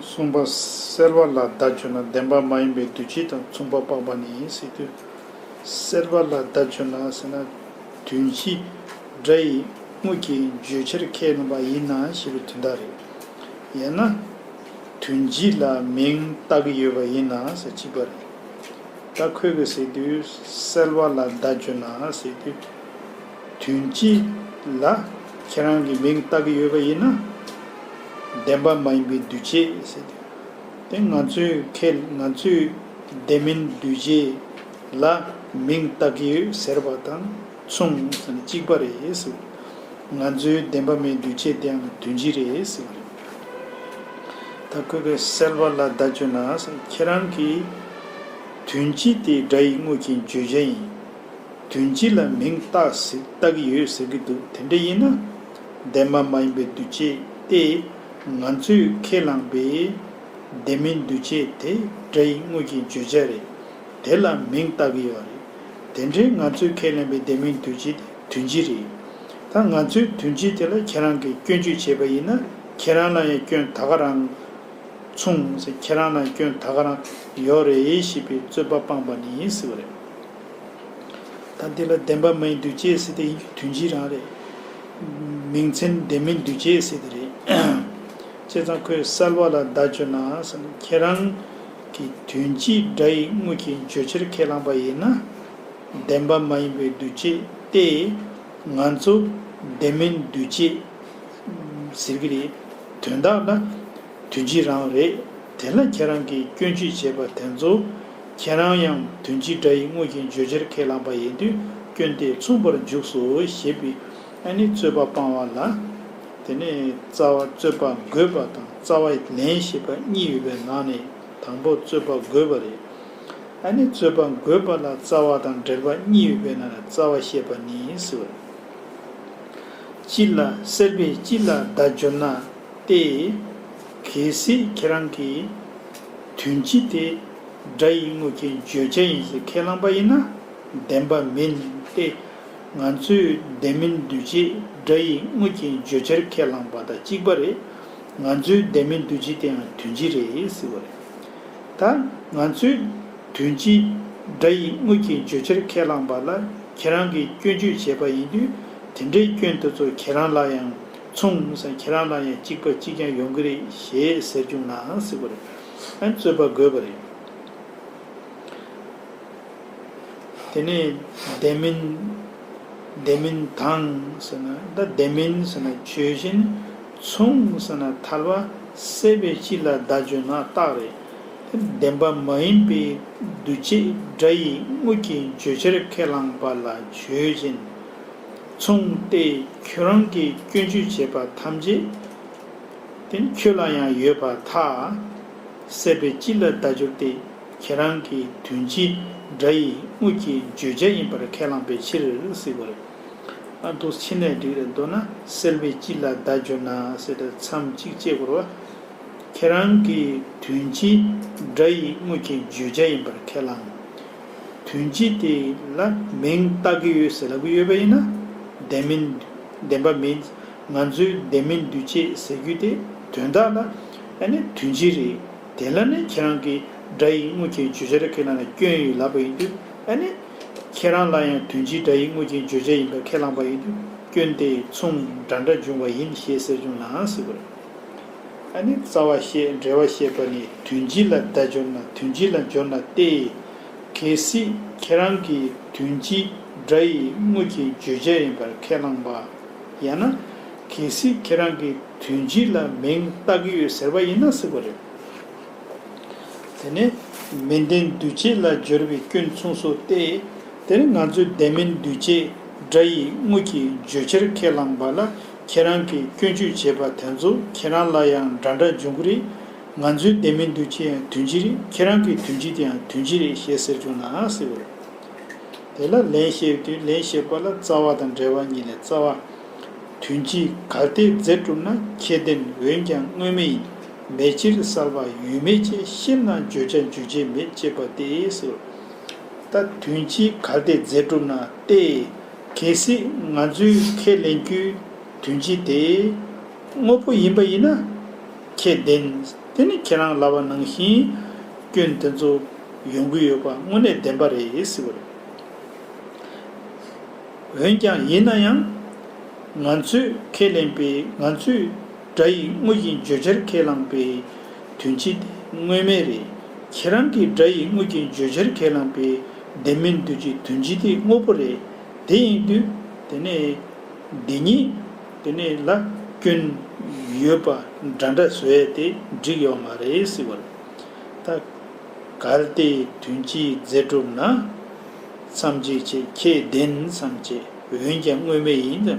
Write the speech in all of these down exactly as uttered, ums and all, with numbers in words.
གསུམ་པ། སེལ་བ་ལ་བརྡ་བརྗོད་ན་བདེན་པ་མ་ཡིན་པའི་འདུ་བྱེད་དང་མཚུངས་པ་སྤངས་པ་ནི་ཟེར་དུས། སེལ་བ་ལ་བརྡ་བརྗོད་ན་ཟེར་ན། དོན་སྤྱི་སྒྲ་ཡི་དངོས་ཀྱི་བརྗོད་བྱར་ཁས་ལེན་པ་ཡིན་ན་ཞེས་པའི་དོན་དག་རེད། ཡང་ན། དོན་སྤྱི་ལ་མིང་བཏགས་ཀྱི་ཡོད་པ་ཡིན་ན་ཟེར་གཅིག་པ་རེད། ད་ཁོས་གི་ཟེར་དུས་སེལ་བ་ལ་བརྡ་བརྗོད་ན་ཟེར་དུས། དོན་སྤྱི་ལ་ཁྱེད་རང་གི་མིང་བཏགས་ཀྱི་ཡོད་པ་ཡིན་ན། བདེན་པ་མ་ཡིན་པའི་འདུ་བྱེད་ཟེར་དུས། དེ་ང་ཚོའི་ཁས་ང་ཚོའི་དེ་མིན་འདུ་བྱེད་ལ་མིང་བཏགས་ཀྱི་ཡོད་ཟེར་བ་དང་མཚུངས་ཟེར་ན་གཅིག་པ་རེད་ཟེར། ང་ཚོའི་བདེན་པ་མིན་འདུ་བྱེད་དེའང་དོན་སྤྱི་རེད་ཟེར་བ་རེད། ད་ཁོས་གི་སེལ་བ་ལ་བརྡ་བརྗོད་ན་ཟེར། ཁྱེད་རང་གིས་དོན་སྤྱི་དེ་སྒྲ་ཡི་དངོས་ཀྱི་བརྗོད་བྱ་ཡིན། དོན་སྤྱི་ལ་མིང་བཏགས་ཟེར་བཏགས་ཀྱི་ཡོད་ཟེར་གྱི་འདུག་དེ་འདྲ་ཡིན་ན། བདེན་པ་མ་ཡིན་པའི་འདུ་བྱེད་དེ་ང་ཚོས་ཁས་བླངས་པའི་དེ་མིན་འདུ་བྱེད་དེ་སྒྲ་ཡི་དངོས་ཀྱི་བརྗོད་བྱ་རེད། དེ་ལ་མིང་བཏགས་ཀྱི་ཡོད་རེད། དེ་འདྲའི་ང་ཚོས་ཁས་ལེན་པའི་དེ་མིན་འདུ་བྱེད་དེ་དོན་སྤྱི་རེད། ད་ང་ཚོས་དོན་སྤྱི་དེ་ལ་ཁྱེད་རང་གིས་སྐྱོན་བརྗོད་བྱས་པ་ཡིན་ན། ཁྱེད་རང་ལ་ཡང་སྐྱོན་ད་ག་རང་མཚུངས་ཟེར། ཁྱེད་རང་ལ་སྐྱོན་ད་ག་རང་ཡོད་རེད་ཞེས་པའི་རྩོད་པ་སྤངས་པ་ནི་ཟེར་བ་རེད། ད་འདི་ལ་བདེན་པ་མ་ཡིན་འདུ་བྱེད་ཟེར་དེ་ཡིན་རྒྱུ་དོན་སྤྱི་རང་རེད། མིང་མཚན་དེ་མིན་འདུ་བྱེད་ཟེར་དེ་རེད། བྱས་ཙང་ཁོས་སེལ་བ་ལ་བརྡ་བརྗོད་ན་ཟེར་ན། ཁྱེད་རང་གིས་དོན་སྤྱི་སྒྲ་ཡི་དངོས་ཀྱི་བརྗོད་བྱར་ཁས་བླངས་པ་ཡིན་ན། བདེན་པ་མ་ཡིན་པའི་འདུ་བྱེད་དེ་ང་ཚོ་དེ་མིན་འདུ་བྱེད་ཟེར་གྱི་རེད། དོན་དག་ལ་དོན་སྤྱི་རང་རེད། དེ་ལ་ཁྱེད་རང་གིས་སྐྱོན་བརྗོད་བྱས་པ་དེ་ཚོ་ཁྱེད་རང་ཡང་དོན་སྤྱི་སྒྲ་ཡི་དངོས་ཀྱི་བརྗོད་བྱར་ཁས་བླངས་པ་ཡིན་དུས་སྐྱོན་དེ་མཚུངས་པར་འཇུག་སོ་ཞེས་པའི་ཨ་ནི་རྩོད་པ་སྤང་བ་ལ། དེ་ནས་རྩ་བ་རྩོད་པ་འགོད་པ་དང་རྩ་བ་ལན་ཞེས་པ་གཉིས་ཡོད་པའི་ནང་ནས་དང་པོ་རྩོད་པ་འགོད་པ་རེད། ཨ་ནི་རྩོད་པ་འགོད་པ་ལ་རྩ་བ་དང་འབྲེལ་བ་གཉིས་ཡོད་པའི་ནང་ནས་རྩ་བ་བཤད་པ་ནི་ཟེར་བ་རེད། སྤྱི་ལ་སེལ་བའི་སྤྱི་ལ་བརྡ་བརྗོད་ན་སྟེ། གལ་སྲིད་ཁྱེད་རང་གིས་དོན་སྤྱི་དེ་སྒྲ་ཡི་དངོས་ཀྱི་བརྗོད་བྱ་ཡིན་ཟེར་ཁས་བླངས་པ་ཡིན་ན་བདེན་པ་མིན་ཏེ། ང་ཚོས་དེ་མིན་འདུ་བྱེད་སྒྲ་ཡི་དངོས་ཀྱི་བརྗོད་བྱར་ཁས་བླངས་པ་དང་གཅིག་པ་རེད། ང་ཚོའི་དེ་མིན་འདུ་བྱེད་དེའང་དོན་སྤྱི་རེད་ཟེར་བ་རེད། ད་ང་ཚོས་དོན་སྤྱི་སྒྲ་ཡི་དངོས་ཀྱི་བརྗོད་བྱར་ཁས་བླངས་པ་ལ་ཁྱེད་རང་གིས་སྐྱོན་བརྗོད་བྱས་པ་ཡིན་དུས་དེ་འདྲའི་སྐྱོན་དེ་ཚོ་ཁྱེད་རང་ལ་ཡང་མཚུངས་ཟེར། ཁྱེད་རང་ལ་ཡང་གཅིག་པ་གཅིག་རྐྱང་ཡོང་གི་རེད་ཞེས་ཟེར་བྱུང་ན་ཟེར་བ་རེད། ཨ་ནི་རྩོད་པ་དགོས་པ་རེད། དེ་ནས་དེ་མིན། དེ་མིན་དང་ཟེར་ན། ད་དེ་མིན་ཟེར་ན་ཆོས་ཅན། མཚུངས་ཟེར་ན་ཐལ་བ། སེལ་བའི་སྤྱི་ལ་བརྡ་བརྗོད་ན་རྟགས་རེད། བདེན་པ་མ་ཡིན་པའི་འདུ་བྱེད་སྒྲ་ཡི་དངོས་ཀྱི་བརྗོད་བྱར་ཁས་བླངས་པ་ལ་ཆོས་ཅན། མཚུངས་ཏེ་ཁྱོད་རང་གིས་སྐྱོན་བརྗོད་བྱས་པ་ཐམས་ཅད་དེ་ནི་ཁྱོད་ལ་ཡང་ཡོད་པར་ཐལ། སེལ་བའི་སྤྱི་ལ་བརྡ་སྦྱོར་ཏེ། ཁྱེད་རང་གི་དོན་སྤྱི་སྒྲ་ཡི་དངོས་ཀྱི་བརྗོད་བྱ་ཡིན་པར་ཁས་བླངས་པའི་ཕྱིར་ཟེར་བ་རེད། ཨ་འདུག་ཕྱི་ནས་འགྲིག་རེད། མདོར་ན་སེལ་བའི་སྤྱི་ལ་བརྡ་སྦྱོར་ན་ཟེར་ཏེ་མཚམས་གཅིག་བཅད་དགོས་རེད་བ། ཁྱེད་རང་གི་དོན་སྤྱི་སྒྲ་ཡི་དངོས་ཀྱི་བརྗོད་བྱ་ཡིན་པར་ཁས་བླངས། དོན་སྤྱི་དེ་ལ་མིང་བཏགས་ཀྱི་ཡོད་ཟེར་ལབ་ཀྱི་ཡོད་པ་ཡིན་ན། བདེན་མིན། བདེན་པ་མིན། ང་ཚོའི་བདེན་མིན་འདུས་བྱས་ཟེར་རྒྱུ་དེ་དོན་དག་ལ་ཨ་ནི་དོན་སྤྱི་རེད། དེ་ལ་ནི་ཁྱེད་རང་གིས་སྒྲ་ཡི་དངོས་ཀྱི་བརྗོད་བྱར་ཁས་བླངས་ན་སྐྱོན་ཡོད་ལབ་པ་ཡིན་དུས་ཨ་ནི་ཁྱེད་རང་ལ་ཡང་དོན་སྤྱི་སྒྲ་ཡི་དངོས་ཀྱི་བརྗོད་བྱ་ཡིན་པར་ཁས་བླངས་པ་ཡིན་དུས་སྐྱོན་དེ་མཚུངས་འདྲ་འདྲ་འབྱུང་བ་ཡིན་ཞེས་ཟེར་བྱུང་ན་ཟེར་བ་རེད། ཨ་ནི་རྩ་བ་བཤད། འགྲེལ་བ་བཤད་པ་ནི་དོན་སྤྱི་ལ་བརྡ་སྦྱོར་ན། དོན་སྤྱི་ལ་སྦྱོར་ན་སྟེ། གལ་སྲིད་ཁྱེད་རང་གིས་དོན་སྤྱི་སྒྲ་ཡི་དངོས་ཀྱི་བརྗོད་བྱ་ཡིན་པར་ཁས་བླངས་པ། ཡང་ན་གལ་སྲིད་ཁྱེད་རང་གིས་དོན་སྤྱི་ལ་མིང་བཏགས་ཀྱི་ཡོད་ཟེར་བ་ཡིན་ན་ཟེར་བ་རེད། དེ་ནས་མི་ལྡན་འདུས་བྱས་ལ་སྦྱོར་བའི་སྐྱོན་མཚུངས་སོ་སྟེ། དེ་ནི་ང་ཚོའི་བདེན་མིན་འདུས་བྱས་སྒྲ་ཡི་དངོས་ཀྱི་བརྗོད་བྱར་ཁས་བླངས་པ་ལ་ཁྱེད་རང་གིས་སྐྱོན་བརྗོད་བྱས་པ་དེ་ཚོ་ཁྱེད་རང་ལ་ཡང་འདྲ་འདྲ་འབྱུང་གི་རེད། ང་ཚོའི་བདེན་མིན་འདུས་བྱས་ཡང་དོན་སྤྱི་རེད། ཁྱེད་རང་གི་དོན་སྤྱི་དེ་ཡང་དོན་སྤྱི་རེད་ཞེས་ཟེར་བྱུང་ན་ཟེར་བ་རེད། དེ་ལ་ལན་བཤད་དུས་ལན་བཤད་པ་ལ་རྩ་བ་དང་འགྲེལ་བ་གཉིས་ལས། རྩ་བ། དོན་སྤྱི་གལ་ཏེ་རྫས་གྲུབ་ན་ཁྱད་ལྡན་འོན་ཀྱང་དངོས་མེད་ཡིན། མེད་ཕྱིར་གསལ་བ་ཡོད་མེད་ཅེས། ཤེར་ན་བརྗོད་བྱ་འཇུག་བྱེད་མེད་ཅེས་པ་སྟེ་ཟེར། ད་དོན་སྤྱི་གལ་ཏེ་རྫས་གྲུབ་ན་སྟེ། གལ་སྲིད་ང་ཚོས་ཁས་ལེན་རྒྱུའི་དོན་སྤྱི་དེ་དངོས་པོ་ཡིན་པ་ཡིན་ན་ཁྱད་ལྡན། དེ་ནི་ཁྱེད་རང་ལབ་པ་ནང་བཞིན་སྐྱོན་དེ་ཚོ་ཡོང་གི་ཡོད་པ་དངོས་གནས་བདེན་པ་རེད་ཟེར་བ་རེད། འོན་ཀྱང་ཡིན་ན་ཡང་། ང་ཚོས་ཁས་ལེན་པའི་ང་ཚོས་སྒྲ་ཡི་དངོས་ཀྱི་བརྗོད་བྱར་ཁས་བླངས་པའི་དོན་སྤྱི་དེ་དངོས་མེད་རེད། ཁྱེད་རང་གིས་སྒྲ་ཡི་དངོས་ཀྱི་བརྗོད་བྱར་ཁས་བླངས་པའི་བདེན་མིན་འདུ་བྱེད་དོན་སྤྱི་དེ་དངོས་པོ་རེད། དེ་ཡིན་དུས་དེ་ནས་འདི་ཉིད་དེ་ནས་ལ་སྐྱོན་ཡོད་པ་འདྲ་འདྲ་བཟོ་ཡས་དེ་འགྲིག་ཡོད་མ་རེད་ཟེར་བ་རེད། ད། གལ་ཏེ་དོན་སྤྱིའི་རྫས་གྲུབ་ན། མཚམས་གཅིག་བྱེད་ཁྱད་ལྡན་མཚམས་བཅད་འོན་ཀྱང་དངོས་མེད་ཡིན།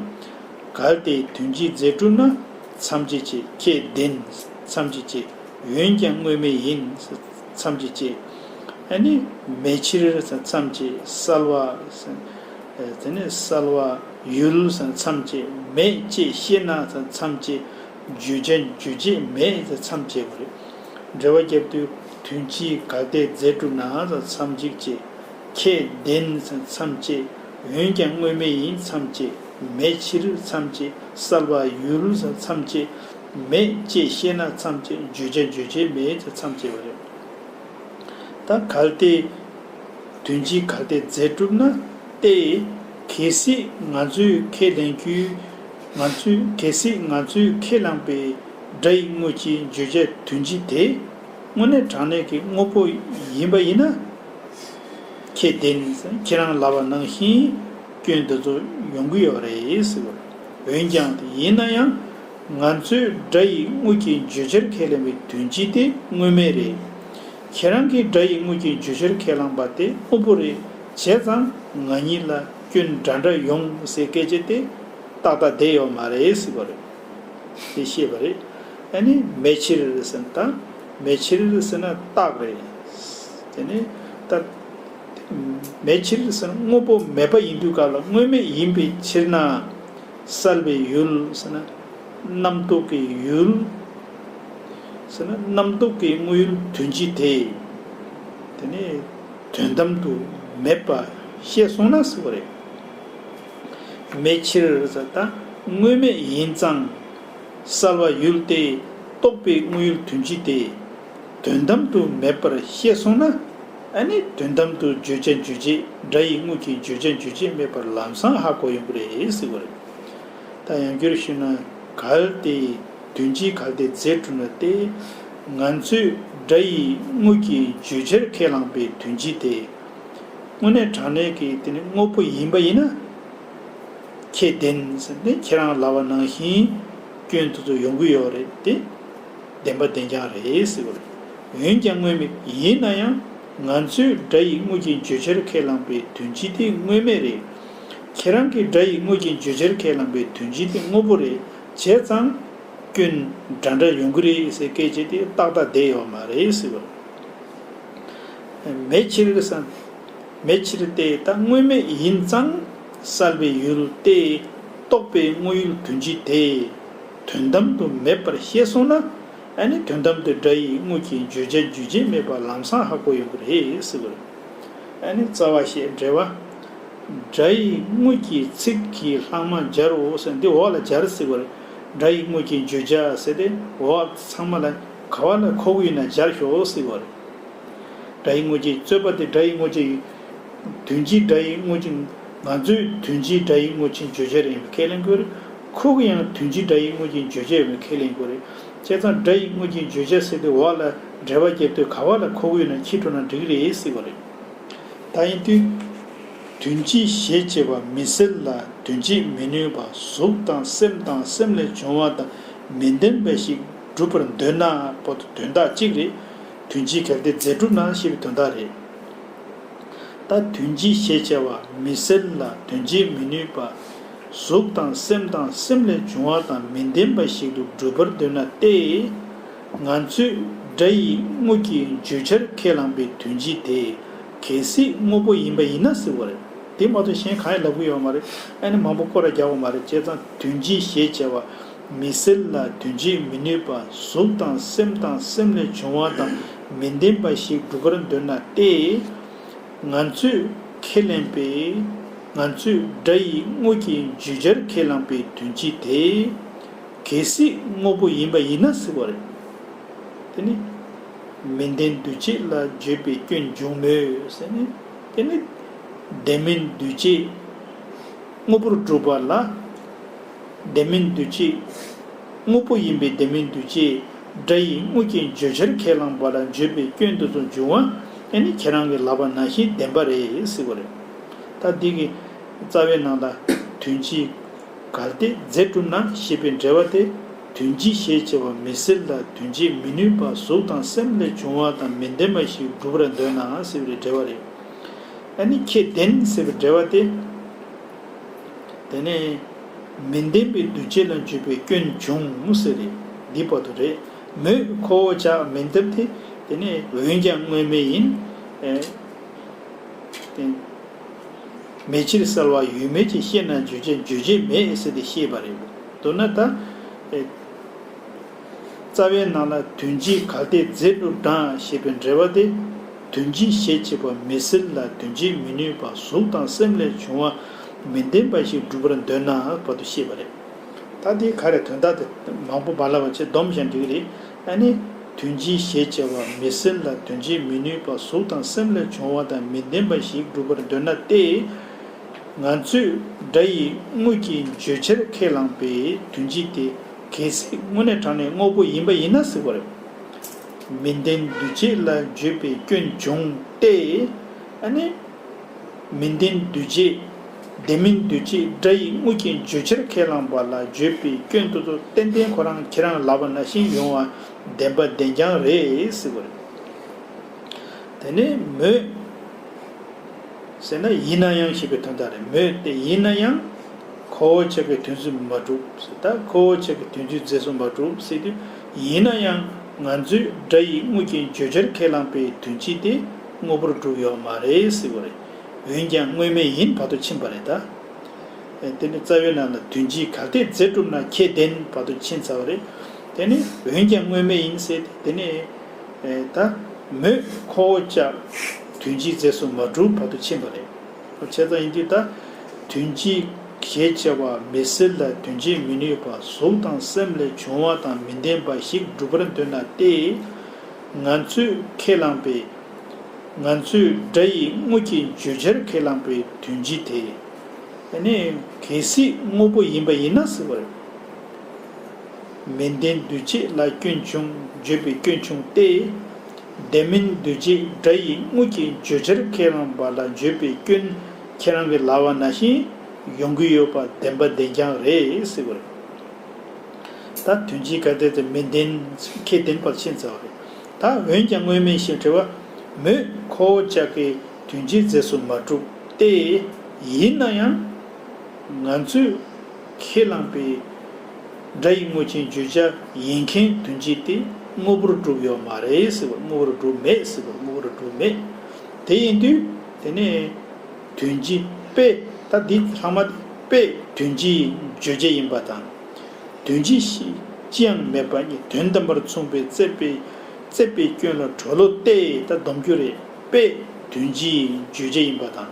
གལ་ཏེ་དོན་སྤྱིའི་རྫས་གྲུབ་ན། མཚམས་གཅིག་བྱེད་ཁྱད་ལྡན་མཚམས་གཅིག་བྱེད་འོན་ཀྱང་དངོས་མེད་ཡིན། མཚམས་གཅིག་བྱེད། ཨ་ནི་མེད་ཕྱིར་མཚམས་བཅད་གསལ་བ། དེ་ནས་གསལ་བ་ཡུལ་མཚམས་བཅད་མེད་ཅེས་ཤེ་ན་མཚམས་བཅད་བརྗོད་བྱ་འཇུག་བྱེད་མེད་མཚམས་བཅད་པ་རེད། འགྲེལ་པ་བརྒྱབ་དུས་དོན་སྤྱིའི་གལ་ཏེ་རྫས་གྲུབ་ན་མཚམས་གཅིག་བྱེད། ཁྱད་ལྡན་མཚམས་བཅད། འོན་ཀྱང་དངོས་མེད་ཡིན་མཚམས་བཅད། མེད་ཕྱིར་མཚམས་བཅད་གསལ་བ་ཡུལ་མཚམས་བཅད་མེད་ཅེས་ཤེ་ན་མཚམས་བཅད་བརྗོད་བྱ་འཇུག་བྱེད་མེད་མཚམས་བཅད་པ་རེད། ད་གལ་ཏེ། དོན་སྤྱིའི་གལ་ཏེ་རྫས་གྲུབ་ན་སྟེ། གལ་སྲིད་ང་ཚོས་ཁས་ལེན་རྒྱུའི། ང་ཚོས་གལ་སྲིད་ང་ཚོས་ཁས་བླངས་པའི་སྒྲ་ཡི་དངོས་ཀྱི་བརྗོད་བྱ་དོན་སྤྱི་དེ་དངོས་གནས་དྲང་གནས་ཀྱི་དངོས་པོ་ཡིན་པ་ཡིན་ན། ཁྱད་ལྡན་ཁྱེད་རང་ལབ་པ་ནང་བཞིན་སྐྱོན་དེ་ཚོ་ཡོང་གི་ཡོད་རེད་ཟེར་བ་རེད། འོན་ཀྱང་ཡིན་ན་ཡང་། ང་ཚོས་སྒྲ་ཡི་དངོས་ཀྱི་བརྗོད་བྱར་ཁས་ལེན་པའི་དོན་སྤྱི་དེ་དངོས་མེད་རེད། ཁྱེད་རང་གིས་སྒྲ་ཡི་དངོས་ཀྱི་བརྗོད་བྱར་ཁས་བླངས་པ་དེ་དངོས་པོ་རེད། བྱས་ཙང་ང་གཉིས་ལ་སྐྱོན་འདྲ་འདྲ་ཡོང་ཟེར་སྐད་ཆ་དེ་ཏག་ཏག་བསྡད་ཡོད་མ་རེད་ཟེར་བ་རེད། དེ་ཤེས་པ་རེད། ཨ་ནི་མེད་ཕྱིར་ཟེར་ན་ད་མེད་ཕྱིར་ཟེར་ན་རྟགས་རེད། དེ་ནི་ད་མེད་ཕྱིར་ཟེར་ན་དངོས་པོ་མེད་པ་ཡིན་དུས་སྐབས་ལ་དངོས་མེད་ཡིན་པའི་ཕྱིར་ན། གསལ་བའི་ཡུལ་ཟེར་ན། རྣམ་རྟོག་གི་ཡུལ་ཟེར་ན་རྣམ་རྟོག་གི་དངོས་ཡུལ་དོན་སྤྱི་དེ། དེ་ནི་དོན་དམ་དུ་མེད་པ་ཤེས་སོང་ན་ཟེར་བ་རེད། མེད་ཕྱིར་ཟེར་ད་དངོས་མེད་ཡིན་ཙང་། གསལ་བ་ཡུལ་ཏེ་རྟོག་པའི་དངོས་ཡུལ་དོན་སྤྱི་དེ། དོན་དམ་དུ་མེད་པར་ཤེས་སོང་ན། ཨ་ནི་དོན་དམ་དུ་བརྗོད་བྱ་འཇུག་བྱེད་སྒྲ་ཡི་དངོས་ཀྱི་བརྗོད་བྱ་འཇུག་བྱེད་མེད་པར་ལམ་སང་ཧ་གོ་ཡོང་གི་རེད་ཟེར་བ་རེད། ད་ཡང་བསྐྱར་ཞུས་ན་གལ་ཏེ་དོན་སྤྱིའི་གལ་ཏེ་རྫས་གྲུབ་ན་སྟེ། ང་ཚོས་སྒྲ་ཡི་དངོས་ཀྱི་བརྗོད་བྱར་ཁས་བླངས་པའི་དོན་སྤྱི་དེ། དངོས་གནས་དྲང་གནས་ཀྱི་དེ་ནི་དངོས་པོ་ཡིན་པ་ཡིན་ན། ཁྱད་ལྡན་ཟེར་ཏེ་ཁྱེད་རང་ལབ་པ་ནང་བཞིན་སྐྱོན་དེ་ཚོ་ཡོང་གི་ཡོད་རེད་དེ། བདེན་པ་བདེན་རྐྱང་རེད་ཟེར་བ་རེད། འོན་ཀྱང་དངོས་མེད་ཡིན་ན་ཡང་ང་ཚོས་སྒྲ་ཡི་དངོས་ཀྱི་བརྗོད་བྱར་ཁས་བླངས་པའི་དོན་སྤྱི་དེ་དངོས་མེད་རེད། ཁྱེད་རང་གིས་སྒྲ་ཡི་དངོས་ཀྱི་བརྗོད་བྱར་ཁས་བླངས་པའི་དོན་སྤྱི་དེ་དངོས་པོ་རེད། བྱས་ཙང་སྐྱོན་འདྲ་འདྲ་ཡོང་གི་རེད་ཟེར་སྐད་ཆ་དེ་ཏག་ཏག་བསྡད་ཡོད་མ་རེད་ཟེར་བ་རེད། མེད་ཕྱིར་ཟེར། མེད་ཕྱིར་ཏེ་ད་དངོས་མེད་ཡིན་ཙང་གསལ་བའི་ཡུལ་ཏེ་རྟོག་པའི་དངོས་ཡུལ་དོན་སྤྱི་དེ་དོན་དམ་དུ་མེད་པར་ཤེས་སོང་ན། ཨ་ནི་དོན་དམ་དུ་སྒྲ་ཡི་དངོས་ཀྱི་བརྗོད་བྱ་འཇུག་བྱེད་མེད་པ་ལམ་སང་ཧ་གོ་ཡོང་གི་རེད་ཟེར་བ་རེད། ཨ་ནི་རྩ་བ་ཞེས་འགྲེལ་བ། སྒྲ་ཡི་དངོས་ཀྱི་ཚིག་གི་ལྷག་མ་སྦྱར་རོ་ཟེར་འདི་འོག་ལ་སྦྱར་ཟེར་བ་རེད། སྒྲ་ཡི་དངོས་ཀྱི་བརྗོད་བྱ་ཟེར་ཏེ་འོག་ཚང་མ་ལ་ག་བ་ལ་མཁོ་གི་ཡོད་ན་སྦྱར་ཤོག་ཟེར་བ་རེད། སྒྲ་ཡི་དངོས་ཀྱི་རྩོད་པ་དེ་སྒྲ་ཡི་དངོས་ཀྱི་དོན་སྤྱི་སྒྲ་ཡི་དངོས་ཀྱི་ང་ཚོས་དོན་སྤྱི་སྒྲ་ཡི་དངོས་ཀྱི་བརྗོད་བྱ་རེད་ཁས་ལེན་དགོས་རེད། ཁོ་གི་ཡང་དོན་སྤྱི་སྒྲ་ཡི་དངོས་ཀྱི་བརྗོད་བྱ་ཡོད་ཁས་ལེན་དགོས་རེད། བྱས་ཙང་སྒྲ་ཡི་དངོས་ཀྱི་བརྗོད་བྱ་ཟེར་དུས་འོག་ལ་འགྲེལ་པ་རྒྱབ་དུས་ག་བ་ལ་མཁོ་གི་ཡོད་ན་ཁྱི་འགྲོ་ན་འགྲིག་རེད་ཟེར་བ་རེད། ད་ཡིན་དུས། དོན་སྤྱི་ཞེས་བྱ་བ་མི་སེལ་ལ་དོན་བྱེད་མི་ནུས་པ་གཟུགས་དང་སེམས་དང་སེམས་ལས་བྱུང་བ་དང་མི་ལྡན་པ་ཞིག་སྒྲུབ་པར་འདོད་ན་པོ་དོན་དག་གཅིག་རེད། དོན་སྤྱིའི་གལ་ཏེ་རྫས་གྲུབ་ན་ཞེས་པའི་དོན་དག་རེད། ད་དོན་སྤྱི་ཞེས་བྱ་བ་མི་སེལ་ལ་དོན་བྱེད་མི་ནུས་པ། གཟུགས་དང་སེམས་དང་སེམས་ལས་བྱུང་བ་དང་མི་ལྡན་པ་ཞིག་ཏུ་སྒྲུབ་པར་འདོད་ན་སྟེ། ང་ཚོས་སྒྲ་ཡི་དངོས་ཀྱི་བརྗོད་བྱར་ཁས་བླངས་པའི་དོན་སྤྱི་དེ་གལ་སྲིད་དངོས་པོ་ཡིན་པ་ཡིན་ན་ཟེར་བ་རེད། དེ་མ་གཏོགས་གཞན་གང་ཡང་ལབ་ཀྱི་ཡོད་མ་རེད། ཨ་ནི་མང་པོ་སྐོར་ར་རྒྱག་དགོས་མ་རེད། བྱས་ཙང་དོན་སྤྱི་ཞེས་བྱ་བ་མི་སེལ་ལ་དོན་བྱེད་མི་ནུས་པ་གཟུགས་དང་སེམས་དང་སེམས་ལས་བྱུང་བ་དང་མི་ལྡན་པ་ཞིག་སྒྲུབ་པར་འདོད་ན་སྟེ། ང་ཚོས་ཁས་ལེན་པའི་ང་ཚོས་སྒྲ་ཡི་དངོས་ཀྱི་བརྗོད་བྱར་ཁས་བླངས་པའི་དོན་སྤྱི་དེ་གལ་སྲིད་དངོས་པོ་ཡིན་པ་ཡིན་ན་ཟེར་བ་རེད། དེ་ནི་མི་ལྡན་འདུ་བྱེད་ལ་བརྗོད་པའི་སྐྱོན་འབྱུང་མོད་ཟེར་ནས། དེ་ནི་ལྡན་མིན་འདུ་བྱེད་དངོས་པོར་གྲུབ་པ་ལ། ལྡན་མིན་འདུ་བྱེད་དངོས་པོ་ཡིན་པའི་ལྡན་མིན་འདུ་བྱེད་སྒྲ་ཡི་དངོས་ཀྱི་བརྗོད་བྱར་ཁས་བླངས་པ་ལ་བརྗོད་པའི་སྐྱོན་དེ་ཚོ་འབྱུང་བ་ཨ་ནི་ཁྱེད་རང་གིས་ལབ་པ་ནང་བཞིན་བདེན་པ་རེད་ཟེར་བ་རེད། ད་འདི་གི་རྩ་བའི་ནང་ལ་དོན་སྤྱི་གལ་ཏེ་རྫས་གྲུབ་ན་ཞེས་པའི་འགྲེལ་བ་དེ། དོན་སྤྱི་ཞེས་བྱ་བ་མི་སྲིད་ལ་དོན་བྱེད་མི་ནུས་པ་གཟུགས་དང་སེམས་ལས་བྱུང་བ་དང་མི་ལྡན་པ་ཞིག་སྒྲུབ་པར་འདོད་ན་ཟེར་བའི་འགྲེལ་བ་རེད། ཨ་ནི་ཁྱེད་བདེན་ཟེར་བའི་འགྲེལ་བ་དེ། དེ་ནས་མི་ལྡན་པའི་འདུ་བྱེད་ལ་འཇུག་པའི་སྐྱོན་འབྱུང་ཟེར་རེད། འདི་བར་དུ་རེད། མོད་ཁོ་བོ་ཅག་མི་འདེབས་ཏེ། དེ་ནས་འོན་ཀྱང་དངོས་མེད་ཡིན། ཨེ། དེ། མེད་ཕྱིར་གསལ་བ་ཡོད་མེད་ཀྱི་ཤེས་ན་བརྗོད་བྱ་བརྗོད་བྱེད་མེད་ཟེར་ཏེ་ཤེས་པ་རེད། མདོར་ན་ད། ཨེ། རྩ་བའི་ནང་ལ་དོན་སྤྱི་གལ་ཏེ་རྫས་གྲུབ་ན་ཞེས་པའི་འགྲེལ་བ་དེ། དོན་སྤྱི་ཞེས་བྱ་བ་མི་སྲིད་ལ་དོན་བྱེད་མི་ནུས་པ་གཟུགས་དང་སེམས་ལས་བྱུང་བ་མི་ལྡན་པ་ཞིག་སྒྲུབ་པར་འདོད་ན་བར་དུ་ཤེས་པ་རེད། ད་དེ་ག་རེ་དོན་དག་དེ་མང་པོ་མ་ལབ་པ་བྱས་སྡོམ་བཞག་འགྲིག་གི་རེད། ཨ་ནི། དོན་སྤྱི་ཞེས་བྱ་བ་མི་སྲིད་ལ་དོན་བྱེད་མི་ནུས་པ་གཟུགས་དང་སེམས་ལས་བྱུང་བ་དང་མི་ལྡན་པ་ཞིག་སྒྲུབ་པར་འདོད་ན་སྟེ། ང་ཚོས་སྒྲ་ཡི་དངོས་ཀྱི་བརྗོད་བྱར་ཁས་བླངས་པའི་དོན་སྤྱི་དེ་གལ་སྲིད་དངོས་གནས་དྲང་གནས་དངོས་པོ་ཡིན་པ་ཡིན་ན་ཟེར་བ་རེད། མི་ལྡན་འདུ་བྱེད་ལ་བརྗོད་པའི་སྐྱོན་བྱུང་སྟེ། ཨ་ནི། མི་ལྡན་འདུ་བྱེད། ལྡན་མིན་འདུ་བྱེད་སྒྲ་ཡི་དངོས་ཀྱི་བརྗོད་བྱར་ཁས་བླངས་པ་ལ་བརྗོད་པའི་སྐྱོན་དེ་ཚོ་ཏན་ཏན་ཁོ་རང་ཁྱེད་རང་ལབ་པ་ནང་བཞིན་ཡོང་བ་བདེན་པ་བདེན་རྐྱང་རེད་ཟེར་བ་རེད། དེ་ནས་མོད། ཟེར་ན་ཡིན་ན་ཡང་ཞེས་པའི་དོན་དག་རེད། མོད་དེ་ཡིན་ན་ཡང་། ཁོ་བོ་ཅག་གི་དོན་ཚུལ་མ་གྲུབ་ཟེར། ད་ཁོ་བོ་ཅག་གི་དོན་ཚུལ་རྫས་སུ་མ་གྲུབ་ཟེར་དུས་ཡིན་ན་ཡང་ང་ཚོས་སྒྲ་ཡི་དངོས་ཀྱི་བརྗོད་བྱར་ཁས་བླངས་པའི་དོན་སྤྱི་དེ་དངོས་པོར་གྲུབ་ཡོད་མ་རེད་ཟེར་བ་རེད། འོན་ཀྱང་དངོས་མེད་ཡིན་བར་དུ་ཕྱིན་པ་རེད་ད། དེ་ནི་རྩ་བའི་ནང་ལ་དོན་སྤྱི་གལ་ཏེ་རྫས་གྲུབ་ན་ཁྱེད་བདེན་བར་དུ་ཕྱིན་ཚར་བ་རེད། དེ་ནི་འོན་ཀྱང་དངོས་མེད་ཡིན་ཟེར་ཏེ་དེ་ནི། ད་མོད་ཁོ་བོ་ཅག་དོན་སྤྱིའི་རྫས་སུ་མ་གྲུབ་བར་དུ་ཕྱིན་པ་རེད། བྱས་ཙང་ཡིན་དུས་ད་དོན་སྤྱི་ཞེས་བྱ་བ་མི་སྲིད་ལ་དོན་བྱེད་མི་ནུས་པ་གཟུགས་དང་སེམས་ལས་བྱུང་བ་དང་མི་ལྡན་པ་ཞིག་སྒྲུབ་པར་འདོད་ན་སྟེ། ང་ཚོས་ཁས་བླངས་པའི། ང་ཚོས་སྒྲ་ཡི་དངོས་ཀྱི་བརྗོད་བྱར་ཁས་བླངས་པའི་དོན་སྤྱི་དེ། ཨ་ནི་གལ་སྲིད་དངོས་པོ་ཡིན་པ་ཡིན་ན་ཟེར་བ་རེད། མི་ལྡན་འདུ་བྱེད་ལ་སྐྱོན་བྱུང་བརྗོད་པའི་སྐྱོན་བྱུང་སྟེ། ལྡན་མིན་འདུ་བྱེད་སྒྲ་ཡི་དངོས་ཀྱི་བརྗོད་བྱར་ཁས་བླངས་པ་ལ་བརྗོད་པའི་སྐྱོན་ཁྱེད་རང་གིས་ལབ་པ་ནང་བཞིན་ཡོང་གི་ཡོད་པ་བདེན་པ་བདེན་རྐྱང་རེད་ཟེར་བ་རེད། ད་དོན་སྤྱི་གལ་ཏེ་དེ་མི་ལྡན་ཁས་ལྡན་པར་ཕྱིན་ཚར་བ་རེད། ད་འོན་ཀྱང་དངོས་མེད་ཞེས་བྲི་བ། མོད་ཁོ་བོ་ཅག་གི་དོན་སྤྱིའི་རྫས་སུ་མ་གྲུབ་སྟེ། ཡིན་ན་ཡང་། ང་ཚོས་ཁས་བླངས་པའི་སྒྲ་ཡི་དངོས་ཀྱི་བརྗོད་བྱ་ཡིན་མཁན་དོན་སྤྱི་དེ་དངོས་པོར་གྲུབ་ཡོད་མ་རེད་ཟེར་བ། དངོས་པོར་གྲུབ་མེད་ཟེར་བ། དངོས་པོར་གྲུབ་མེད། དེ་ཡིན་དུས་དེ་ནས་དོན་སྤྱི་དཔེ། ད་འདི་ཚང་མ་དཔེ་དོན་སྤྱིའི་བརྗོད་བྱ་ཡིན་པ་དང་། དོན་སྤྱི་ཅི་ཡང་མེད་པ་གཉིས། དོན་དམ་པར་མཚུངས་པའི་བརྩད་པའི་བརྩད་པའི་སྐྱོན་ལ་གྲོལ་ལོ་སྟེ། ད་སྡོམ་རྒྱུ་རེད། དཔེ་དོན་སྤྱིའི་བརྗོད་བྱ་ཡིན་པ་དང་།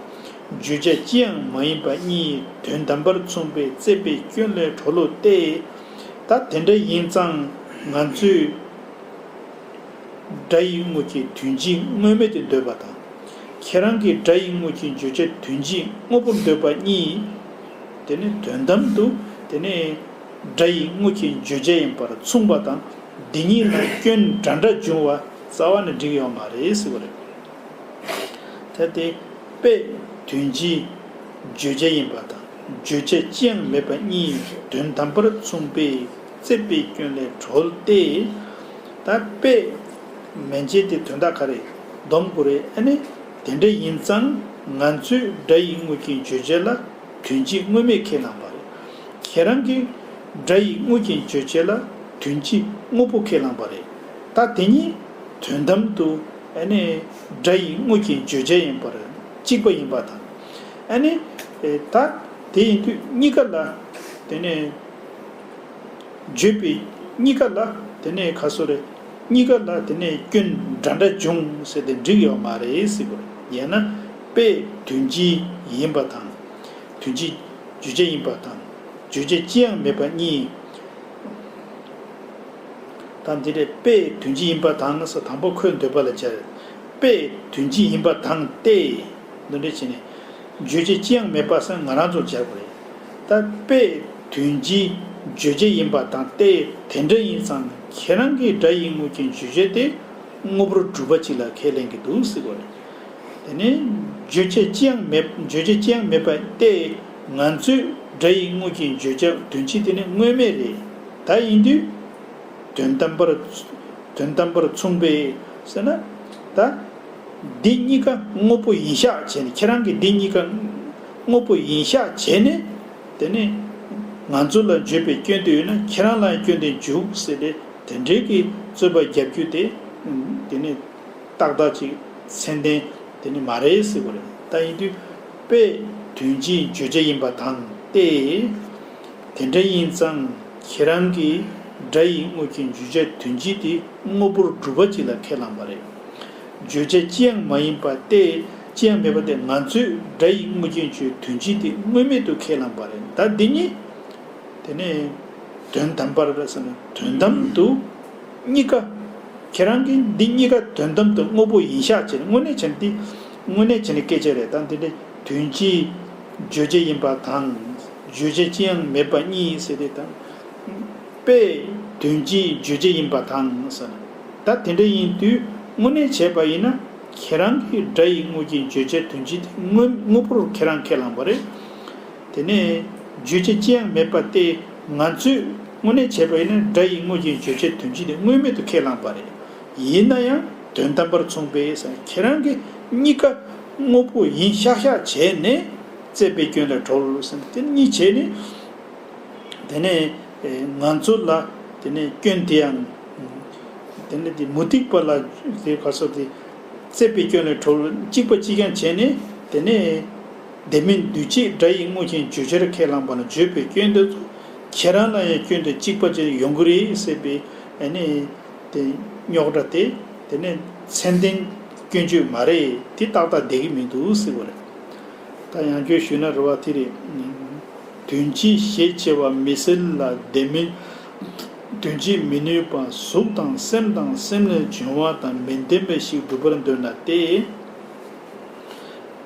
བརྗོད་བྱ་ཅི་ཡང་མ་ཡིན་པ་གཉིས་དོན་དམ་པར་མཚུངས་པའི་བརྩད་པའི་སྐྱོན་ལས་གྲོལ་ལོ་སྟེ། ད་དེ་འདྲ་ཡིན་ཙང་ང་ཚོས་སྒྲ་ཡི་དངོས་ཀྱི་དོན་སྤྱི་དངོས་མེད་དུ་འདོད་པ་དང་། ཁྱེད་རང་གིས་སྒྲ་ཡི་དངོས་ཀྱི་བརྗོད་བྱ་དོན་སྤྱི་དངོས་པོར་འདོད་པ་གཉིས། དེ་ནི་དོན་དམ་དུ་དེ་ནི་སྒྲ་ཡི་དངོས་ཀྱི་བརྗོད་བྱ་ཡིན་པར་མཚུངས་པ་དང་། འདི་གཉིས་ལ་སྐྱོན་འདྲ་འདྲ་འབྱུང་བ་རྩ་བ་ནས་འགྲིག་ཡོད་མ་རེད་ཟེར་བ་རེད། ད་དེ་དཔེ་དོན་སྤྱིའི་བརྗོད་བྱ་ཡིན་པ་དང་བརྗོད་བྱ་ཅི་ཡང་མེད་པ་གཉིས་དོན་དམ་པར་མཚུངས་པའི་བརྩད་པའི་སྐྱོན་ལས་གྲོལ་ཏེ། ད་དཔེ་མན་ཆད་དེ་དོན་དག་ག་རེ་སྡོམ་དགོས་རེད། ཨ་ནི་དེ་འདྲ་ཡིན་ཙང་ང་ཚོས་སྒྲ་ཡི་དངོས་ཀྱི་བརྗོད་བྱ་ལ་དོན་སྤྱི་དངོས་མེད་ཁས་བླངས་པ་རེད། ཁྱེད་རང་གིས་སྒྲ་ཡི་དངོས་ཀྱི་བརྗོད་བྱ་ལ་དོན་སྤྱི་དངོས་པོ་ཁས་བླངས་པ་རེད། ད་དེ་གཉིས་དོན་དམ་དུ་ཨ་ནི་སྒྲ་ཡི་དངོས་ཀྱི་བརྗོད་བྱ་ཡིན་པར་གཅིག་པ་ཡིན་པ་དང་། ཨ་ནི་ད་དེ་ཡིན་དུས་གཉིས་ཀ་ལ་དེ་ནས་བརྗོད་པའི་གཉིས་ཀ་ལ་དེ་ནས་ག་སོ་རེད། གཉིས་ཀ་ལ་དེ་ནས་སྐྱོན་འདྲ་འདྲ་འབྱུང་ཟེར་ཏེ་འགྲིག་ཡོད་མ་རེད་ཟེར་དགོས་རེད། ཡང་ན་དཔེ་དོན་སྤྱི་ཡིན་པ་དང་། དོན་སྤྱི་བརྗོད་བྱ་ཡིན་པ་དང་། བརྗོད་བྱ་ཅི་ཡང་མེད་པ་གཉིས། ད་འདི་རེད། དཔེ་དོན་སྤྱི་ཡིན་པ་དང་ཟེར། དང་པོ་ཁོའི་འདོད་པ་ལ་སྦྱར། དཔེ་དོན་སྤྱི་ཡིན་པ་དང་སྟེ། འདི་འདྲ་བྱས་ནས་བརྗོད་བྱ་ཅི་ཡང་མེད་པ་ཟེར་ང་རང་ཚོར་སྦྱར་དགོས་རེད། ད་དཔེ་དོན་སྤྱིའི་བརྗོད་བྱ་ཡིན་པ་དང་སྟེ། དེ་འདྲ་ཡིན་ཙང་ཁྱེད་རང་གིས་སྒྲ་ཡིག་དངོས་ཀྱི་བརྗོད་བྱ་དེ་དངོས་པོར་གྲུབ་པ་ཅིག་ལ་ཁས་ལེན་གྱི་འདུག་ཟེར་དགོས་རེད། དེ་ནས་བརྗོད་བྱ་ཅི་ཡང་མེད། བརྗོད་བྱ་ཅི་ཡང་མེད་པ་སྟེ། ང་ཚོས་སྒྲ་ཡིག་དངོས་ཀྱི་བརྗོད་བྱ་དོན་སྤྱི་དེ་ནི་དངོས་མེད་རེད། ད་ཡིན་དུས། དོན་དམ་པར། དོན་དམ་པར་མཚུངས་པས་ཟེར་ན། ད་འདི་གཉིས་ཀ་དངོས་པོ་ཡིན་ཤག་བྱས་ནས། ཁྱེད་རང་གིས་འདི་གཉིས་ཀ་དངོས་པོ་ཡིན་ཤག་བྱས་ནས། དེ་ནས་ང་ཚོ་ལ་བརྗོད་པའི་སྐྱོན་དེ་ཡོད་ན་ཁྱེད་རང་ལའང་སྐྱོན་དེ་འཇུག་ཟེར་ཏེ། དེ་འདྲའི་གི་རྩོད་པ་རྒྱབ་རྒྱུ་དེ། དེ་ནས་ཏག་ཏག་ཅིག་ཚད་ལྡན་དེ་ནི་མ་རེད་ཟེར་བ་རེད། ད་ཡིན་དུས་དཔེ་དོན་སྤྱིའི་བརྗོད་བྱ་ཡིན་པ་དང་སྟེ། དེ་འདྲ་ཡིན་ཙང་ཁྱེད་རང་གིས་སྒྲ་ཡིག་དངོས་ཀྱི་བརྗོད་བྱ་དོན་སྤྱི་དེ་དངོས་པོར་གྲུབ་པ་ཅིག་ལ་ཁས་བླངས་པ་རེད། བརྗོད་བྱ་ཅི་ཡང་མ་ཡིན་པ་སྟེ། ཅི་ཡང་མེད་པ་སྟེ། ང་ཚོས་སྒྲ་ཡིག་དངོས་ཀྱི་བརྗོད་དོན་སྤྱི་དེ་དངོས་མེད་དུ་ཁས་བླངས་པ་རེད། ད་འདི་ཉིད། དེ་ནས་དོན་དམ་པར་ཟེར་ན་དོན་དམ་དུ་གཉིས་ཀ། ཁྱེད་རང་གིས་འདི་གཉིས་ཀ་དོན་དམ་དུ་དངོས་པོ་ཡིན་ཤག་བྱས་ནས། དངོས་གནས་བྱས་ན་འདི། དངོས་གནས་བྱས་ནས་སྐད་ཆ་རེད། ད་འདི་འདྲའི་དོན་སྤྱིའི་བརྗོད་བྱ་ཡིན་པ་དང་། བརྗོད་བྱ་ཅི་ཡང་མེད་པ་གཉིས་ཟེར་ཏེ། ད་དཔེ་དོན་སྤྱིའི་བརྗོད་བྱ་ཡིན་པ་དང་ཟེར་ན། ད་དེ་འདྲ་ཡིན་དུས་དངོས་གནས་བྱས་པ་ཡིན་ན་ཁྱེད་རང་གིས་སྒྲ་ཡིག་དངོས་ཀྱི་བརྗོད་བྱ་དོན་སྤྱི་དེ་དངོས་དངོས་པོར་ཁྱེད་རང་ཁས་བླངས་པ་རེད། དེ་ནས་བརྗོད་བྱ་ཅི་ཡང་མེད་པ་སྟེ། ང་ཚོས་དངོས་གནས་བྱས་པ་ཡིན་ན་སྒྲ་ཡིག་དངོས་ཀྱི་བརྗོད་བྱ་དོན་སྤྱི་དེ་དངོས་མེད་དུ་ཁས་བླངས་པ་རེད། ཡིན་ན་ཡང་དོན་དམ་པར་མཚུངས་པས་ཟེར། ཁྱེད་རང་གིས་གཉིས་ཀ་དངོས་པོ་ཡིན་ཤག་ཤག་བྱས་ནས་བཙལ་བའི་སྐྱོན་ལ་གྲོལ་ཟེར། དེ་གཉིས་བྱས་ནས། དེ་ནས་ང་ཚོ་ལ་དེ་ནས་སྐྱོན་དེ་ཡང་། དེ་ནས་དེ་མུ་སྟེགས་པ་ལ་དེ་ག་སོགས་དེ་བཙལ་བའི་སྐྱོན་ལས་གྲོལ། གཅིག་པ་གཅིག་རྐྱང་བྱས་ནས། དེ་ནས་དེ་མིན་འདུས་བྱས་སྒྲ་ཡིག་དངོས་ཀྱི་བརྗོད་བྱར་ཁས་བླངས་པ་ལ་བརྗོད་པའི་སྐྱོན་དེ་ཚོ་ཁྱེད་རང་ལ་ཡང་སྐྱོན་དེ་གཅིག་པ་ཅིག་ཡོང་གི་རེད་ཟེར་བའི་ཨ་ནི་དེ་རྙོག་དྲ་དེ། དེ་ནས་ཚད་ལྡན་སྐྱོན་བརྗོད་མ་རེད། དེ་ཏག་ཏག་བསྡད་ཀྱི་མི་འདུག་ཟེར་བ་རེད། ད་ཡང་བསྐྱར་ཞུས་ན་རེད་བ། དེ་རེད། དོན་སྤྱི་ཞེས་བྱ་བ་མི་སྲིད་ལ། དེ་མིན་དོན་སྤྱི་མི་ནུས་པ། གཟུགས་དང་སེམས་དང་སེམས་ལས་བྱུང་བ་དང་མི་ལྡན་པ་ཞིག་སྒྲུབ་པར་འདོད་ན་སྟེ།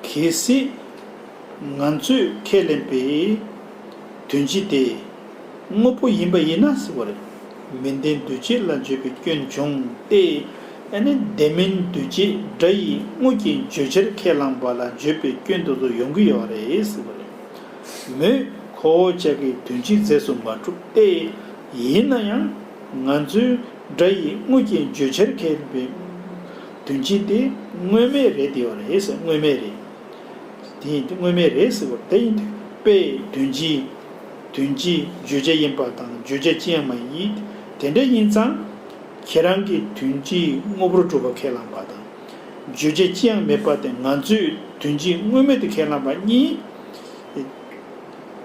གལ་སྲིད་ང་ཚོས་ཁས་ལེན་པའི་དོན་སྤྱི་དེ་དངོས་པོ་ཡིན་པ་ཡིན་ན་ཟེར་བ་རེད། མི་ལྡན་འདུས་བྱས་ལ་བརྗོད་པའི་སྐྱོན་བྱུང་སྟེ། ཨ་ནི་དེ་མིན་འདུས་བྱས་སྒྲ་ཡིག་དངོས་ཀྱི་བརྗོད་བྱར་ཁས་བླངས་པ་ལ་བརྗོད་པའི་སྐྱོན་དེ་ཚོ་ཡོང་གི་ཡོད་རེད་ཟེར་བ་རེད། མོས་ཁོ་བོ་ཅག་གི་དོན་སྤྱི་རྫས་སུ་མ་གྲུབ་སྟེ། ཡིན་ན་ཡང་ང་ཚོའི་སྒྲ་ཡིག་དངོས་ཀྱི་བརྗོད་བྱར་ཁས་ལེན་པའི་དོན་སྤྱི་དེ་དངོས་མེད་རེད། དེ་ཡོད་རེད་ཟེར། དངོས་མེད་རེད། དེ་ཡིན་དུས་དངོས་མེད་རེད་ཟེར་བ་དེ་ཡིན་དུས། དཔེ་དོན་སྤྱི། དོན་སྤྱིའི་བརྗོད་བྱ་ཡིན་པ་དང་བརྗོད་བྱ་ཅི་ཡང་མ་ཡིན། དེ་འདྲ་ཡིན་ཙང་ཁྱེད་རང་གིས་དོན་སྤྱིའི་དངོས་པོར་གྲུབ་པ་ཁས་བླངས་པ་དང་། བརྗོད་བྱ་ཅི་ཡང་མེད་པ་དེ་ང་ཚོས་དོན་སྤྱི་དངོས་མེད་དུ་ཁས་བླངས་པ་གཉིས་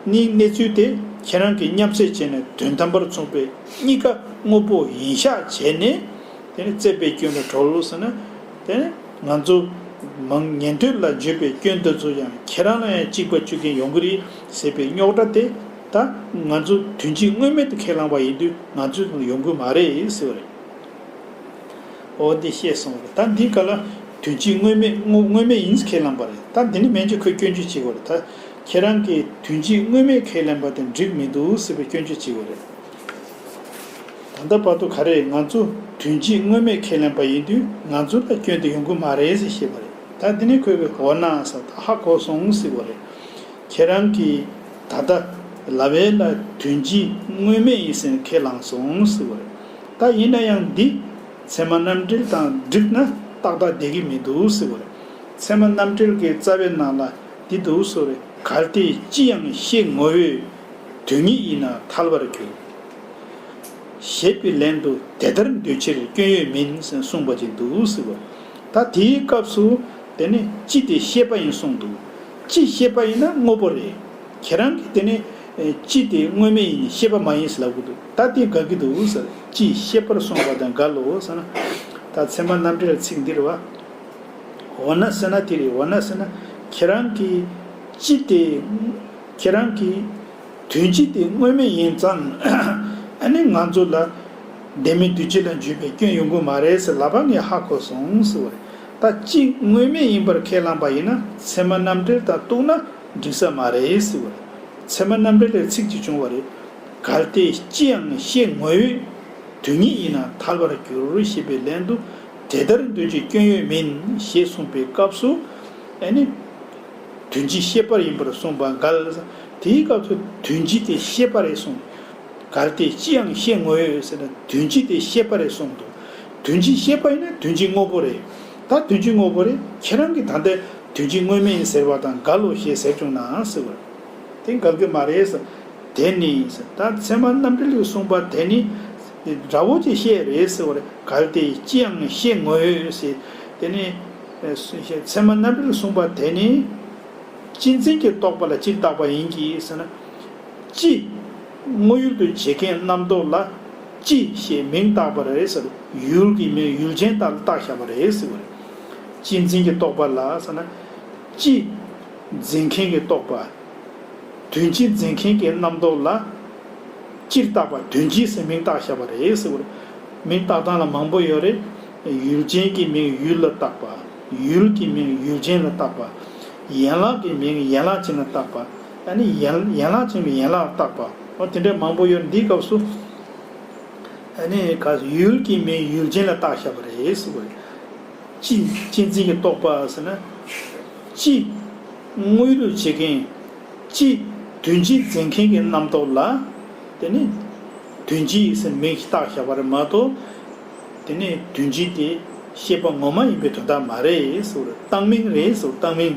ནི་གནས་ཚུལ་དེ་ཁྱེད་རང་གིས་མཉམ་བསྲེས་བྱས་ནས་དོན་དམ་པར་མཚུངས་པའི་གཉིས་ཀ་དངོས་པོ་ཡིན་ཤག་བྱས་ནས། དེ་ནི་བཙལ་བའི་སྐྱོན་ལ་གྲོལ་ཟེར་ན། དེ་ནི་ང་ཚོ་མང་ཉན་ཐོས་ལ་བརྗོད་པའི་སྐྱོན་འདི་ཚོ་ཡང་ཁྱེད་རང་ལ་ཡང་གཅིག་པ་གཅིག་རྐྱང་ཡོང་གི་རེད་ཟེར་བའི་རྙོག་དྲ་དེ། ད་ང་ཚོ་དོན་སྤྱི་དངོས་མེད་དུ་ཁས་བླངས་པ་ཡིན་དུས་ང་ཚོ་ལ་ཡོང་གི་མ་རེད་ཟེར་བ་རེད། འོ་འདི་བཤད་སོང་བ་རེད། ད་འདི་ག་ལ་དོན་སྤྱི་དངོས་མེད་དངོས་དངོས་མེད་ཡིན་ཁས་བླངས་པ་རེད། ད་འདི་ནི་མན་ཆད་ཁོས་སྐྱོན་བརྗོད་བྱེད་དགོས་རེད། ད་ཁྱེད་རང་གིས་དོན་སྤྱི་དངོས་མེད་ཁས་ལེན་པ་དེ་འགྲིག་མི་འདུག་ཟེར་བའི་སྐྱོན་བརྗོད་བྱེད་དགོས་རེད། ད་ལྟ་བར་དུ་ག་རེ། ང་ཚོ་དོན་སྤྱི་དངོས་མེད་ཁས་ལེན་པ་ཡིན་དུས་ང་ཚོ་ལ་སྐྱོན་དེ་ཡོང་གི་མ་རེད་ཟེར་བཤད་པ་རེད། ད་འདི་ནི་ཁོས་གི་འོ་ན་ཟེར། ད་ཧ་གོ་སོང་ཟེར་བ་རེད། ཁྱེད་རང་གིས་ད་ལྟ་ལབ་ཡས་ལ་དོན་སྤྱི་དངོས་མེད་ཡིན་ཟེར་ཁས་བླངས་སོང་ཟེར་བ་རེད། ད་ཡིན་ན་ཡང་འདི་ཚད་མ་རྣམ་འགྲེལ་དང་བསྒྲིགས་ན་ཏག་ཏག་བསྡད་ཀྱི་མི་འདུག་ཟེར་བ་རེད། ཚད་མ་རྣམ་འགྲེལ་གྱི་རྩ་བའི་ནང་ལ་འདི་འདུག་ཟེར་བ་རེད། གལ་ཏེ་སྤྱི་ཡང་ཤེས་ངོ་བོས་དོན་ཉིད་ཡིན་ན་ཐལ་བར་འགྱུར། ཞེས་པའི་ལན་དུ་དེ་ལྟར་འདོད་ཕྱིར་སྐྱོན་ཡོད་མིན་གསུངས་པ་ཅིག་འདུག་ཟེར་བ། ད་དེའི་སྐབས་སུ་དེ་ནི་སྤྱི་དེ་ཤེས་པ་ཡིན་གསུངས་འདུག་སྤྱི་ཤེས་པ་ཡིན་ན་དངོས་པོ་རེད། ཁྱེད་རང་གིས་དེ་ནི་ཨེ་སྤྱི་དེ་དངོས་མེད་ཡིན། ཤེས་པ་མ་ཡིན་ཟེར་ལབ་གི་འདུག་ད་དེ་དགའ་གི་འདུག་ཟེར། སྤྱི་ཤེས་པར་གསུངས་པ་དང་འགལ་ལོ་ཟེར་ན། ད་ཚད་མ་རྣམ་འགྲེལ་ཚིག་འདི་རེད་བ། འོ་ན་ཟེར་ན་དེ་རེད། འོ་ན་ཟེར་ན་ཁྱེད་རང་གིས་སྤྱི་དེ། ཁྱེད་རང་གིས་དོན་སྤྱི་དེ་དངོས་མེད་ཡིན་ཙང་། ཨ་ནི་ང་ཚོ་ལ་ ལྡན་མིན་འདུས་བྱས་ལ་འཇུག་པའི་སྐྱོན་ཡོང་གི་མ་རེད་ཟེར་ལབ་པ་ངས་ཧ་གོ་སོང་ཟེར་བ་རེད། ད་སྤྱི་དངོས་མེད་ཡིན་པར་ཁས་བླངས་པ་ཡིན་ན་ཚད་མ་རྣམ་འགྲེལ་དང་གཏུགས་ན་འགྲིག་ས་མ་རེད་ཟེར་བ་རེད། ཚད་མ་རྣམ་འགྲེལ་ལས་ཚིག་གཅིག་བྱུང་བ་རེད། གལ་ཏེ་སྤྱིའང་ཤེས་ངོ་བོས་དོན་ཉིད་ཡིན་ན་ཐལ་བར་འགྱུར་ཞེས་པའི་ལན་དུ་དེ་ལྟར་འདོད་ཀྱི་སྐྱོན་ཡོད་མིན་ཞེས་གསུངས་པའི་སྐབས་སུ། ཨ་ནི། དོན་སྤྱི་ཤེས་པ་ཡིན་པར་གསུངས་པ་འགལ། དེའི་སྐབས་སུ་དོན་སྤྱི་དེ་ཤེས་པ་རེད་གསུངས། གལ་ཏེ་སྤྱིའང་ཤེས་ངོ་བོས་ཟེར་ན་དོན་སྤྱི་དེ་ཤེས་པ་རེད་གསུངས་འདུག་དོན་སྤྱི་ཤེས་པ་ཡིན་ན་དོན་སྤྱི་དངོས་པོ་རེད། ད་དོན་སྤྱི་དངོས་པོ་རེད། ཁྱེད་རང་གིས་ད་ལྟ་དོན་སྤྱི་དངོས་མེད་ཡིན་ཟེར་བ་དང་འགལ་ལོ་ཞེས་ཟེར་བྱུང་ན་ཟེར་བ་རེད། དེ་འགལ་གྱི་མ་རེད་ཟེར། དེ་ནི་ཟེར། ད་ཚད་མ་རྣམ་འགྲེལ་གྱིས་གསུངས་པ་དེ་ནི་འདྲ་བོ་ཅིག་བཤད་རེད་ཟེར་བ་རེད། གལ་ཏེ་སྤྱིའང་ཤེས་ངོ་བོས་ཟེར། དེ་ནི་ཚད་མ་རྣམ་འགྲེལ་གྱིས་གསུངས་པ་དེ་ནི། སྤྱི་འཛིན་གྱི་རྟོག་པ་ལ་སྤྱིར་བཏགས་པ་ཡིན་གྱི་ཟེར་ན། སྤྱི། དངོས་ཡུལ་དུ་བྱེད་མཁན་རྣམ་རྟོག་ལ་སྤྱི་ཞེས་མིང་བཏགས་པ་རེད་ཟེར། ཡུལ་གྱི་མིང་ཡུལ་ཅན་དག་ལ་བཏགས་བཞག་པ་རེད་ཟེར་བ་རེད། སྤྱི་འཛིན་གྱི་རྟོག་པ་ལ་ཟེར་ན། སྤྱི། འཛིན་མཁན་གྱི་རྟོག་པ། དོན་སྤྱི་འཛིན་མཁན་གྱི་རྣམ་རྟོག་ལ། སྤྱིར་བཏགས་པ་དོན་སྤྱི་ཟེར་མིང་བཏགས་བཞག་པ་རེད་ཟེར་བ་རེད། མིང་བཏགས་སྟངས་ལ་མང་པོ་ཡོད་རེད། ཡུལ་ཅན་གྱི་མིང་ཡུལ་ལ་བཏགས་པ། ཡུལ་གྱི་མིང་ཡུལ་ཅན་ལ་བཏགས་པ། ཡན་ལག་གི་མིང་ཡན་ལག་ཅན་ལ་བཏགས་པ། ཨ་ནི་ཡན་ཡན་ལག་ཅན་གྱི་ཡན་ལག་ལ་བཏགས་པ། འོ་དེ་འདྲ་མང་པོ་ཡོད། འདིའི་སྐབས་སུ། ཨ་ནི་ག་ཡུལ་གྱི་མིང་ཡུལ་ཅན་ལ་བཏགས་བཞག་པ་རེད་ཟེར་བ་རེད། སྤྱི། སྤྱི་འཛིན་གྱི་རྟོག་པ་ཟེར་ན། སྤྱི། དངོས་ཡུལ་དུ་བྱེད་མཁན། སྤྱི། དོན་སྤྱི་འཛིན་མཁན་གྱི་རྣམ་རྟོག་ལ། དེ་ནི། དོན་སྤྱི་ཟེར་མིང་ཞིག་བཏགས་བཞག་པ་རེད་མ་གཏོགས། དེ་ནི་དོན་སྤྱི་དེ་ཤེས་པ་ངོ་མ་ཡིན་པའི་དོན་དག་མ་རེད་ཟེར་བ་རེད། བཏང་མིང་རེད་ཟེར། བཏང་མིང་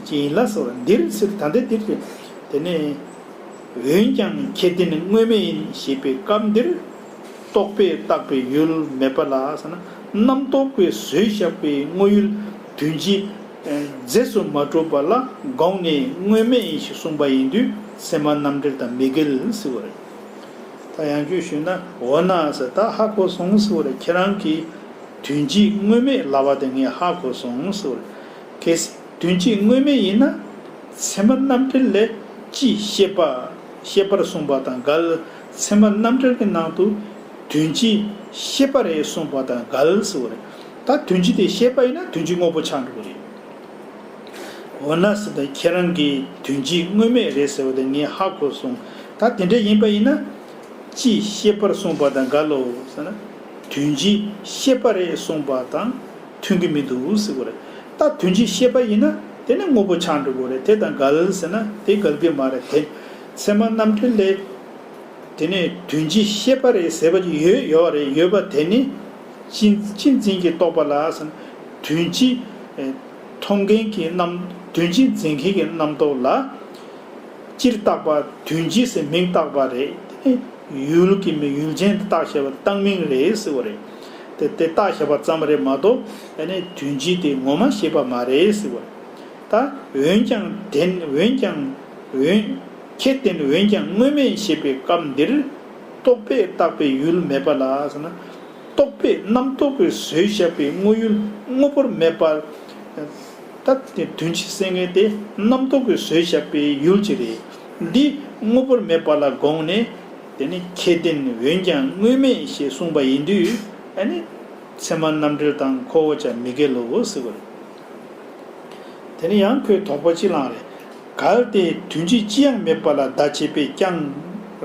ཅིག་ཡིན་ལ་ཟེར་བ་རེད། འདིར་ཟེར། ད་ལྟ་འདིར་ཟེར། དེ་ནི། འོན་ཀྱང་ཁྱད་ལྡན་དངོས་མེད་ཡིན་ཞེས་པའི་སྐབས་འདིར། རྟོག་པས་བཏགས་པའི་ཡུལ་མེད་པ་ལ་ཟེར་ན། རྣམ་རྟོག་པས་བཟོས་བཞག་པའི་དངོས་ཡུལ་དོན་སྤྱི་རྫས་སུ་མ་གྲུབ་པ་ལ་དགོངས་ནས་དངོས་མེད་ཡིན་ཞེས་གསུངས་པ་ཡིན་དུས་ཚད་མ་རྣམ་འགྲེལ་དང་མི་འགལ་ཟེར་བ་རེད། ད་ཡང་བསྐྱར་ཞུས་ན། འོ་ན་ཟེར། ད་ཧ་གོ་སོང་ཟེར་བ་རེད། ཁྱེད་རང་གིས་དོན་སྤྱི་དངོས་མེད་ལབ་པ་དེ་ངས་ཧ་གོ་སོང་ཟེར་བ་རེད། གལ་སྲིད། དོན་སྤྱི་དངོས་མེད་ཡིན་ན། ཚད་མ་རྣམ་འགྲེལ་ལས་སྤྱི་ཤེས་པ། ཤེས་པར་གསུངས་པ་དང་འགལ། ཚད་མ་རྣམ་འགྲེལ་གྱི་ནང་དུ་དོན་སྤྱི་ཤེས་པ་རེད་གསུངས་པ་དང་འགལ་ཟེར་བ་རེད། ད་དོན་སྤྱི་དེ་ཤེས་པ་ཡིན་ན་དོན་སྤྱི་དངོས་པོ་ཆགས་འགྲོ་གི་རེད། འོ་ན་ཟེར། ད་ཁྱེད་རང་གིས་དོན་སྤྱི་དངོས་མེད་རེད་ཟེར་བ་དེ་ངས་ཧ་གོ་སོང་། ད་དེ་འདྲ་ཡིན་པ་ཡིན་ན། སྤྱི་ཤེས་པར་གསུངས་པ་དང་འགལ་ལོ་ཟེར་ན། དོན་སྤྱི་ཤེས་པ་རེད་གསུངས་པ་དང་མཐུན་གྱི་མི་འདུག་ཟེར་བ་རེད། ད་དོན་སྤྱི་ཤེས་པ་ཡིན་ན་དེ་ནི་དངོས་པོ་ཆགས་འགྲོ་གི་རེད། དེ་དང་འགལ་ཟེར་ན་དེ་འགལ་གྱི་མ་རེད། དེ་ཚད་མ་རྣམ་འགྲེལ་ལས་དེ་ནི་དོན་སྤྱི་ཤེས་པ་རེད་ཟེར་བ་ཅིག་ཡོད་ཡོད་རེད། ཡོད་པ་དེ་ནི་སྤྱི་སྤྱི་འཛིན་གྱི་རྟོག་པ་ལ་ཟེར་ན། དོན་སྤྱི་མཐོང་མཁན་གྱི་རྣམ། དོན་སྤྱི་འཛིན་མཁན་གྱི་རྣམ་རྟོག་ལ། སྤྱིར་བཏགས་པ་དོན་སྤྱི་ཟེར་མིང་བཏགས་པ་རེད། དེ་ནི་ཡུལ་གྱི་མིང་ཡུལ་ཅན་དུ་བཏགས་བཞག་པ་བཏང་མིང་རེད་ཟེར་བ་རེད། དེ་དེ་བཏགས་བཞག་པ་ཙམ་རེད་མ་གཏོགས། ཨ་ནི་དོན་སྤྱི་དེ་ངོ་མ་ཤེས་པ་མ་རེད་ཟེར་བ་རེད། ད་འོན་ཀྱང་དེ་འོན་ཀྱང་འོན། ཁྱད་ལྡན་འོན་ཀྱང་དངོས་མེད་ཞེས་པའི་སྐབས་འདིར། རྟོག་པས་བཏགས་པའི་ཡུལ་མེད་པ་ལ་ཟེར་ན། རྟོག་པས་རྣམ་རྟོག་གིས་བཟོས་བཞག་པའི་དངོས་ཡུལ་དངོས་པོར་མེད་པ། ད་དེ་དོན་སྤྱི་ཟེར་མཁན་དེ་རྣམ་རྟོག་གིས་བཟོས་བཞག་པའི་ཡུལ་ཅིག་རེད། འདི་དངོས་པོར་མེད་པ་ལ་དགོངས་ནས། དེ་ནི་ཁྱད་ལྡན་འོན་ཀྱང་དངོས་མེད་ཞེས་གསུངས་པ་ཡིན་དུས། ཨ་ནི་ཚད་མ་རྣམ་འགྲེལ་དང་ཁོ་བོ་ཅག་མི་འགལ་ལོ་ཟེར་བ་རེད། དེ་ནི་ཡང་ཁོས་དོགས་པ་གཅིག་བསླངས་རེད། གལ་ཏེ་དོན་སྤྱི་ཅི་ཡང་མེད་པ་ལ་བརྡ་བྱེད་པས་ཀྱང་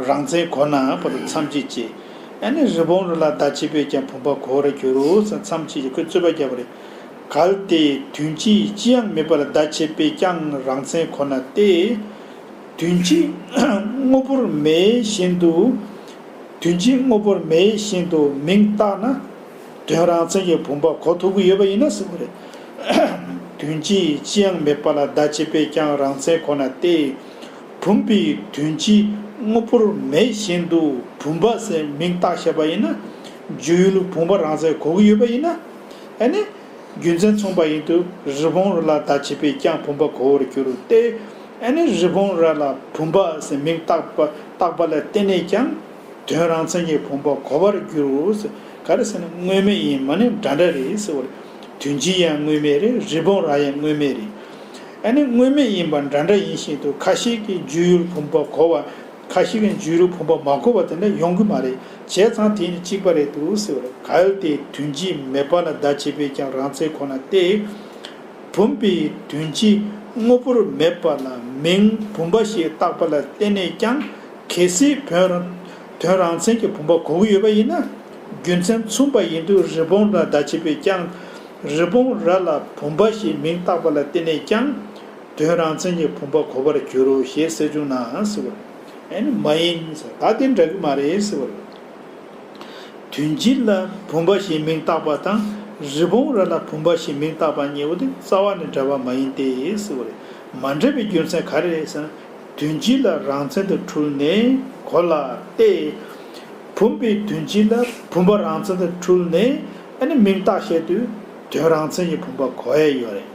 རང་མཚན་གོ་ན་བར་དུ་མཚམས་གཅིག་བཅད། ཨ་ནི་རི་བོང་རི་ལ་བརྡ་བྱེད་པས་ཀྱང་བུམ་པ་གོ་བར་འགྱུར་རོ་ཟེར་མཚམས་གཅིག་བཅད། ཁོས་རྩོད་པ་བརྒྱབ་པ་རེད། གལ་ཏེ་དོན་སྤྱི་ཅི་ཡང་མེད་པ་ལ་བརྡ་བྱེད་པས་ཀྱང་རང་མཚན་གོ་ན་སྟེ། དོན་སྤྱི་དངོས་པོར་མེད་བཞིན་དུ། དོན་སྤྱི་དངོས་པོར་མེད་བཞིན་དུ་མིང་བཏགས་ན། དོན་རང་མཚན་གྱི་བུམ་པ་གོ་ཐུབ་ཀྱི་ཡོད་པ་ཡིན་ན་ཟེར་བ་རེད། དོན་སྤྱི་ཅི་ཡང་མེད་པ་ལ་བརྡ་བྱེད་པས་ཀྱང་རང་མཚན་གོ་ན་སྟེ། བུམ་པའི་དོན་སྤྱི་དངོས་པོར་མེད་བཞིན་དུ་བུམ་པ་ཟེར་མིང་བཏགས་བཞག་པ་ཡིན་ན། སྦྱོར་ཡུལ་བུམ་པ་རང་མཚན་གོ་གི་ཡོད་པ་ཡིན་ན། ཨ་ནི། རྒྱུ་མཚན་མཚུངས་པ་ཡིན་དུས་རི་བོང་རི་ལ་བརྡ་བྱེད་པས་ཀྱང་བུམ་པ་གོ་བར་འགྱུར་ཏེ། ཨ་ནི་རི་བོང་རི་ལ་བུམ་པ་ཟེར་མིང་བཏགས་པ་བཏགས་པ་ལ་བརྟེན་ནས་ཀྱང་དོན་རང་མཚན་གྱི་བུམ་པ་གོ་བར་འགྱུར་ཟེར། ག་རེ་ཟེར་ན་དངོས་མེད་ཡིན་མ་ནི་འདྲ་འདྲ་རེད་ཟེར་བ་རེད། དོན་སྤྱི་ཡང་དངོས་མེད་རེད། རི་བོང་རི་ཡང་དངོས་མེད་རེད། ཨ་ནི་དངོས་མེད་ཡིན་པ་འདྲ་འདྲ་ཡིན་བཞིན་དུ་ཁ་ཤས་ཀྱིས་སྦྱོར་ཡུལ་བུམ་པ་གོ་བ། ཁ་ཤས་ཀྱིས་འཇུག་ཡུལ་བུམ་པ་མ་གོ་བ་དེ་འདྲ་ཡོང་གི་མ་རེད། བྱས་ཙང་དེ་ནི་གཅིག་པ་རེད་འདུག་ཟེར་བ་རེད། གལ་ཏེ་དོན་སྤྱི་མེད་པ་ལ་བརྡ་བྱེད་པས་ཀྱང་རང་མཚན་ཁོ་ན་སྟེ། བུམ་པའི་དོན་སྤྱི་དངོས་པོར་མེད་པ་ལ་མིང་བུམ་པ་ཞེས་བཏགས་པ་ལ་བརྟེན་ནས་ཀྱང་གལ་སྲིད་བོན་རང་དོན་རང་མཚན་གྱི་བུམ་པ་གོ་གི་ཡོད་པ་ཡིན་ན། རྒྱུ་མཚན་མཚུངས་པ་ཡིན་དུས་རི་བོང་ལ་བརྡ་བྱེད་པས་ཀྱང་། རི་བོང་རྭ་ལ་བུམ་པ་ཞེས་མིང་བཏགས་པ་ལ་བརྟེན་ནས་ཀྱང་། དོན་རང་མཚན་གྱི་བུམ་པ་གོ་བར་འགྱུར་རོ་ཞེས་ཟེར་བྱུང་ན་ཟེར་བ་རེད། ཨ་ནི་མ་ཡིན་ཟེར། ད་དེ་འདྲ་གི་མ་རེད་ཟེར་བ་རེད། དོན་སྤྱི་ལ་བུམ་པ་ཞེས་མིང་བཏགས་པ་དང་། རི་བོང་རྭ་ལ་བུམ་པ་ཞེས་མིང་བཏགས་པ་གཉིས་པོ་དེ་རྩ་བ་ནས་འདྲ་བ་མ་ཡིན་ཏེ་ཟེར་བ་རེད། མ་འདྲ་བའི་རྒྱུ་མཚན་ག་རེ་རེད་ཟེར་ན། དོན་སྤྱི་ལ་རང་མཚན་དུ་འཁྲུལ་ནས་གོ་ལ་སྟེ། བུམ་པའི་དོན་སྤྱི་ལ་བུམ་པ་རང་མཚན་དུ་འཁྲུལ་ནས་ཨ་ནི་མིང་བཏགས་བྱས་དུས་དོན་རང་མཚན་གྱི་བུམ་པ་གོ་ཡ་ཡོད་རེད།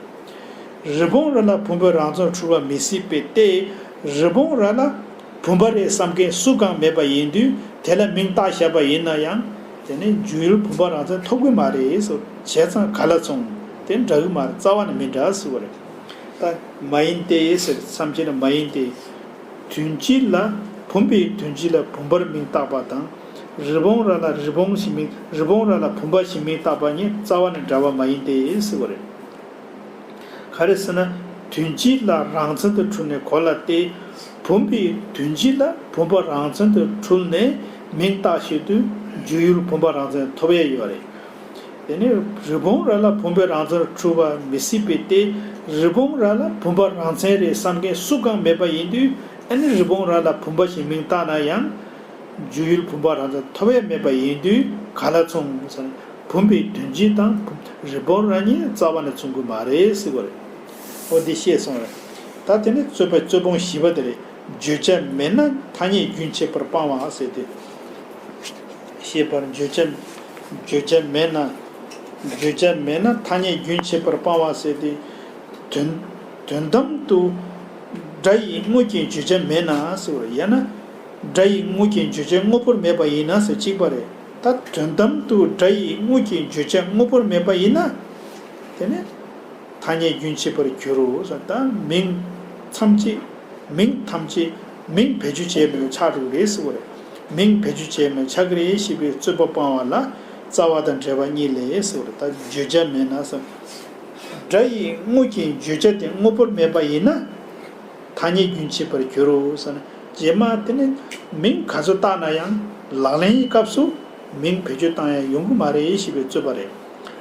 རི་བོང་རྭ་ལ་བུམ་པའི་རང་མཚན་འཁྲུལ་བ་མི་སྲིད་པས་ཏེ། རི་བོང་རྭ་ལ་བུམ་པ་རེད་བསམ་མཁན་སུ་གང་མེད་པ་ཡིན་དུས་དེ་ལ་མིང་བཏགས་བཞག་པ་ཡིན་ན་ཡང་དེ་ནི་འཇུག་ཡུལ་བུམ་པ་རང་མཚན་ཐོབ་ཀྱི་མ་རེད་ཟེར། བྱས་ཙང་ག་ལ་མཚུངས། དེ་འདྲ་གི་མ་རེད། རྩ་བ་ནས་མི་འདྲ་ཟེར་བ་རེད། ད་མ་ཡིན་ཏེ་ཟེར་བསམ་བྱས་ན་མ་ཡིན་ཏེ། དོན་སྤྱི་ལ་བུམ་པའི་དོན་སྤྱི་ལ་བུམ་པར་མིང་བཏགས་པ་དང་། རི་བོང་རྭ་ལ་རི་བོང་ཞེས་མིང་རི་བོང་རྭ་ལ་བུམ་པ་ཞེས་མིང་བཏགས་པ་གཉིས་རྩ་བ་ནས་འདྲ་བ་མ་ཡིན་ཏེ་ཟེར་བ་རེད། ག་རེ་ཟེར་ན། དོན་སྤྱི་ལ་རང་མཚན་དུ་འཁྲུལ་ནས་གོ་ལ་སྟེ། བུམ་པའི་དོན་སྤྱི་ལ་བུམ་པ་རང་མཚན་དུ་འཁྲུལ་ནས་མིང་བཏགས་བྱེད་དུས་འཇུག་ཡུལ་བུམ་པ་རང་མཚན་ཐོབ་ཡས་ཡོད་རེད། དེ་ནས་རི་བོང་རྭ་ལ་བུམ་པའི་རང་མཚན་འཁྲུལ་བ་མི་སྲིད་པས་ཏེ། རི་བོང་རྭ་ལ་བུམ་པ་རང་མཚན་རེད་བསམ་མཁན་སུ་གང་མེད་པ་ཡིན་དུས་ཨ་ནི་རི་བོང་རྭ་ལ་བུམ་པ་ཞེས་མིང་བཏགས་ན་ཡང་། འཇུག་ཡུལ་བུམ་པ་རང་མཚན་ཐོབ་ཡས་མེད་པ་ཡིན་དུས་ག་ལ་མཚུངས་ཟེར་ན། བུམ་པའི་དོན་སྤྱི་དང་བུམ་རི་བོང་རྭ་གཉིས་རྩ་བ་ནས་མཚུངས་ཀྱི་མ་རེད་ཟེར་བ་རེད། འོ་འདི་ཤེས་སོང་རེད། ད་དེ་ནས་རྩོད་པ་རྩོད་སྤོང་བཞི་པ་དེ་རེད། བརྗོད་བྱ་མེད་ན་ཐ་སྙད་རྒྱུན་ཆད་པར་སྤང་བ་ཟེར་ཏེ། ཞེས་པར་བརྗོད་བྱ་བརྗོད་བྱ་མེད་ན། བརྗོད་བྱ་མེད་ན་ཐ་སྙད་རྒྱུན་ཆད་པར་སྤང་བ་ཟེར་ཏེ། དོན་དོན་དམ་དུ་སྒྲ་ཡི་དངོས་ཀྱི་བརྗོད་བྱ་མེད་ན་ཟེར་བ་རེད། ཡང་ན་སྒྲ་ཡི་དངོས་ཀྱི་བརྗོད་བྱ་དངོས་པོར་མེད་པ་ཡིན་ན་ཟེར་གཅིག་པ་རེད། ད་དོན་དམ་དུ་སྒྲ་ཡི་དངོས་ཀྱི་བརྗོད་བྱ་དངོས་པོར་མེད་པ་ཡིན་ན། དེ་ནི་ཐ་སྙད་རྒྱུན་ཆད་པར་འགྱུར་རོ། ད་མིང་ཐམས་ཅད་མིང་ཐམས་ཅད་མིང་བེད་སྤྱོད་བྱས་མེད་པ་ཆགས་འགྲོ་གི་རེད་ཟེར་བ་རེད། མིང་བེད་སྤྱོད་བྱས་མེད་ཆགས་ཀྱི་རེད་ཞེས་པའི་རྩོད་པ་སྤང་བ་ལ་རྩ་བ་དང་འབྲེལ་བ་གཉིས་ལས་ཟེར་བ་རེད། ད་བརྗོད་བྱ་མེད་ན་ཟེར། སྒྲ་ཡི་དངོས་ཀྱི་བརྗོད་བྱ་དེ་དངོས་པོར་མེད་པ་ཡིན་ན། ཐ་སྙད་རྒྱུན་ཆད་པར་འགྱུར་རོ་ཟེར་ན། རྗེས་མ་དེ་ནི་མིང་ག་ཚོད་བཏགས་ན་ཡང་ལག་ལེན་གྱི་སྐབས་སུ་མིང་བེད་སྤྱོད་བཏང་ཡ་ཡོང་གི་མ་རེད་ཞེས་པའི་རྩོད་པ་རེད།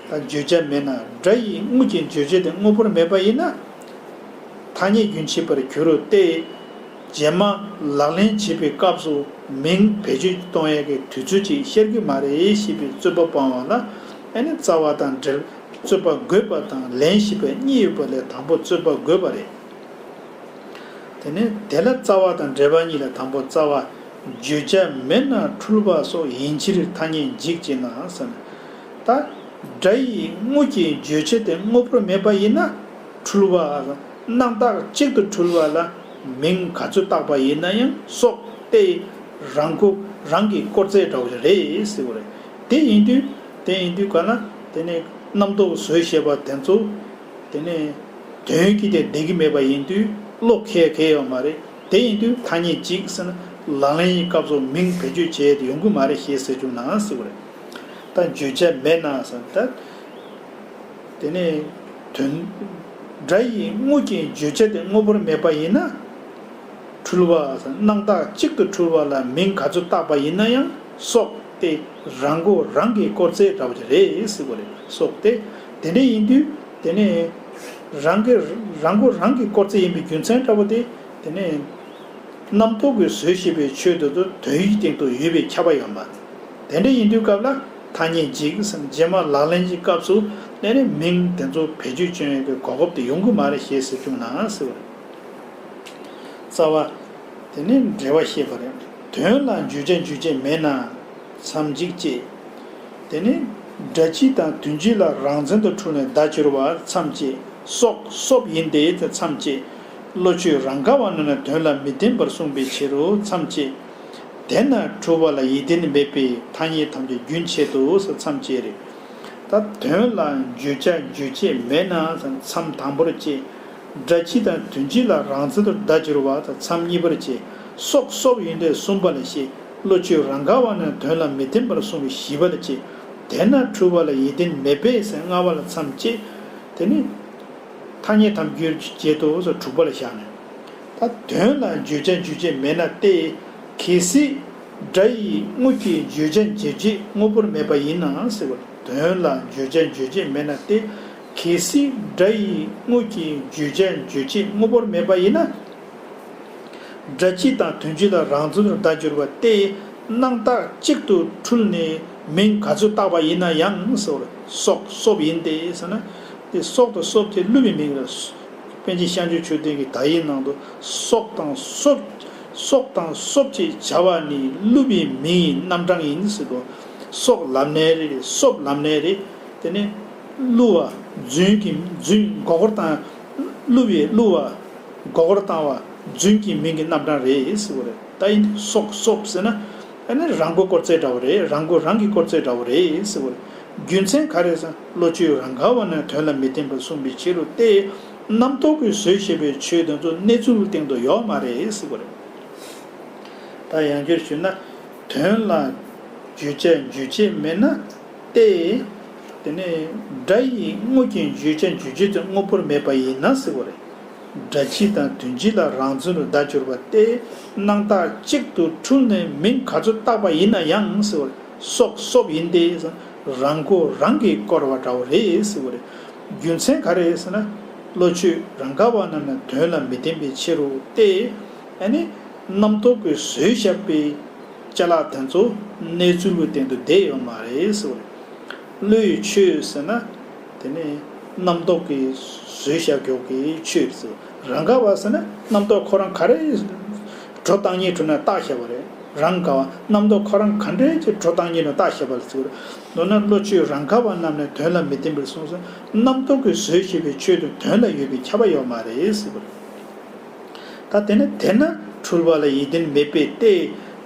ད་བརྗོད་བྱ་མེད་ན་སྒྲ་ཡི་དངོས་ཀྱི་བརྗོད་བྱ་དེ་དངོས་པོར་མེད་པ་ཡིན་ན། ཐ་སྙད་རྒྱུན་ཆད་པར་འགྱུར་རོ་སྟེ། རྗེས་མ་ལག་ལེན་བྱེད་པའི་སྐབས་སུ་མིང་བེད་སྤྱོད་གཏོང་ཡ་གི་དུས་ཚོད་ཅིག་ཤར་གྱི་མ་རེད་ཞེས་པའི་རྩོད་པ་སྤང་བ་ལ་ཨ་ནི་རྩ་བ་དང་འབྲེལ། རྩོད་པ་དགོས་པ་དང་ལན་ཞེས་པ་གཉིས་ཡོད་པ་ལས་དང་པོ་རྩོད་པ་དགོས་པ་རེད། དེ་ནས་དེ་ལ་རྩ་བ་དང་འབྲེལ་བ་གཉིས་ལས་དང་པོ་རྩ་བ། བརྗོད་བྱ་མེད་ན་འཁྲུལ་པ་སོགས་ཡིན་ཕྱིར་ཐ་སྙད་འཇིག་ཅེ་ན་ཟེར་ན། ད་སྒྲ་ཡི་དངོས་ཀྱི་བརྗོད་བྱ་དེ་དངོས་པོར་མེད་པ་ཡིན་ན་འཁྲུལ་པ། རྣམ་དག་གཅིག་ཏུ་འཁྲུལ་པ་ལ་མིང་ག་ཚོད་བཏགས་པ་ཡིན་ན་ཡང་སྲོག་སྟེ་རང་མགོ་རང་གིས་བསྐོར་རྫས་འདྲ་བོ་རེད་ཟེར་བ་རེད། དེ་ཡིན་དུས་དེ་ཡིན་དུས་ག་ན་དེ་ནས་རྣམ་རྟོག་བཟོས་བྱས་པ་དེ་ཚོ། དེ་ནས་དོན་གྱིས་དེ་བསྡད་ཀྱི་མེད་པ་ཡིན་དུས་བློ་ཁེལ་ཁེལ་ཡོད་མ་རེད། དེ་ཡིན་དུས་ཐ་སྙད་འཇིག་ཟེར་ན་ལག་ལེན་གྱི་སྐབས་སུ་མིང་བེད་སྤྱོད་བྱས་ཏེ་ཡོང་གི་མ་རེད་ཞེས་ཟེར་བྱུང་ན་ཟེར་བ་རེད། ད་བརྗོད་བྱ་མེད་ན་ཟེར་ད། དེ་ནས་དོན། སྒྲ་ཡི་དངོས་ཀྱི་བརྗོད་བྱ་དེ་དངོས་པོར་མེད་པ་ཡིན་ན། འཁྲུལ་པ་ཟེར་སྣང་དག་གཅིག་ཏུ་འཁྲུལ་པ་ལ་མིང་ག་ཚོད་བཏགས་པ་ཡིན་ན་ཡང་སྲོག་སྟེ་རང་མགོ་རང་གིས་བསྐོར་རྫས་འདྲ་བོ་ཅིག་རེད་ཟེར་བ་རེད། སྲོག་སྟེ། དེ་འདྲ་ཡིན་དུས་དེ་ནས་རང་གི་རང་མགོ་རང་གིས་བསྐོར་རྫས་ཡིན་པའི་རྒྱུ་མཚན་འདྲ་བོ་དེ་དེ་ནས་རྣམ་རྟོག་གིས་བཟོས་བྱས་པའི་ཆོས་དེ་ཚོ་དོན་ཡིག་སྟེང་དུ་ཡོད་པས་ཁྱབ་པ་ཡོད་མ་རེད། དེ་འདྲ་ཡིན་དུས་སྐབས་ལ་ཐ་སྙད་འཇིག་ཟེར་རྗེས་མ་ལག་ལེན་གྱི་སྐབས་སུ་དེ་ནས་མིང་དེ་ཚོ་བེད་སྤྱོད་བྱེད་ཡས་ཀྱི་གོ་སྐབས་དེ་ཡོང་གི་མ་རེད་ཞེས་ཟེར་བྱུང་ན་ཟེར་བ་རེད། རྩ་བ། དེ་ནས་འབྲེལ་བ་ཤེས་པ་རེད། དོན་ལ་བརྗོད་བྱ་འཇུག་བྱེད་མེད་ན་མཚམས་འཇིག་ཅེས། དེ་ནས་སྒྲ་སྤྱི་དང་དོན་སྤྱི་ལ་རང་མཚན་དུ་འཁྲུལ་ནས་བརྡ་སྦྱོར་བ་མཚམས་བཅད། སྲོག་སྲོག་ཡིན་ཏེ་མཚམས་བཅད། བློ་ཆོས་རང་དགའ་བ་ནོན་ན་དོན་ལ་མི་བརྟེན་པར་གསུངས་པའི་ཕྱིར་རོ་མཚམས་བཅད། དེས་ན་འཁྲུལ་བ་ལ་ཡིད་བརྟན་མེད་པས་ཐ་སྙད་ཐམས་ཅད་རྒྱུན་ཆད་དོ་ཟེར་མཚམས་བཅད་རེད། ད་དོན་ལ་བརྗོད་བྱ་འཇུག་བྱེད་མེད་ན་མཚམས་དང་པོར་བཅད། སྒྲ་སྤྱི་དང་དོན་སྤྱི་ལ་རང་མཚན་དུ་བརྡ་སྦྱོར་བ་དང་མཚམས་གཉིས་པར་བཅད། སྲོག་སྲོག་ཡིན་ཏེ་གསུམ་པ་ལ་བཤད། བློ་ཆོས་རང་དགའ་བ་རྣམས་དོན་ལ་མི་བརྟེན་པར་གསུངས་པའི་བཞི་པ་ལ་བྱེད། དེས་ན་འཁྲུལ་པ་ལ་ཡིད་བརྟེན་མེད་པས་ཟེར་ལྔ་པ་ལ་མཚམས་བཅད། དེ་ནི་ཐ་སྙད་དམ་རྒྱུན་གྱི་བརྗེད་དོ་ཟེར་དྲུག་པ་ལ་བཞག་ནས། ད་དོན་ལ་བརྗོད་བྱ་འཇུག་བྱེད་མེད་ན་སྟེ། གལ་སྲིད་སྒྲ་ཡི་དངོས་ཀྱི་བརྗོད་བྱ་འཇུག་བྱེད་དངོས་པོར་མེད་པ་ཡིན་ན་ཟེར་བ། དོན་ལ་བརྗོད་བྱ་འཇུག་བྱེད་མེད་ན་སྟེ། གལ་སྲིད་སྒྲ་ཡི་དངོས་ཀྱི་བརྗོད་བྱ་འཇུག་བྱེད་དངོས་པོར་མེད་པ་ཡིན་ན། སྒྲ་སྤྱི་དང་དོན་སྤྱི་ལ་རང་མཚན་དུ་བརྡ་སྦྱོར་བ་སྟེ། སྣང་བཏགས་གཅིག་ཏུ་འཁྲུལ་ནས་མིང་ག་ཚོད་བཏགས་པ་ཡིན་ན་ཡང་ཟེར་བ། སྲོག་སྲོག་ཡིན་ཏེ་ཟེར་ན། དེ་སྲོག་དང་སྲོག་དེ་ཀླུ་བའི་མིང་ལ། པཎ་ཆེན་ཤཱཀྱ་མཆོག་ལྡན་གྱི་དག་ཡིག་ནང་དུ་སྲོག་དང་སྲོག་སྲོག་དང་སྲོག་ཅེས་བྱ་བ་ནི་ཀླུ་བའི་མིང་ཡི་རྣམ་གྲངས་ཡིན་ཟེར་དོ། སྲོག་ལབ་ནའི་རེད། སྲོག་ལབ་ནའི་རེད། དེ་ནས་གླུ་བ་རྫུན་གྱི་རྫུན་མགོ་སྐོར་བཏང་། གླུ་བའི་གླུ་བ་མགོ་སྐོར་བཏང་བ་རྫུན་གྱི་མིང་གི་རྣམ་གྲངས་རེད་ཟེར་བ་རེད། ད་ཡིན་དུས་སྲོག་སྲོག་ཟེར་ན། ཨ་ནི་རང་མགོ་སྐོར་རྩེད་འདྲ་བོ་རེད། རང་མགོ་རང་གིས་སྐོར་རྩེད་འདྲ་བོ་རེད་ཟེར་བ་རེད། རྒྱུ་མཚན་ག་རེ་ཟེར་ན། བློ་ཆོས་རང་དགའ་བ་རྣམས་དོན་ལ་མི་བརྟེན་པར་གསུངས་པའི་ཕྱིར་རོ་སྟེ། རྣམ་རྟོག་གིས་བཟོས་བཞག་པའི་ཆོས་དེ་ཚོ་གནས་ཚུལ་སྟེང་དུ་ཡོད་མ་རེད་ཟེར་བ་རེད། ད་ཡང་བསྐྱར་ཞུས་ན། དོན་ལ་བརྗོད་བྱ་འཇུག་བྱེད་མེད་ན་སྟེ། དེ་ནས་སྒྲ་ཡི་དངོས་ཀྱི་བརྗོད་བྱ་འཇུག་བྱེད་དེ་དངོས་པོར་མེད་པ་ཡིན་ན་ཟེར་བ་རེད། སྒྲ་སྤྱི་དང་དོན་སྤྱི་ལ་རང་མཚན་དུ་བརྡ་སྦྱོར་བ་སྟེ། སྣང་བཏགས་གཅིག་ཏུ་འཁྲུལ་ནས་མིང་ག་ཚོད་བཏགས་པ་ཡིན་ན་ཡང་ཟེར་བ་རེད། སྲོག་སྲོག་ཡིན་ཏེ། རང་མགོ་རང་གིས་བསྐོར་བ་འདྲ་བོ་རེད་ཟེར་བ་རེད། རྒྱུ་མཚན་ག་རེ་ཟེར་ན། བློ་ཆོས་རང་དགའ་བ་རྣམས་ནི་དོན་ལ་མི་བརྟེན་པའི་ཕྱིར་རོ་སྟེ། ཨ་ནི་རྣམ་རྟོག་གིས་བཟོས་བཞག་པའི་ཅ་ལག་དེ་ཚོ་གནས་ཚུལ་གྱི་སྟེང་དུ་བསྡད་ཡོད་མ་རེད་ཟེར་བ་རེད། བློའི་ཆོས་ཟེར་ན། དེ་ནི་རྣམ་རྟོག་གིས་བཟོས་བཞག་ཡོད་ཀྱི་ཆོས་ཟེར། རང་དགའ་བ་ཟེར་ན་རྣམ་རྟོག་ཁོ་རང་ག་རེ་འགྲོ་སྟངས་སྙིང་འདོད་ན་བཏགས་བཞག་པ་རེད། རང་དགའ་བ་རྣམ་རྟོག་ཁོ་རང་ག་འདྲའི་ཅིག་འགྲོ་སྟངས་སྙིང་འདོད་ན་བཏགས་བཞག་པ་ལ་ཟེར། མདོར་ན་བློ་ཆོས་རང་དགའ་བ་རྣམས་ནི་དོན་ལ་མི་བརྟེན་པར་གསུངས་སོ། རྣམ་རྟོག་གིས་བཟོས་བཞག་པའི་ཆོས་དེ་དོན་ལ་ཡོད་པའི་ཁྱབ་པ་ཡོད་མ་རེད་ཟེར་བ་རེད། ད་དེ་ནི་དེས་ན་འཁྲུལ་པ་ལ་ཡིད་བརྟེན་མེད་པས་ཏེ།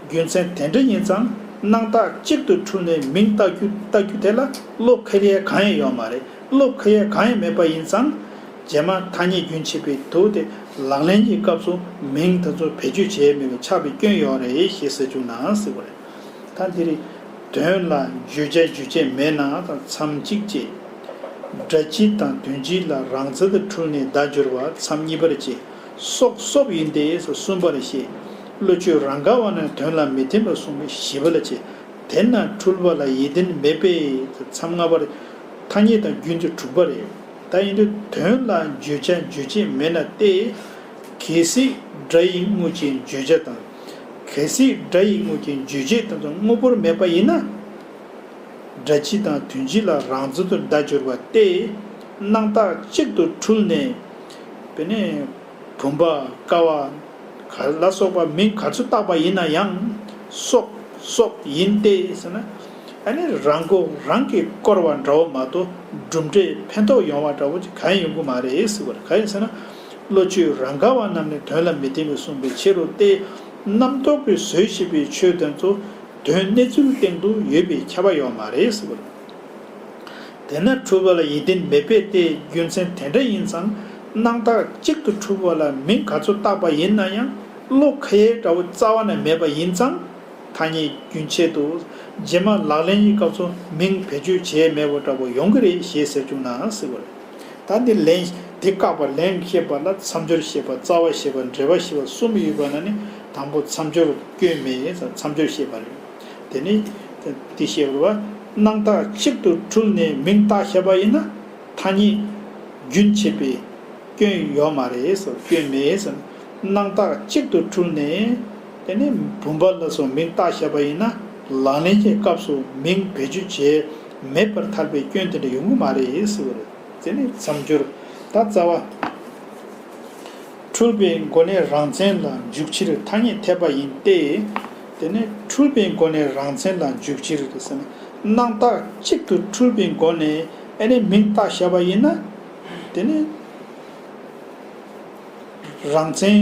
རྒྱུ་མཚན་དེ་འདྲ་ཡིན་ཙང་སྣང་བཏགས་གཅིག་ཏུ་འཁྲུལ་ནས་མིང་བཏགས་རྒྱུ་བཏགས་རྒྱུ་དེ་ལ་བློ་འཁེལ་ཡས་གང་ཡང་ཡོད་མ་རེད། བློ་འཁེལ་ཡས་གང་ཡང་མེད་པ་ཡིན་ཙང་། རྗེས་མ་ཐ་སྙད་རྒྱུན་ཆད་པའི་དུས་དེ་ལག་ལེན་གྱི་སྐབས་སུ་མིང་དེ་ཚོ་བེད་སྤྱོད་བྱེད་ཡས་མེད་པའི་ཆགས་པའི་སྐྱོན་ཡོད་རེད་ཞེས་ཟེར་བཅུག་ན་ཟེར་བ་རེད། ད་འདིར་དོན་ལ་བརྗོད་བྱ་འཇུག་བྱེད་མེད་ན་དང་མཚམས་གཅིག་བཅད། སྒྲ་སྤྱི་དང་དོན་སྤྱི་ལ་རང་མཚན་དུ་འཁྲུལ་ནས་བརྡ་སྦྱོར་བ་མཚམས་གཉིས་པར་བཅད། སྲོག་སྲོག་ཡིན་ཏེ་སོ་གསུམ་པར་བཤད། བློ་ཆོས་རང་དགའ་བ་ན་དོན་ལ་མི་བརྟེན་པར་གསུངས་པའི་བཞི་པ་ལ་བཅད། དེས་ན་འཁྲུལ་པ་ལ་ཡིད་བརྟེན་མེད་པས་མཚམས་ལྔ་པར། ཐ་སྙད་དང་རྒྱུན་དུ་དྲུག་པ་རེད། ད་ཡིན་དུས་དོན་ལ་བརྗོད་བྱ་འཇུག་བྱེད་མེད་ན་སྟེ། གལ་སྲིད་སྒྲ་ཡི་དངོས་ཀྱི་བརྗོད་བྱ་དང་། གལ་སྲིད་སྒྲ་ཡི་དངོས་ཀྱི་འཇུག་བྱེད་དེ་ཚོ་དངོས་པོར་མེད་པ་ཡིན་ན། སྒྲ་སྤྱི་དང་དོན་སྤྱི་ལ་རང་མཚན་དུ་བརྡ་སྦྱོར་བ་སྟེ། སྣང་བཏགས་གཅིག་ཏུ་འཁྲུལ་ནས། དཔེར་ན། བུམ་པ་ཀ་བ་ག་ལ་སོགས་པ་མིང་ག་ཚོད་བཏགས་པ་ཡིན་ན་ཡང་། སྲོག་སྲོག་ཡིན་ཏེ་ཟེར་ན། ཨ་ནི་རང་མགོ་རང་གིས་བསྐོར་བ་འདྲ་བོ་མ་གཏོགས་གྲུབ་འབྲས་ཕན་ཐོགས་ཡོང་བ་འདྲ་བོ་ཅིག་གང་ཡང་ཡོང་གི་མ་རེད་ཟེར་བ་རེད། གང་ཡིན་ཟེར་ན། བློ་ཆོས་རང་དགའ་བ་རྣམས་ནི་དོན་ལ་མི་བརྟེན་པར་གསུངས་པའི་ཕྱིར་རོ་སྟེ། རྣམ་རྟོག་གིས་བཟོས་བཞག་པའི་ཆོས་དེ་ཚོ་དོན་གནས་ཚུལ་སྟེང་དུ་ཡོད་པའི་ཁྱབ་པ་ཡོད་མ་རེད་ཟེར་བ་རེད། དེས་ན་འཁྲུལ་པ་ལ་ཡིད་བརྟེན་མེད་པས་ཏེ། རྒྱུ་མཚན་དེ་འདྲ་ཡིན་ཙང་། སྣང་བཏགས་གཅིག་ཏུ་འཁྲུལ་པ་ལ་མིང་ག་ཚོད་བཏགས་པ་ཡིན་ན་ཡང་བློ་འཁེལ་ཡས་འདྲ་བོ་རྩ་བ་ནས་མེད་པ་ཡིན་ཙང་། ཐ་སྙད་རྒྱུན་ཆད་དུ། རྗེས་མ་ལག་ལེན་གྱི་སྐབས་སུ་མིང་བེད་སྤྱོད་བྱས་མེད་པ་འདྲ་བོ་ཡོང་གི་རེད་ཞེས་ཟེར་བཅུག་ན་ཟེར་བ་རེད། ད་འདི་ལན་འདི་བཀག་པ་ལན་བཤད་པ་ལ་མཚམས་སྦྱོར་བཤད་པ་རྩ་བ་བཤད་པ་འགྲེལ་པ་བཤད་པ་གསུམ་ཡོད་པ་ན་ནི་དང་པོ་མཚམས་སྦྱོར་སྐྱོན་མེད་མཚམས་སྦྱོར་བཤད་པ་རེད། དེ་ནི་འདི་བཤད་པ་སྣང་བཏགས་གཅིག་ཏུ་འཁྲུལ་ནས་མིང་བཏགས་བཞག་པ་ཡིན་ན། ཐ་སྙད་རྒྱུན་ཆད་པའི་སྐྱོན་ཡོད་མ་རེད་ཟེར། སྐྱོན་མེད་ཟེར། སྣང་བཏགས་གཅིག་ཏུ་འཁྲུལ་ནས་དེ་ནས་བུམ་པ་ལ་སོགས་མིང་བཏགས་བཞག་པ་ཡིན་ན་ལག་ལེན་གྱི་སྐབས་སུ་མིང་བེད་སྤྱོད་བྱས་མེད་པར་ཐལ་བའི་སྐྱོན་དེ་འདྲ་ཡོང་གི་མ་རེད་ཟེར་བ་རེད། དེ་ནི་མཚམས་སྦྱོར་ད་རྩ་བ། འཁྲུལ་པའི་སྒོ་ནས་རང་མཚན་ལ་འཇུག་ཕྱིར་ཐ་སྙད་འཐད་པ་ཡིན་ཏེ། དེ་ནི་འཁྲུལ་པའི་སྒོ་ནས་རང་མཚན་ལ་འཇུག་ཕྱིར་ཟེར་ན། སྣང་བཏགས་གཅིག་ཏུ་འཁྲུལ་པའི་སྒོ་ནས་ཨ་ནི་མིང་བཏགས་བཞག་པ་ཡིན་ན། དེ་ནི་རང་མཚན་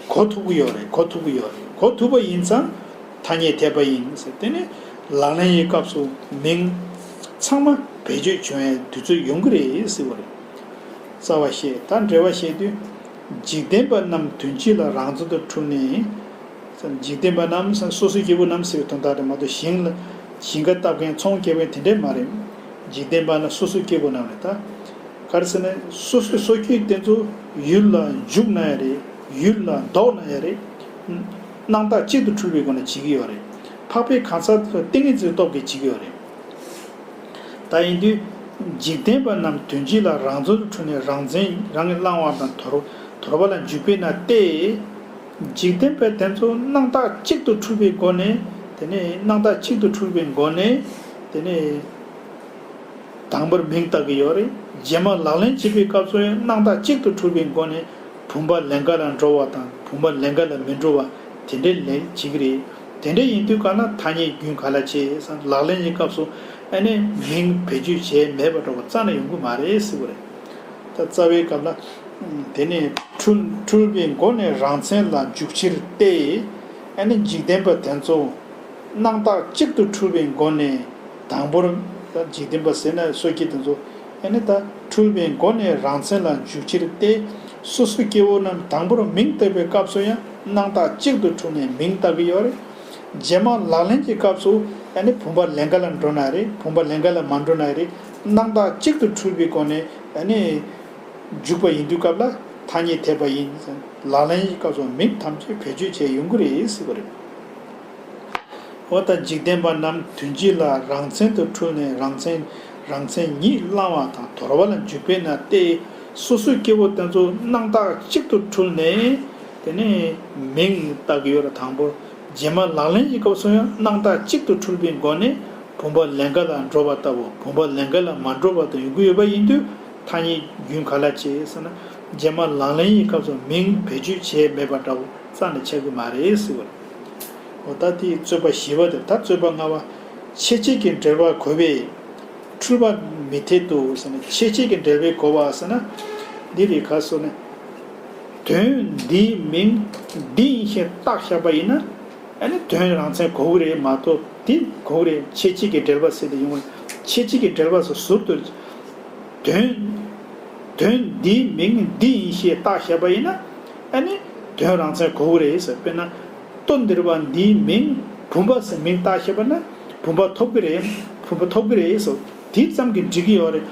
གོ་ཐུབ་ཀྱི་ཡོད་རེད། གོ་ཐུབ་ཀྱི་ཡོད་རེད། གོ་ཐུབ་པ་ཡིན་ཙང་ཐ་སྙད་འཐད་པ་ཡིན་ཟེར། དེ་ནི་ལག་ལེན་གྱི་སྐབས་སུ་མིང་ཚང་མ་བེད་སྤྱོད་བྱུང་བའི་དུས་ཚོད་ཡོང་གི་རེད་ཟེར་བ་རེད། རྩ་བ་བཤད། ད་འགྲེལ་བ་བཤད་དུས། འཇིག་རྟེན་པ་རྣམས་དོན་སྤྱི་ལ་རང་མཚན་དུ་འཁྲུལ་ནས། འཇིག་རྟེན་པ་རྣམས་སོ་སོའི་སྐྱེ་བོ་རྣམས་ཟེར་བའི་དོན་དག་རེད་མ་གཏོགས། ཞིང་ལ་ཞིང་ཁ་བཏབ་མཁན་ཚོང་རྒྱག་མཁན་དེ་འདྲས་མ་རེད། འཇིག་རྟེན་པ་ནི་སོ་སོའི་སྐྱེ་བོ་རྣམས་རེད་ད། ག་རེ་ཟེར་ན་སོ་སོའི་སོ་སྐྱེ་དེ་ཚོ་ཡུལ་ལ་འཇུག་ན་ཡང་རེད། ཡུལ་ལ་ལྡོག་ན་ཡང་རེད། སྣང་བཏགས་གཅིག་ཏུ་འཁྲུལ་པའི་སྒོ་ནས་བྱེད་ཀྱི་ཡོད་རེད། འཕགས་པའི་གང་ཟག་ཏིང་ངེ་འཛིན་སྟོབས་ཀྱིས་བྱེད་ཀྱི་ཡོད་རེད། ད་ཡིན་དུས། འཇིག་རྟེན་པ་རྣམས་དོན་སྤྱི་ལ་རང་མཚན་དུ་འཁྲུལ་ནས་རང་མཚན་རང་གིས་བླང་བ་དང་དོར་དོར་བ་ལ་འཇུག་པས་ན་སྟེ། འཇིག་རྟེན་པ་དེ་ཚོ་སྣང་བཏགས་གཅིག་ཏུ་འཁྲུལ་པའི་སྒོ་ནས། དེ་ནས་སྣང་བཏགས་གཅིག་ཏུ་འཁྲུལ་པའི་སྒོ་ནས། དེ་ནས་དང་པོར་མིང་བཏགས་ཀྱི་ཡོད་རེད། རྗེས་མ་ལག་ལེན་བྱེད་པའི་སྐབས་སུ་ཡང་སྣང་བཏགས་གཅིག་ཏུ་འཁྲུལ་པའི་སྒོ་ནས། བུམ་པ་ལེན་ག་ལ་འགྲོ་བ་དང་བུམ་པ་ལེན་ག་ལ་མི་འགྲོ་བ་དེ་འདྲའི་ལན་བྱེད་ཀྱི་རེད། དེ་འདྲ་ཡིན་དུས་ག་ན་ཐ་སྙད་རྒྱུན་ག་ལ་བྱེད་ཟེར་ལག་ལེན་གྱི་སྐབས་སུ། ཨ་ནི་མིང་བེད་སྤྱོད་བྱས་མེད་པ་འདྲ་བོ་རྩ་ནས་ཡོང་གི་མ་རེད་ཟེར་བ་རེད། ད་རྩ་བའི་སྐབས་ལ། དེ་ནས་འཁྲུལ་འཁྲུལ་པའི་སྒོ་ནས་རང་མཚན་ལ་འཇུག་ཕྱིར་ཏེ། ཨ་ནི་འཇིག་རྟེན་པ་དེ་ཚོ། སྣང་བཏགས་གཅིག་ཏུ་འཁྲུལ་པའི་སྒོ་ནས། དང་པོར། འཇིག་རྟེན་པ་ཟེར་ན་སོ་སྐྱེ་དེ་ཚོ། ཨ་ནི་ད་འཁྲུལ་པའི་སྒོ་ནས་རང་མཚན་ལ་འཇུག་ཕྱིར་ཏེ། སོ་སོ་སྐྱེ་བོ་རྣམས་དང་པོར་མིང་བཏགས་པའི་སྐབས་སུ་ཡང་སྣང་བཏགས་གཅིག་ཏུ་འཁྲུལ་ནས་མིང་བཏགས་ཀྱི་ཡོད་རེད། རྗེས་མ་ལག་ལེན་གྱི་སྐབས་སུ། ཨ་ནི་བུམ་པ་ལེན་ག་ལ་འགྲོ་ན་རེད། བུམ་པ་ལེན་ག་ལ་མ་འགྲོ་ན་རེད། སྣང་བཏགས་གཅིག་ཏུ་འཁྲུལ་པའི་སྒོ་ནས། ཨ་ནི། འཇུག་པ་ཡིན་དུས་སྐབས་ལ་ཐ་སྙད་འཐེབ་པ་ཡིན། ལག་ལེན་གྱི་སྐབས་སུ་མིང་ཐམས་ཅད་བེད་སྤྱོད་བྱས་ཡོང་གི་རེད་ཟེར་བ་རེད། འོ་ད་འཇིག་རྟེན་པ་རྣམས་དོན་སྤྱི་ལ་རང་མཚན་དུ་འཁྲུལ་ནས་རང་མཚན་རང་མཚན་ཉིད་བླང་བ་དང་དོར་བ་ལ་འཇུག་པས་ན་སྟེ། སོ་སོའི་སྐྱེ་བོ་དེ་ཚོ་སྣང་བཏགས་གཅིག་ཏུ་འཁྲུལ་ནས། དེ་ནས་མིང་བཏགས་ཀྱི་ཡོད་རེད་དང་པོ། རྗེས་མ་ལག་ལེན་གྱི་སྐབས་སུ་ཡང་སྣང་བཏགས་གཅིག་ཏུ་འཁྲུལ་པའི་སྒོ་ནས་བུམ་པ་ལེན་ག་ལ་འགྲོ་བ་ལྟ་བུ་བུམ་པ་ལེན་ག་ལ་མ་འགྲོ་བ་དང་ཡོང་གི་ཡོད་པ་ཡིན་དུས་ཐ་སྙད་རྒྱུན་ག་ལ་བྱེད་ཟེར་ན། རྗེས་མ་ལག་ལེན་གྱི་སྐབས་སུ་མིང་བེད་སྤྱོད་བྱས་མེད་པ་འདྲ་བོ་རྩ་ནས་ཆགས་ཀྱི་མ་རེད་ཟེར་བ་རེད། འོ་ད་དེའི་རྩོད་པ་བཞི་པ་དེ། ད་རྩོད་པ་ལྔ་པ། ཆེད་བྱེད་ཀྱི་འབྲེལ་པ་གོ་བས་འཁྲུལ་པ་མི་འཐད་དོ་ཟེར་ན། ཆེད་བྱེད་ཀྱི་འབྲེལ་པས་གོ་བ་ཟེར་ན། འདི་རེད་ག་ཟེར་ན། དོན་འདིའི་མིང་འདི་ཡིན་ཞེས་བཏགས་བཞག་པ་ཡིན་ན། ཨ་ནི་དོན་རང་མཚན་གོ་གི་རེད་མ་གཏོགས་འདི་གོ་གི་རེད། ཆེད་བྱེད་ཀྱི་འབྲེལ་པ་ཟེར་དེ་ཡོང་བ། ཆེད་བྱེད་ཀྱི་འབྲེལ་པ་སོགས་ཟུར་དུ། དོན། དོན་འདིའི་མིང་འདི་ཡིན་ཞེས་བཏགས་བཞག་པ་ཡིན་ན། ཨ་ནི་དོན་རང་མཚན་གོ་གི་རེད་ཟེར། དཔེར་ན། ལྟོ་ལྡིར་བ་འདིའི་མིང་བུམ་པ་ཟེར་མིང་བཏགས་བཞག་པ་ན་བུམ་པ་ཐོབ་ཀྱི་རེད། བུམ་པ་ཐོབ་ཀྱི་རེད་ཟེར། དེ་ཙམ་གྱིས་འགྲིག་གི་ཡོད་རེད།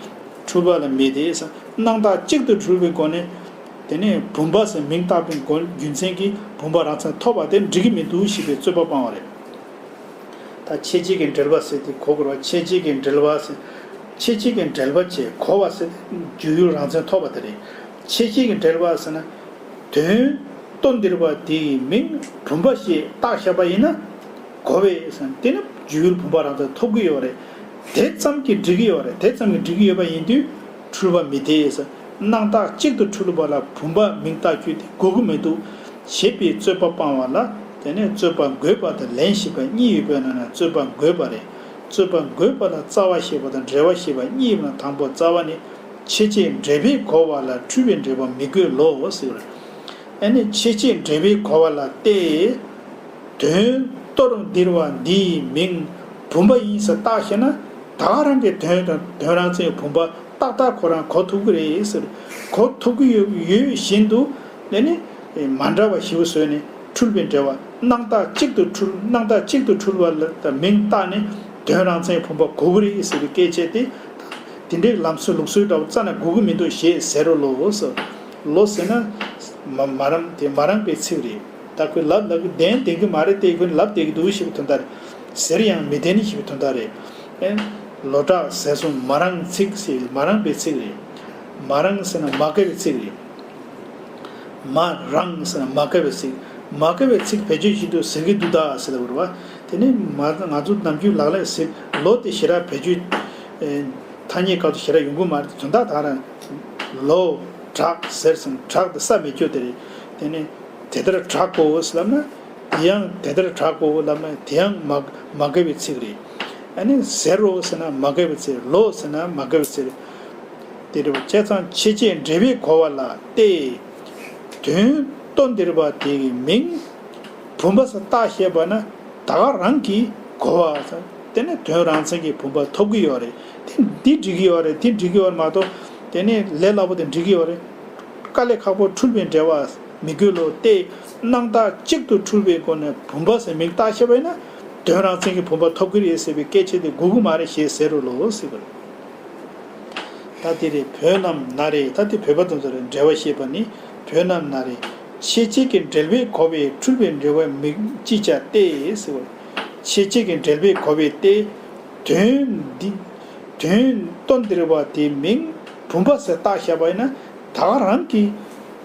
འཁྲུལ་པ་ལ་མི་དེ་ཟེར། སྣང་བཏགས་གཅིག་ཏུ་འཁྲུལ་པའི་སྒོ་ནས། དེ་ནས་བུམ་པ་ཟེར་མིང་བཏགས་པའི་སྒོ་རྒྱུ་མཚན་གྱིས་བུམ་པ་རང་མཚན་ཐོབ་པ་དེ་འགྲིག་གི་མི་འདུག་ཞེས་པའི་རྩོད་པ་སྤང་བ་རེད། ད་ཆེད་བྱེད་ཀྱི་འབྲེལ་པ་ཟེར་དེ་གོ་དགོས་རེད་བ། ཆེད་བྱེད་ཀྱི་འབྲེལ་པ་ཟེར། ཆེད་བྱེད་ཀྱི་འབྲེལ་པ་བྱས་གོ་བ་ཟེར་དེ་འཇུག་ཡུལ་རང་མཚན་ཐོབ་པ་དེ་རེད། ཆེད་བྱེད་ཀྱི་འབྲེལ་པ་ཟེར་ན། དོན། ལྟོ་ལྡིར་བ་དེའི་མིང་བུམ་པ་ཞེས་བཏགས་བཞག་པ་ཡིན་ན། གོ་བས་ཟེར་ན་དེ་ནི་འཇུག་ཡུལ་བུམ་པ་རང་མཚན་ཐོབ་ཀྱི་ཡོད་རེད། དེ་ཙམ་གྱིས་འགྲིག་གི་ཡོད་རེད། དེ་ཙམ་གྱིས་འགྲིག་གི་ཡོད་པ་ཡིན་དུས། འཁྲུལ་པ་མི་འཐད་ཟེར། སྣང་བཏགས་གཅིག་ཏུ་འཁྲུལ་པ་ལ་བུམ་པ་མིང་བཏགས་རྒྱུ་དེ་དགོས་ཀྱི་མི་འདུག་ཞེས་པའི་རྩོད་པ་སྤང་བ་ལ། དེ་ནས་རྩོད་པ་འགོད་པ་དང་ལན་ཞེས་པ་གཉིས་ཡོད་པའི་ནང་ནས་རྩོད་པ་འགོད་པ་རེད། རྩོད་པ་འགོད་པ་ལ་རྩ་བ་ཞེས་པ་དང་འབྲེལ་བ་ཞེས་པ་གཉིས་ཡོད་པ་ནང་དང་པོ་རྩ་བ་ནི། ཆེད་བྱེད་འབྲེལ་པས་གོ་བ་ལ་འཁྲུལ་པའི་འབྲེལ་པ་མི་དགོས་ལོ་ཟེར་བ་རེད། ཨ་ནི་ཆེད་བྱེད་འབྲེལ་པས་གོ་བ་ལ་སྟེ། དོན་ལྟོ་ལྡིར་བ་འདིའི་མིང་བུམ་པ་ཡིན་ཟེར་བཏགས་ཤེ་ན། ད་ག་རང་གི་དོན་དང་དོན་རང་མཚན་བུམ་པ་ཏག་ཏག་ཁོ་རང་གོ་ཐུབ་ཀྱི་རེད་ཟེར། གོ་ཐུབ་ཀྱི་ཡོད་ཡོད་བཞིན་དུ། དེ་ནི་མ་འདྲ་བ་ཞིག་བཟོས་ནས་འཁྲུལ་པའི་འབྲེལ་བ། སྣང་བཏགས་གཅིག་ཏུ་འཁྲུལ། སྣང་བཏགས་གཅིག་ཏུ་འཁྲུལ་བ་ལ་དང་མིང་བཏགས་ནས་དོན་རང་མཚན་བུམ་པ་གོ་གི་རེད་ཟེར་བའི་སྐད་ཆ་དེ། དེ་འདྲའི་ལམ་སྲོལ་ལུགས་སྲོལ་འདྲ་བོ་རྩ་ནས་དགོས་ཀྱི་མི་འདུག་ཞེས་ཟེར་རོ་ལོ་ཟེར། ལོ་ཟེར་ན། མ་མ་རང་དེ་མ་རང་པའི་ཚིག་རེད། ད་ཁོས་ལབ་ལབ་ཀྱི་བདེན་བདེན་གྱི་མ་རེད་དེ། ཁོས་ལབ་བསྡད་ཀྱི་འདུག་ཞེས་པའི་དོན་དག་རེད། ཟེར་ཡང་མི་བདེན་ཞེས་པའི་དོན་དག་རེད། ཨེ། ལོ་དྲག་ཟེར་སོང་། མ་རང་ཚིག་ཟེར་མ་རང་པའི་ཚིག་རེད། མ་རང་ཟེར་ན་མ་དགའ་བའི་ཚིག་རེད། མ་རང་ཟེར་ན་མ་དགའ་བའི་ཚིག་མ་དགའ་བའི་ཚིག་བེད་སྤྱོད་བྱེད་དུས་ཟེར་གྱི་འདུག་ད་ཟེར་ལབ་པ་རེད་བ། དེ་ནི་མ་ང་ཚོ་ནམ་རྒྱུན་ལག་ལེན་ཟེར་ལོ་དེ་ཞེ་དྲག་བེད་སྤྱོད། ཨེ། ཐ་སྙད་སྐབས་སུ་ཞེ་དྲག་ཡོང་གི་མ་རེད། དོན་དག་ད་རང་། ལོ། དྲག་ཟེར་སོང་། དྲག་དེ་ས་མེད་སྐྱོ་དེ་རེད། དེ་ནི། དེ་ལྟར་དྲག་གོ་ཟེར་ལབ་ན། དེ་ཡང་དེ་ལྟར་དྲག་གོ་ལབ་ན་དེ་ཡང་མ་མ་དགའ་བའི་ཚིག་རེད། ཨ་ནི་ཟེར་རོ་ཟེར་ན་མ་དགའ་བའི་ཚིག་ལོ་ཟེར་ན་མ་དགའ་བའི་ཚིག་རེད། དེ་རེད་བ། བྱས་ཙང་ཆེད་བྱེད་འབྲེལ་པས་གོ་བ་ལ་སྟེ། དོན་ལྟོ་ལྡིར་བ་དེ་གི་མིང་བུམ་པ་ཟེར་བཏགས་ཤེས་པ་ན། ད་ག་རང་གིས་གོ་བ་ཟེར། དེ་ནི་དོན་རང་མཚན་གྱི་བུམ་པ་ཐོབ་ཀྱི་ཡོད་རེད། དེ་འདི་འགྲིག་གི་ཡོད་རེད། དེ་འགྲིག་གི་ཡོད་རེད་མ་གཏོགས། དེ་ནི་ལས་སླ་པོ་དེ་འགྲིག་གི་ཡོད་རེད། དཀའ་ལས་ཁག་པོ་འཁྲུལ་པའི་འབྲེལ་བ། མི་དགོས་ལོ་སྟེ། སྣང་བཏགས་གཅིག་ཏུ་འཁྲུལ་པའི་སྒོ་ནས་བུམ་པ་ཟེར་མིང་བཏགས་བཞག་པ་ཡིན་ན། དོན་རང་མཚན་གྱི་བུམ་པ་ཐོབ་ཀྱི་རེད་ཟེར་བའི་སྐད་ཆ་དེ་དགོས་ཀྱི་མ་རེད་ཞེས་ཟེར་རོ་ལོ་ཟེར་བ་རེད། ད་དེ་རེད། བོད་རྣམས་ན་རེ། ད་དེ་བོད་པ་དང་ཚོ་རེད། འགྲེལ་པ་བཤད་པ་ནི། བོད་རྣམས་ན་རེ། ཤེས་བྱེད་ཀྱི་འབྲེལ་བས་གོ་བས་འཁྲུལ་པའི་འབྲེལ་བ་མིང་ཅི་བྱ་སྟེ་ཟེར་བ་རེད། ཤེས་བྱེད་ཀྱི་འབྲེལ་བས་གོ་བས་ཏེ། དོན་འདི། དོན་སྟོན་འདིར་བ་དེའི་མིང་བུམ་པ་ཟེར་བཏགས་བཞག་པ་ཡིན་ན། ད་ག་རང་གིས་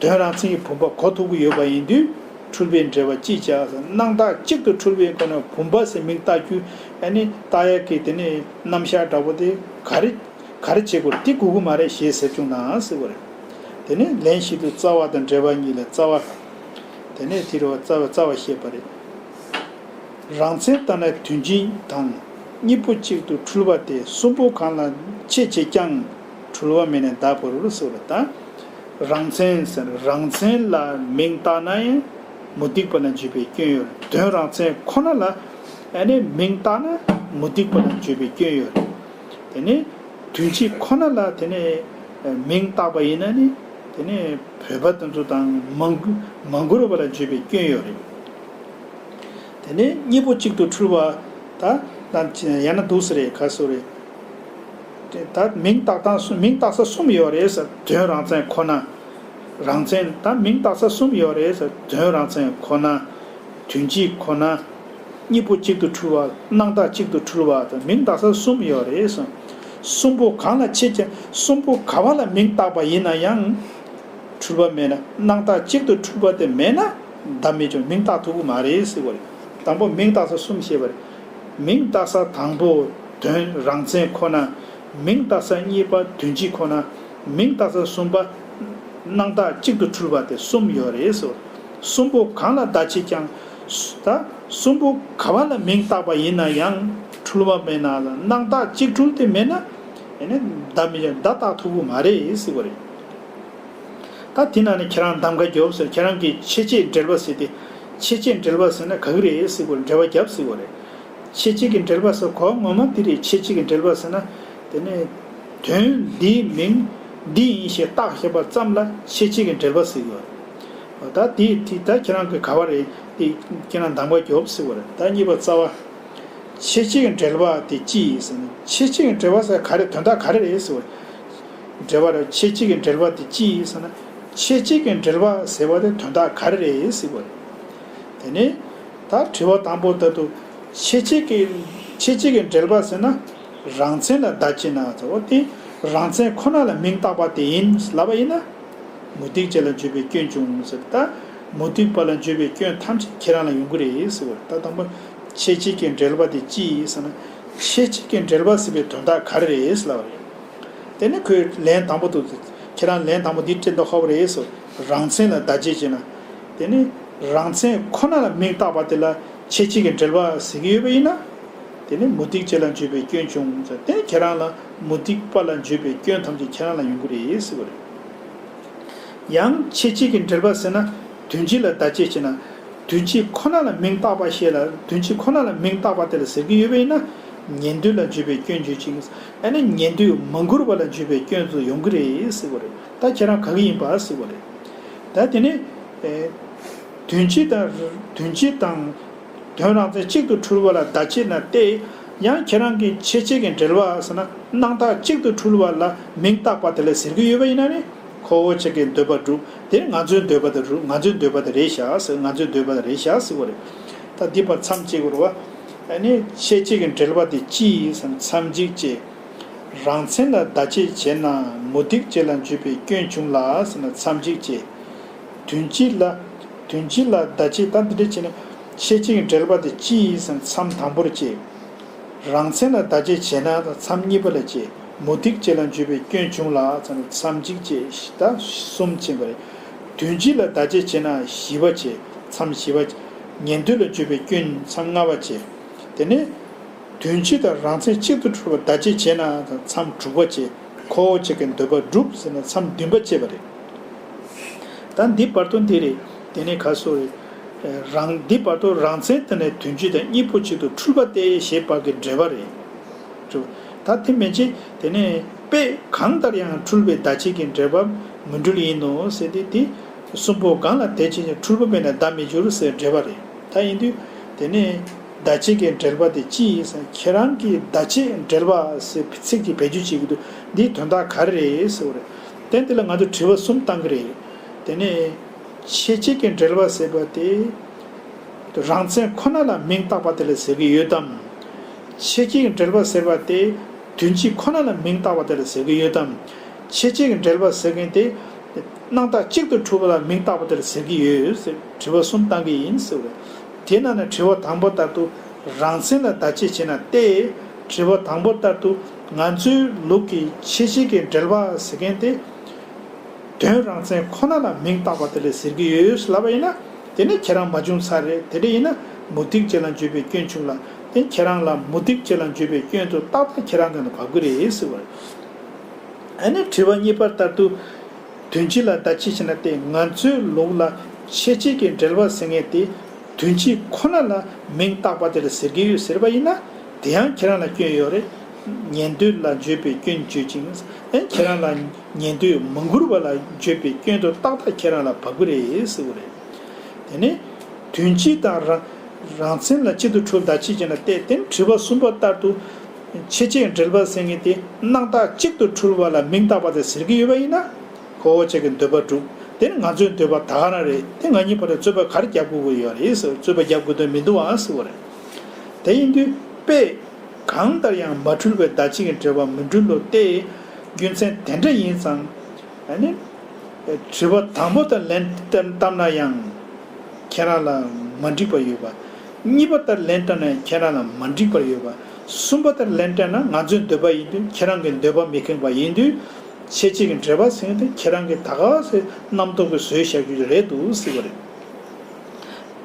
དོན་རང་མཚན་གྱི་བུམ་པ་གོ་ཐུབ་ཀྱི་ཡོད་པ་ཡིན་དུས། འཁྲུལ་པའི་འབྲེལ་བ་ཅི་བྱ་ཟེར། སྣང་བཏགས་གཅིག་ཏུ་འཁྲུལ་པའི་སྒོ་ནས་བུམ་པ་ཟེར་མིང་བཏགས་རྒྱུ། ཨ་ནི་བཏགས་ཡག་གི་དེ་ནི་རྣམ་གཞག་འདྲ་པོ་དེ་ག་རེ། ག་རེ་བྱེད་དགོས་དེ་དགོས་ཀྱི་མ་རེད་ཞེས་ཟེར་བྱུང་ན་ཟེར་བ་རེད། དེ་ནས་ལན་ཞིག་ཏུ་རྩ་བ་དང་འབྲེལ་བ་གཉིས་ལ་རྩ་བ། དེ་ནས་དེ་རུ་རྩ་བ་རྩ་བ་བཤད་པ་རེད། རང་མཚན་ལྟར་ན་དོན་སྤྱི་དང་། གཉིས་པོ་གཅིག་ཏུ་འཁྲུལ་པ་སྟེ། གསུམ་པོ་གང་ལ་ཆེད་བྱེད་ཀྱང་། འཁྲུལ་བ་མེད་ན་བདག་པོར་ཟེར་བ་དང་། རང་མཚན་ཟེར། རང་མཚན་ལ་མིང་བཏགས་ན་ཡང་མུ་སྟེགས་པ་ལ་འཇུག་པའི་སྐྱོན་ཡོད། དོན་རང་མཚན་ཁོ་ན་ལ་ཨ་ནི་མིང་བཏགས་ན་མུ་སྟེགས་པ་ལ་འཇུག་པའི་སྐྱོན་ཡོད། དེ་ནི་དོན་སྤྱི་ཁོ་ན་ལ་དེ་ནི་མིང་བཏགས་པ་ཡིན་ན་ནི། དེ་ནི་བོད་པ་དེ་ཚོ་དང་མ་མ་མགུར་བ་ལ་འཇུག་པའི་སྐྱོན་ཡོད་རེད། དེ་ནི་གཉིས་པོ་གཅིག་ཏུ་འཁྲུལ་བ་ད་ད་ཡང་ན་འདུག་ཟེར་རེད། ག་སོ་རེད། ད་མིང་བཏགས་སྟངས་སུ་མིང་བཏགས་ས་གསུམ་ཡོད་རེད་ཟེར། དོན་རང་མཚན་ཁོ་ན། རང་མཚན་ད་མིང་བཏགས་ས་གསུམ་ཡོད་རེད་ཟེར། དོན་རང་མཚན་ཁོ་ན། དོན་སྤྱི་ཁོ་ན། གཉིས་པོ་གཅིག་ཏུ་འཁྲུལ་བ། སྣང་བཏགས་གཅིག་ཏུ་འཁྲུལ་བ་དང་མིང་བཏགས་ས་གསུམ་ཡོད་རེད་ཟེར། གསུམ་པོ་གང་ལ་ཆེད་ཀྱང་གསུམ་པོ་ག་བ་ལ་མིང་བཏགས་པ་ཡིན་ན་ཡང་། འཁྲུལ་པ་མེད་ན། སྣང་བཏགས་གཅིག་ཏུ་འཁྲུལ་པ་དེ་མེད་ན་བདག་མེད་ཀྱང་མིང་བཏགས་ཐུབ་ཀྱི་མ་རེད་ཟེར་བ་རེད། དང་པོ་མིང་བཏགས་ས་གསུམ་བཤད་པ་རེད། མིང་བཏགས་ས་དང་པོ་དོན་རང་མཚན་ཁོ་ན། མིང་བཏགས་ས་གཉིས་པ་དོན་སྤྱི་ཁོ་ན། མིང་བཏགས་ས་གསུམ་པ་སྣང་བཏགས་གཅིག་ཏུ་འཁྲུལ་པ་དེ་གསུམ་ཡོད་རེད་ཟེར། གསུམ་པོ་གང་ལ་བདག་བྱེད་ཀྱང་། ད་གསུམ་པོ་ག་བ་ལ་མིང་བཏགས་པ་ཡིན་ན་ཡང་འཁྲུལ་པ་མེད་ན་ལ་སྣང་བཏགས་གཅིག་འཁྲུལ་དེ་མེད་ན། ཨེ་ནི་བདག་མེད་ཀྱང་བདག་བཏགས་ཐུབ་ཀྱི་མ་རེད་ཟེར་བ་རེད། ད་དེ་ན་ནི་ཁྱེད་རང་གདམ་ག་རྒྱོབ་ཟེར། ཁྱེད་རང་གིས་ཆེད་བྱེད་འབྲེལ་བ་ཟེར་ཏེ། ཆེད་བྱེད་འབྲེལ་བ་ཟེར་ན་ག་གི་རེད་ཟེར་བ་རེད། འབྲེལ་བ་རྒྱབ་ཟེར་བ་རེད། ཆེད་བྱེད་ཀྱི་འབྲེལ་བ་ཟེར་གོ་ངོ་མ་དེ་རེད། ཆེད་བྱེད་ཀྱི་འབྲེལ་བ་ཟེར་ན། དེ་ནི་དོན་འདིའི་མིང་འདི་ཡིན་ཞེས་བཏགས་བཞག་པ་ཙམ་ལ་ཆེད་བྱེད་ཀྱི་འབྲེལ་བ་ཟེར་གྱི་ཡོད་རེད། ད་དེ་དེ་ད་ཁྱེད་རང་གི་ག་བ་རེད། དེ་ཁྱེད་རང་གདམ་ག་རྒྱོབ་ཟེར་བ་རེད། ད་གཉིས་པ་རྩ་བ། ཆེད་བྱེད་ཀྱི་འབྲེལ་བ་དེ་ཅི་ཡིན་ཟེར་ན། ཆེད་བྱེད་ཀྱི་འབྲེལ་བ་ཟེར་ག་རེ་དོན་དག་ག་རེ་རེད་ཟེར་བ་རེད། འབྲེལ་བ་རེད། ཆེད་བྱེད་ཀྱི་འབྲེལ་བ་དེ་ཅི་ཡིན་ཟེར་ན། ཆེད་བྱེད་ཀྱི་འབྲེལ་བ་ཟེར་བ་དེ་དོན་དག་ག་རེ་རེད་ཟེར་བ་རེད། དེ་ནས་ད་དྲི་བ་དང་པོ་ལྟར་དུ། ཆེད་བྱེད་ཀྱི་ཆེད་བྱེད་ཀྱི་འབྲེལ་བ་ཟེར་ན། རང་མཚན་ལ་བདག་བྱེད་ན་ཟེར་བ་དེ་རང་མཚན་ཁོ་ན་ལ་མིང་བཏགས་པ་དེ་ཡིན་ལབ་པ་ཡིན་ན། མུ་སྟེགས་བྱེད་ལ་འཇུག་པའི་སྐྱོན་བྱུང་ཟེར། ད་མུ་སྟེགས་པ་ལ་འཇུག་པའི་སྐྱོན་ཐམས་ཅད་ཁྱེད་རང་ལ་ཡོང་གི་རེད་ཟེར་བ་རེད། ད་དང་པོ་ཆེད་བྱེད་ཀྱི་འབྲེལ་བ་དེ་ཅི་ཡིན་ཟེར་ན། ཆེད་བྱེད་ཀྱི་འབྲེལ་བ་ཟེར་བའི་དོན་དག་ག་རེ་རེད་ལབ་པ་རེད། དེ་ནི་ཁོས་ལན་དང་པོ་དུ། ཁྱེད་རང་ལན་དང་པོ་འདི་སྤྲད་མདོག་ཁ་པོ་རེད་ཟེར། རང་མཚན་ལ་བདག་བྱེད་བྱས་ན། དེ་ནི་རང་མཚན་ཁོ་ན་ལ་མིང་བཏགས་པ་དེ་ལ་ཆེད་བྱེད་ཀྱི་འབྲེལ་བ་ཟེར་གྱི་ཡོད་པ་ཡིན་ན། དེ་ནི་མུ་སྟེགས་བྱེད་ལ་འཇུག་པའི་སྐྱོན་བྱུང་ཟེར། དེ་ནི་ཁྱེད་རང་ལ་མུ་སྟེགས་པ་ལ་འཇུག་པའི་སྐྱོན་ཐམས་ཅད་ཁྱེད་རང་ལ་ཡོང་གི་རེད་ཟེར་བ་རེད། ཡང་ཆེད་བྱེད་ཀྱི་འབྲེལ་བ་ཟེར་ན། དོན་སྤྱི་ལ་བདག་བྱེད་བྱས་ན། དོན་སྤྱི་ཁོ་ན་ལ་མིང་བཏགས་པ་ཞེས་ལ། དོན་སྤྱི་ཁོ་ན་ལ་མིང་བཏགས་པ་དེ་ལ་ཟེར་གྱི་ཡོད་པ་ཡིན་ན། ཉན་ཐོས་ལ་འཇུག་པའི་སྐྱོན་བརྗོད་ཅིང་། ཨ་ནི་ཉན་ཐོས་མ་མགུར་བ་ལ་འཇུག་པའི་སྐྱོན་དུ་ཡོང་གི་རེད་ཟེར་བ་རེད། ད་ཁྱེད་རང་ག་གི་ཡིན་པ་ཟེར་བ་རེད། ད་དེ་ནི། ཨེ། དོན་སྤྱི་དང་། དོན་སྤྱི་དང་། དོན་རང་མཚན་གཅིག་ཏུ་འཁྲུལ་བ་ལ་བདག་བྱེད་ན་སྟེ། ཡང་ཁྱེད་རང་གིས་ཆེད་བྱེད་ཀྱི་འབྲེལ་བ་ཟེར་ན། སྣང་བཏགས་གཅིག་ཏུ་འཁྲུལ་བ་ལ་མིང་བཏགས་པ་དེ་ལ་ཟེར་གྱི་ཡོད་པ་ཡིན་ན་ནི། ཁོ་བོ་ཅག་གི་འདོད་པ་འགྲུབ། དེ་ང་ཚོའི་འདོད་པ་དེ་རུ། ང་ཚོའི་འདོད་པ་དེ་རེད་བཞག་ཟེར། ང་ཚོའི་འདོད་པ་དེ་རེད་བཞག་ཟེར་བ་རེད། ད་འདི་པར་མཚམས་བཅད་དགོས་རེད་བ། ཨ་ནི་ཆེད་བྱེད་ཀྱི་འབྲེལ་བ་དེ་ཅི་ཡིན་ཟེར་ན། མཚམས་གཅིག་བཅད། རང་མཚན་ལ་བདག་བྱེད་བྱས་ན་མུ་སྟེགས་བྱེད་ལ་འཇུག་པའི་སྐྱོན་བྱུང་ལ་ཟེར་ན། མཚམས་གཅིག་བཅད། དོན་སྤྱི་ལ། དོན་སྤྱི་ལ་བདག་བྱེད། ད་འདི་འདྲ་བྱས་ན། ཆེད་བྱེད་ཀྱི་འབྲེལ་བ་དེ་ཅི་ཡིན་ཟེར་ན། མཚམས་དང་པོར་བཅད། རང་མཚན་ལ་བདག་བྱེད་བྱས་ན་མཚམས་གཉིས་པ་ལ་བཅད། མུ་སྟེགས་བྱེད་ལ་འཇུག་པའི་སྐྱོན་བྱུང་ལ་ཟེར་ན། མཚམས་གཅིག་བཅད། ད་གསུམ་ཕྱིན་པ་རེད། དོན་སྤྱི་ལ་བདག་བྱེད་བྱས་ན་བཞི་པ་བཅད། མཚམས་བཞི་པ། ཉན་ཐོས་ལ་འཇུག་པའི་སྐྱོན་མཚམས་ལྔ་པ་བཅད། དེ་ནས། དོན་སྤྱི་དང་རང་མཚན་གཅིག་ཏུ་འཁྲུལ་བ་བདག་བྱེད་བྱས་ན་མཚམས་དྲུག་པ་བཅད། ཁོ་བོ་ཅག་གི་འདོད་པ་འགྲུབ་ཟེར་ན་མཚམས་བདུན་པ་བཅད་པ་རེད། ད་འདི་བར་དོ་འདི་རེད། དེ་ནས་ག་སོ་རེད། རང་འདི་བར་དོ་རང་མཚན་དེ་ནས་དོན་སྤྱི་དང་གཉིས་པོ་གཅིག་ཏུ་འཁྲུལ་པ་སྟེ་ཞེས་པ་གི་འགྲེལ་པ་རེད། ད་དེ་མན་ཆད་དེ་ནས་དཔེ་གང་ལྟར་ཡང་འཁྲུལ་པའི་བདག་བྱེད་ཀྱི་འབྲེལ་པ་མི་འཁྲུལ་ཡིན་ནོ་ཟེར་ཏེ་དེ། གསུམ་པོ་གང་ལ་དད་བྱེད་ཅིང་འཁྲུལ་པ་མེད་ན་བརྡ་མི་འགྱུར་ཟེར་འགྲེལ་པ་རེད། ད་ཡིན་དུས་དེ་ནས་བརྡ་བྱེད་ཀྱི་འགྲེལ་པ་དེ་ཅི་ཡིན་ཟེར་ན། ཁྱེད་རང་གིས་བརྡ་བྱེད་འགྲེལ་པ་ཟེར་ཚིག་གི་བེད་སྤྱོད་བྱེད་ཀྱི་འདུག་འདིའི་དོན་དག་ག་རེ་རེད་ཟེར་བ་རེད། དེ་འདི་ལ་ང་ཚོས་དྲི་བ་གསུམ་བཏང་གི་རེད། དེ་ནས་ཁྱད་བྱེད་ཀྱི་འགྲེལ་པ་ཟེར་བ་དེ། རང་མཚན་ཁོ་ན་ལ་མིང་བཏགས་པ་དེ་ལ་ཟེར་གྱི་ཡོད་དམ། ཁྱད་བྱེད་ཀྱི་འགྲེལ་པ་ཟེར་བ་དེ་དོན་སྤྱི་ཁོ་ན་ལ་མིང་བཏགས་པ་དེ་ལ་ཟེར་གྱི་ཡོད་དམ། ཁྱད་བྱེད་ཀྱི་འགྲེལ་པ་ཟེར་མཁན་དེ་སྣང་བཏགས་གཅིག་ཏུ་འཁྲུལ་པ་ལ་མིང་བཏགས་པ་དེ་ལ་ཟེར་གྱི་ཡོད་ཟེར་དྲི་བ་གསུམ་བཏང་གི་ཡིན་ཟེར་བས། དེ་ནང་ནས་དྲི་བ་དང་པོ་ལྟར་དུ་རང་མཚན་ལ་བརྡ་ཆད་བྱས་ན་སྟེ། དྲི་བ་དང་པོ་ལྟར་དུ་ང་ཚོའི་ལུགས་ཀྱི་ཁྱད་བྱེད་ཀྱི་འགྲེལ་པ་ཟེར་མཁན་དེ། དོན་རང་མཚན་ཁོ་ན་ལ་མིང་བཏགས་པ་དེ་ལ་ཟེར་གྱི་ཡོད་ལབ་པ་ཡིན་ན། དེ་ནི་ཁྱེད་རང་མ་བྱུང་ཚར་རེད། དེ་འདྲ་ཡིན་ན་མུ་སྟེགས་ཅན་ལ་བརྗོད་པའི་སྐྱོན་བྱུང་ལ། དེ་ཁྱེད་རང་ལ་མུ་སྟེགས་ཅན་ལ་བརྗོད་པའི་སྐྱོན་དུ་ཏག་ཏག་ཁྱེད་རང་གི་ནང་བབས་ཀྱི་རེད་ཟེར་བ་རེད། ཨ་ནི་དྲི་བ་གཉིས་པ་ལྟར་དུ། དོན་སྤྱི་ལ་བརྡ་ཆད་བྱས་ན་སྟེ། ང་ཚོའི་ལུགས་ལ་ཁྱད་བྱེད་ཀྱི་འགྲེལ་པ་ཟེར་མཁན་དེ། དོན་སྤྱི་ཁོ་ན་ལ་མིང་བཏགས་པ་དེ་ལ་ཟེར་གྱི་ཡོད་ཟེར་བ་ཡིན་ན། དེ་ཡང་ཁྱེད་རང་ལ་སྐྱོན་ཡོད་རེད། ཉན་ཐོས་ལ་བརྗོད་པའི་སྐྱོན་བརྗོད་ཅིང་། ཨེ་ཁྱེད་རང་ལ་ཉན་ཐོས་མི་འགུལ་བ་ལ་བརྗོད་པའི་སྐྱོན་དུ་ཏག་ཏག་ཁྱེད་རང་ལ་བབས་ཀྱི་རེད་ཟེར་བ་རེད། དེ་ནི་དོན་སྤྱི་དང་རང་རང་མཚན་ལ་གཅིག་ཏུ་འཁྲུལ་བརྡ་ཆད་བྱས་ན་སྟེ། དེ་ནི་དྲི་བ་གསུམ་པ་ལྟར་དུ་ཁྱད་བྱེད་འགྲེལ་པ་ཟེར་མཁན་དེ་སྣང་བཏགས་གཅིག་ཏུ་འཁྲུལ་བ་ལ་མིང་བཏགས་པ་དེ་ཟེར་གྱི་ཡོད་པ་ཡིན་ན། ཁོ་བོ་ཅག་གི་འདོད་པ་འགྲུབ། དེ་ནི་ང་ཚོའི་འདོད་པ་ད་ག་རང་རེད། དེ་ང་གཉིས་བར་དུ་རྩོད་པ་ག་རེ་རྒྱབ་དགོས་ཀྱི་ཡོད་རེད་ཟེར། རྩོད་པ་རྒྱབ་དགོས་དོན་མི་འདུག་ཨང་ཟེར་བ་རེད། དེ་ཡིན་དུས་དཔེ། གང་ལྟར་ཡང་མ་འཁྲུལ་བའི་བརྡ་ཆད་ཀྱི་འགྲེལ་པ་མི་འཁྲུལ་ལོ་སྟེ། རྒྱུ་མཚན་དེ་འདྲ་ཡིན་ཙང་། ཨ་ནི། དྲི་བ་དང་པོ་ལྟར་ལན་བཏབ་ན་ཡང་ཁྱེད་རང་ལ་མ་འགྲིག་པ་ཡོད་པ། གཉིས་པ་ལྟར་ལན་བཏབ་ན་ཡང་ཁྱེད་རང་ལ་མ་འགྲིག་པ་ཡོད་པ། གསུམ་པ་ལྟར་ལན་བཏབ་ན་ང་ཚོའི་འདོད་པ་ཡིན་དུས་ཁྱེད་རང་གི་འདོད་པ་མི་ཁེངས་པ་ཡིན་དུས། ཁྱད་བྱེད་ཀྱི་འགྲེལ་པ་ཟེར་དེ་ཁྱེད་རང་གིས་ད་ག་སེ་རྣམ་རྟོག་གིས་བཟོས་བཞག་རྒྱུ་རེད་འདུག་ཟེར་བ་རེད།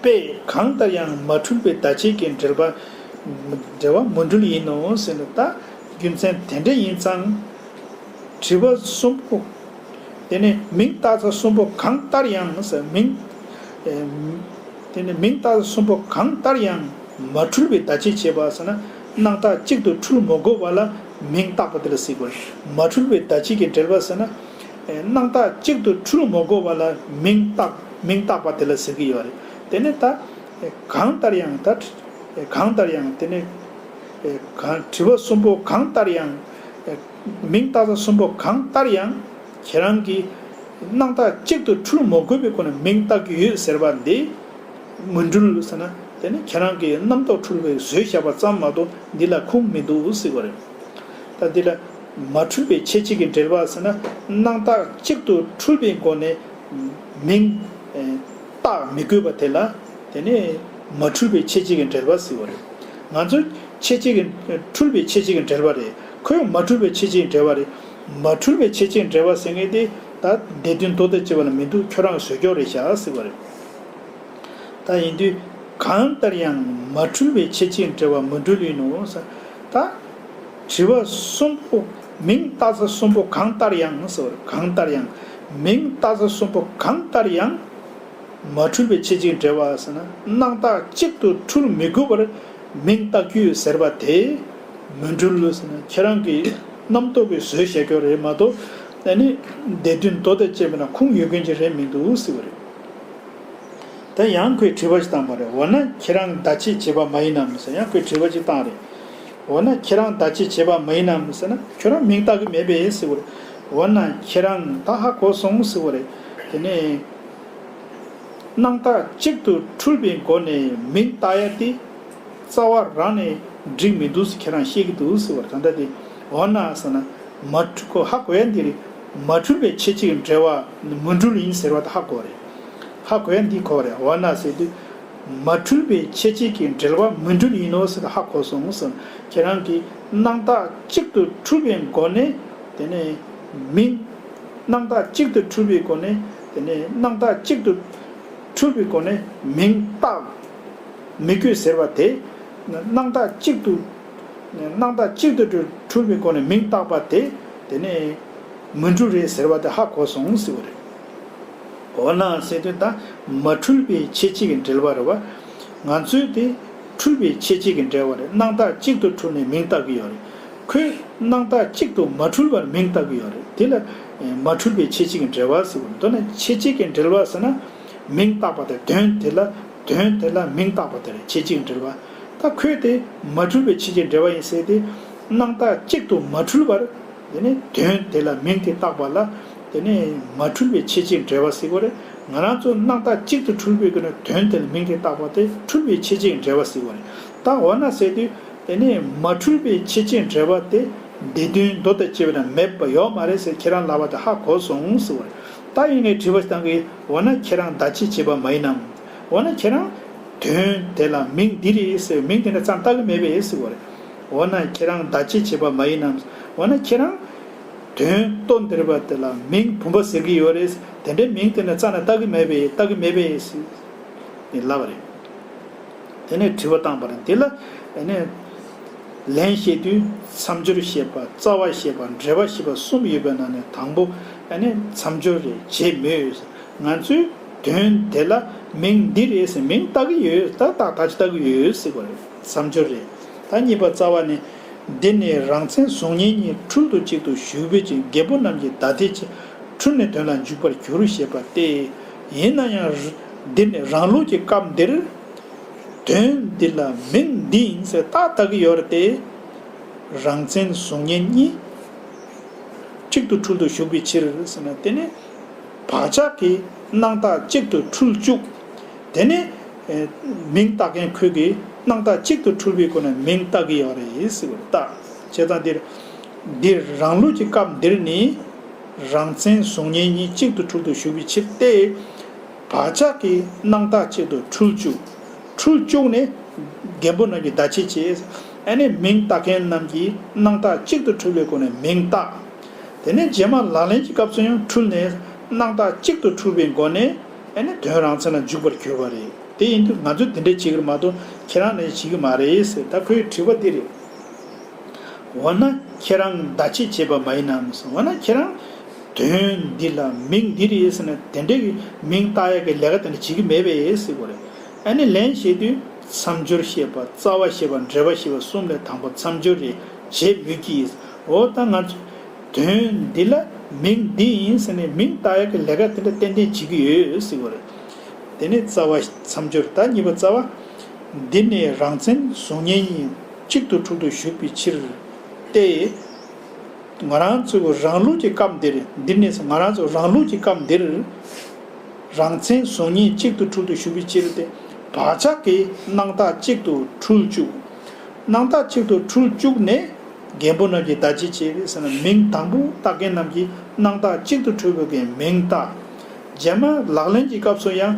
དཔེ། གང་ལྟར་ཡང་མ་འཁྲུལ་བའི་བརྡ་ཆད་ཀྱི་འགྲེལ་པ། འགྲེལ་པ་མི་འཁྲུལ་ཡིན་ནོ་ཟེར་ན། ད་རྒྱུ་མཚན་དེ་འདྲ་ཡིན་ཙང་། དྲི་བ་གསུམ་པོ། དེ་ནས་མིང་བཏགས་ས་གསུམ་པོ་གང་ལྟར་ཡང་ཟེར་མིང་། ཨེ། དེ་ནས་མིང་བཏགས་ས་གསུམ་པོ་གང་ལྟར་ཡང་མ་འཁྲུལ་བའི་བརྡ་ཆད་བྱེད་པ་ཟེར་ན། སྣང་བཏགས་གཅིག་ཏུ་འཁྲུལ་མི་དགོས་པ་ལ་མིང་བཏགས་པ་དེ་ལ་ཟེར་གྱི་ཡོད་རེད། མ་འཁྲུལ་བའི་བརྡ་ཆད་ཀྱི་འགྲེལ་པ་ཟེར་ན། ཨེ། སྣང་བཏགས་གཅིག་ཏུ་འཁྲུལ་མི་དགོས་པ་ལ་མིང་བཏགས་མིང་བཏགས་པ་དེ་ལ་ཟེར་གྱི་ཡོད་རེད། དེ་ནས་ད། ཨེ། གང་ལྟར་ཡང་ད། ཨེ། གང་ལྟར་ཡང་དེ་ནས། ཨེ། གང་དྲི་བ་གསུམ་པོ་གང་ལྟར་ཡང་། ཨེ། མིང་བཏགས་ས་གསུམ་པོ་གང་ལྟར་ཡང་ཁྱེད་རང་གིས་སྣང་བཏགས་གཅིག་ཏུ་འཁྲུལ་མི་དགོས་པའི་སྒོ་ནས་མིང་བཏགས་ཀྱི་ཡོད་ཟེར་བ་འདི་མི་འཁྲུལ་ཟེར་ན། དེ་ནི་ཁྱེད་རང་གིས་རྣམ་རྟོག་འཁྲུལ་པས་བཟོས་བཞག་པ་ཙམ་མ་གཏོགས་འདི་ལ་ཁུངས་མི་འདུག་ཟེར་བ་རེད། ད་འདི་ལ་མ་འཁྲུལ་བའི་ཁྱད་བྱེད་ཀྱི་འགྲེལ་པ་ཟེར་ན། སྣང་བཏགས་གཅིག་ཏུ་འཁྲུལ་པའི་སྒོ་ནས་མིང་བཏགས་མི་དགོས་པ་དེ་ལ། དེ་ནི་མ་འཁྲུལ་བའི་ཁྱད་བྱེད་ཀྱི་འགྲེལ་པ་ཟེར་བ་རེད། ང་ཚོ་ཁྱད་བྱེད་ཀྱི་འཁྲུལ་པའི་ཁྱད་བྱེད་ཀྱི་འགྲེལ་པ་རེད། ཁོས་མ་འཁྲུལ་བའི་ཁྱད་བྱེད་ཀྱི་འགྲེལ་པ་རེད། མ་འཁྲུལ་བའི་ཁྱད་བྱེད་ཀྱི་འགྲེལ་པ་ཟེར་མཁན་དེ་ད་སྡེ་བདུན་མདོ་དང་བཅས་པ་ལ་མི་འདུག་ཁྱོད་རང་གི་བཟོས་སྐྱོར་རེད་བཞག་ཟེར་བ་རེད། ད་ཡིན་དུས་གང་ལྟར་ཡང་མ་འཁྲུལ་བའི་ཁྱད་བྱེད་ཀྱི་འགྲེལ་པ་མི་འཁྲུལ་ཡིན་ནོ་ཟེར། ད་དྲི་བ་གསུམ་པོ་མིང་བཏགས་ས་གསུམ་པོ་གང་ལྟར་ཡང་ཟེར་བ་རེད། གང་ལྟར་ཡང་མིང་བཏགས་ས་གསུམ་པོ་གང་ལྟར་ཡང་། མ་འཁྲུལ་བའི་ཁྱད་བྱེད་འགྲེལ་པ་ཟེར་ན། སྣང་བཏགས་གཅིག་ཏུ་འཁྲུལ་མི་དགོས་པར་མིང་བཏགས་ཀྱི་ཡོད་ཟེར་བ་དེ་མི་འཁྲུལ་ཟེར་ན། ཁྱེད་རང་གིས་རྣམ་རྟོག་གིས་བཟོས་བཞག་རྒྱུ་རེད་མ་གཏོགས། ཨ་ནི་སྡེ་བདུན་མདོ་དང་བཅས་པ་ན་ཁུངས་ཡོད་མཁན་ཅིག་རེད་མི་འདུག་ཟེར་བ་རེད། ད་ཡང་ཁོས་དྲི་བ་ཞིག་བཏང་བ་རེད། འོ་ན་ཁྱེད་རང་བརྡ་ཆད་བྱེད་པ་མ་ཡིན་ནམ་ཟེར་ཡང་ཁོས་དྲི་བ་ཞིག་བཏང་རེད། འོ་ན་ཁྱེད་རང་བརྡ་ཆད་བྱེད་པ་མ་ཡིན་ནམ་ཟེར་ན། ཁྱོད་རང་མིང་བཏགས་ཀྱི་མེད་པས་ཟེར་བ་རེད། འོ་ན་ཁྱེད་རང་ད་ཧ་གོ་སོང་ཟེར་བ་རེད། དེ་ནས། སྣང་བཏགས་གཅིག་ཏུ་འཁྲུལ་པའི་སྒོ་ནས་མིང་བཏགས་ཡ་དེ་རྩ་བ་རང་ནས་འགྲིག་མི་འདུག་ཟེར་ཁྱེད་རང་བཤད་ཀྱི་འདུག་ཟེར་བ་རེད། ད་ལྟ་དེ་འོ་ན་ཟེར་ན་མ་འཁྲུལ་ཁོ་ཧ་གོ་ཡ་འདི་རེད། མ་འཁྲུལ་བའི་ཁྱད་ཆོས་ཀྱི་འགྲེལ་པ་མི་འཁྲུལ་ཡིན་ཟེར་བ་དེ་ཧ་གོ་རེད། ཧ་གོ་ཡ་འདི་གོ་རེད། འོ་ན་ཟེར་དུས་མ་འཁྲུལ་བའི་ཁྱད་ཆོས་ཀྱི་འགྲེལ་པ་མི་འཁྲུལ་ཡིན་ནོ་ཟེར་ཧ་གོ་སོང་ཟེར། ཁྱེད་རང་གིས་སྣང་བཏགས་གཅིག་ཏུ་འཁྲུལ་པའི་སྒོ་ནས་དེ་ནས་མིང་། སྣང་བཏགས་གཅིག་ཏུ་འཁྲུལ་པའི་སྒོ་ནས་དེ་ནས་སྣང་བཏགས་གཅིག་ཏུ་འཁྲུལ་པའི་སྒོ་ནས་མིང་བཏགས་མི་དགོས་ཟེར་བ་དེ། སྣང་བཏགས་གཅིག་ཏུ། སྣང་བཏགས་གཅིག་ཏུ་འཁྲུལ་པའི་སྒོ་ནས་མིང་བཏགས་པ་དེ། དེ་ནས་མི་འཁྲུལ་རེད་ཟེར་བ་དེ་ཧ་གོ་སོང་ཟེར་བ་རེད། འོ་ན་ཟེར་དུས་ད་མ་འཁྲུལ་པའི་ཁྱད་ཆོས་ཀྱི་འགྲེལ་པ་རེད་བ། ང་ཚོས་དེ་འཁྲུལ་པའི་ཁྱད་ཆོས་ཀྱི་འགྲེལ་པ་རེད། སྣང་བཏགས་གཅིག་ཏུ་འཁྲུལ་ནས་མིང་བཏགས་ཀྱི་ཡོད་རེད། ཁོས་སྣང་བཏགས་གཅིག་ཏུ་མ་འཁྲུལ་བར་མིང་བཏགས་ཀྱི་ཡོད་རེད། དེ་ལ་མ་འཁྲུལ་པའི་ཕྱེད་ཕྱེད་ཀྱི་འབྲེལ་བ་ཟེར་བ་རེད། མདོར་ན་ཕྱེད་ཕྱེད་ཀྱི་འབྲེལ་བ་ཟེར་ན། མིང་བཏགས་པ་དང་དོན་དེ་ལ་དོན་དེ་ལ་མིང་བཏགས་པ་དེ་རེད། ཕྱེད་ཕྱེད་ཀྱི་འབྲེལ་བ། ད་ཁོས་དེ་མ་འཁྲུལ་པའི་ཕྱེད་ཕྱེད་འབྲེལ་བ་ཡིན་ཟེར་ཏེ། སྣང་བཏགས་གཅིག་ཏུ་མ་འཁྲུལ་བར། དེ་ནས་དོན་དེ་ལ་མིང་དེ་བཏགས་པ་ལ། དེ་ནས་མ་འཁྲུལ་པའི་ཕྱེད་ཕྱེད་འབྲེལ་བ་ཟེར་གྱི་ཡོད་རེད། ང་རང་ཚོ་སྣང་བཏགས་གཅིག་ཏུ་འཁྲུལ་པའི་སྒོ་ནས་དོན་དེ་ལ་མིང་དེ་བཏགས་པ་དེ་འཁྲུལ་པའི་ཕྱེད་ཕྱེད་འབྲེལ་བ་ཟེར་གྱི་ཡོད་རེད། ད་འོ་ན་ཟེར་དུས། དེ་ནས་མ་འཁྲུལ་པའི་ཕྱེད་ཕྱེད་འབྲེལ་བ་དེ་སྡེ་བདུན་མདོ་དང་བཅས་པ་ན་མེད་པ་ཡོད་མ་རེད་ཟེར། ཁྱེད་རང་ལབ་པ་དེ་ཧ་གོ་སོང་ཟེར་བ་རེད། ད་ཡིན་ནའི་དྲི་བ་བཏང་གི། འོ་ན་ཁྱེད་རང་བརྡ་ཆད་བྱེད་པ་མ་ཡིན་ནམ། འོ་ན་ཁྱེད་རང་དོན་དེ་ལ་མིང་འདི་རེད་ཟེར། མིང་དེ་འདྲ་རྩ་བཏགས་ཀྱི་མེད་པས་ཟེར་བ་རེད། འོ་ན་ཁྱེད་རང་བརྡ་ཆད་བྱེད་པ་མ་ཡིན་ནམ། འོ་ན་ཁྱེད་རང་དོན་ལྟོ་འདིར་བ་དེ་ལ་མིང་བུམ་པ་ཟེར་གྱི་ཡོད་རེད། དེ་འདྲའི་མིང་དེ་འདྲ་རྩ་ནས་བཏགས་ཀྱི་མེད་པས། བཏགས་ཀྱི་མེད་པས་ཟེར་ལབ་པ་རེད། དེ་ནས་དྲི་བ་བཏང་བ་རེད། འདི་ལ་ཨ་ནི་ལན་བཤད་དུས་མཚམས་སྦྱོར་བཤད་པ། རྩ་བ་བཤད་པ། འགྲེལ་པ་བཤད་པ་གསུམ་ཡོད་པའི་ནང་ནས་དང་པོ་ཨ་ནི་མཚམས་སྦྱོར་རེད། བྱེད་མོས། ང་ཚོས་དོན་དེ་ལ་མིང་འདི་རེད་ཟེར་མིང་བཏགས་ཀྱི་ཡོད། ད་བཏགས་བཏགས་ཀྱི་བཏགས་ཀྱི་ཡོད་ཟེར་བ་རེད། མཚམས་སྦྱོར་རེད། ད་གཉིས་པ་རྩ་བ་ནི། འདི་ནི་རང་མཚན་གཟུགས་བརྙན་གཉིས། འཁྲུལ་དུ་གཅིག་ཏུ་ཞུགས་པའི་ཕྱིར། རྒན་པོ་རྣམས་ཀྱིས་བརྡ་དེ་ཕྱེ། འཁྲུལ་ནས་དོན་ལ་འཇུག་པར་འགྱུར་ཞེས་པ་སྟེ། ཡིན་ན་ཡང་། འདི་ནི་རང་ལུགས་ཀྱི་སྐབས་འདིར། དོན་འདི་ལ་མིང་འདི་ཡིན་ཟེར་བཏགས་བཏགས་ཀྱི་ཡོད་རེད་དེ། རང་མཚན་གཟུགས་བརྙན་གཉིས། གཅིག་ཏུ་འཁྲུལ་དུ་ཞུགས་པའི་ཕྱིར་ཟེར་ན། དེ་ནི་བག་ཆགས་ཀྱི་སྣང་བཏགས་གཅིག་ཏུ་འཁྲུལ་བཅུག་དེ་ནི་མིང་བཏགས་མཁན་ཁོས་ཀྱིས་སྣང་བཏགས་གཅིག་ཏུ་འཁྲུལ་པའི་སྒོ་ནས་མིང་བཏགས་ཀྱི་ཡོད་རེད་ཟེར་བ་རེད། ད་བྱས་ཙང་འདིར། འདིར་རང་ལུགས་ཀྱི་སྐབས་འདིར་ནི། རང་མཚན་གཟུགས་བརྙན་གཉིས་གཅིག་ཏུ་འཁྲུལ་དུ་ཞུགས་པའི་ཕྱིར་ཏེ། བག་ཆགས་ཀྱི་སྣང་བཏགས་གཅིག་ཏུ་འཁྲུལ་བཅུག་འཁྲུལ་བཅུག་ནས། རྒན་པོ་རྣམས་ཀྱིས་བརྡ་ཆད་བྱས། ཨ་ནི་མིང་བཏགས་མཁན་རྣམས་ཀྱིས་སྣང་བཏགས་གཅིག་ཏུ་འཁྲུལ་པའི་སྒོ་ནས་མིང་བཏགས། དེ་ནས་རྗེས་མ་ལག་ལེན་གྱི་སྐབས་སུ་ཡང་འཁྲུལ་ནས་སྣང་བཏགས་གཅིག་ཏུ་འཁྲུལ་པའི་སྒོ་ནས་ཨ་ནི་དོན་རང་མཚན་ལ་འཇུག་པར་གྱུར་པ་རེད། དེ་ཡིན་དུས་ང་ཚོས་དེ་འདྲ་བྱེད་ཀྱི་རེད་མ་གཏོགས་ཁྱེད་རང་ནས་བྱེད་ཀྱི་མ་རེད་ཟེར། ད་ཁོའི་དྲི་བ་འདི་རེད། འོ་ན་ཁྱེད་རང་བརྡ་ཆད་བྱེད་པ་མ་ཡིན་ནམ་ཟེར། འོ་ན་ཁྱེད་རང་དོན་འདི་ལ་མིང་འདི་རེད་ཟེར་ན་དེ་འདྲའི་གི་མིང་བཏགས་ཡག་གི་ལས་ཀ་དེ་འདྲ་བྱེད་ཀྱི་མེད་པས་ཟེར་དགོས་རེད། ཨ་ནི་ལན་བཤད་དུས་མཚམས་སྦྱོར་བཤད་པ། རྩ་བ་བཤད་པ། འགྲེལ་པ་བཤད་པ་གསུམ་ལས་དང་པོ་མཚམས་སྦྱོར་རེད། བྱེད་མོས་ཀྱི། འོ་ད་ང་ཚོ་དོན་འདི་ལ་མིང་འདི་ཡིན་ཟེར་ནས་མིང་བཏགས་ཡག་གི་ལས་ཀ་དེ་འདྲ་ཏན་ཏན་བྱེད་ཀྱི་ཡོད་ཟེར་དགོས་རེད། དེ་ནས་རྩ་བ་མཚམས་སྦྱོར། ད་གཉིས་པ་རྩ་བ། འདི་ནི་རང་མཚན་གཟུགས་བརྙན་གཉིས། གཅིག་ཏུ་འཁྲུལ་དུ་ཞུགས་པའི་ཕྱིར་ཏེ། ང་རང་ཚོའི་རང་ལུགས་ཀྱི་སྐབས་འདིར། འདི་ནི་ང་རང་ཚོའི་རང་ལུགས་ཀྱི་སྐབས་འདིར། རང་མཚན་གཟུགས་བརྙན་གཅིག་ཏུ་འཁྲུལ་དུ་ཞུགས་པའི་ཕྱིར་ཏེ། བག་ཆགས་ཀྱི་སྣང་བཏགས་གཅིག་ཏུ་འཁྲུལ་བཅུག་སྣང་བཏགས་གཅིག་ཏུ་འཁྲུལ་བཅུག་ནས། རྒན་པོ་རྣམས་ཀྱིས་བརྡ་ཆད་བྱས་ཟེར་ན། མིང་དང་པོ་བཏགས་མཁན་རྣམས་ཀྱིས་སྣང་བཏགས་གཅིག་ཏུ་འཁྲུལ་བའི་མིང་བཏགས། རྗེས་མ་ལག་ལེན་གྱི་སྐབས་སུ་ཡང་།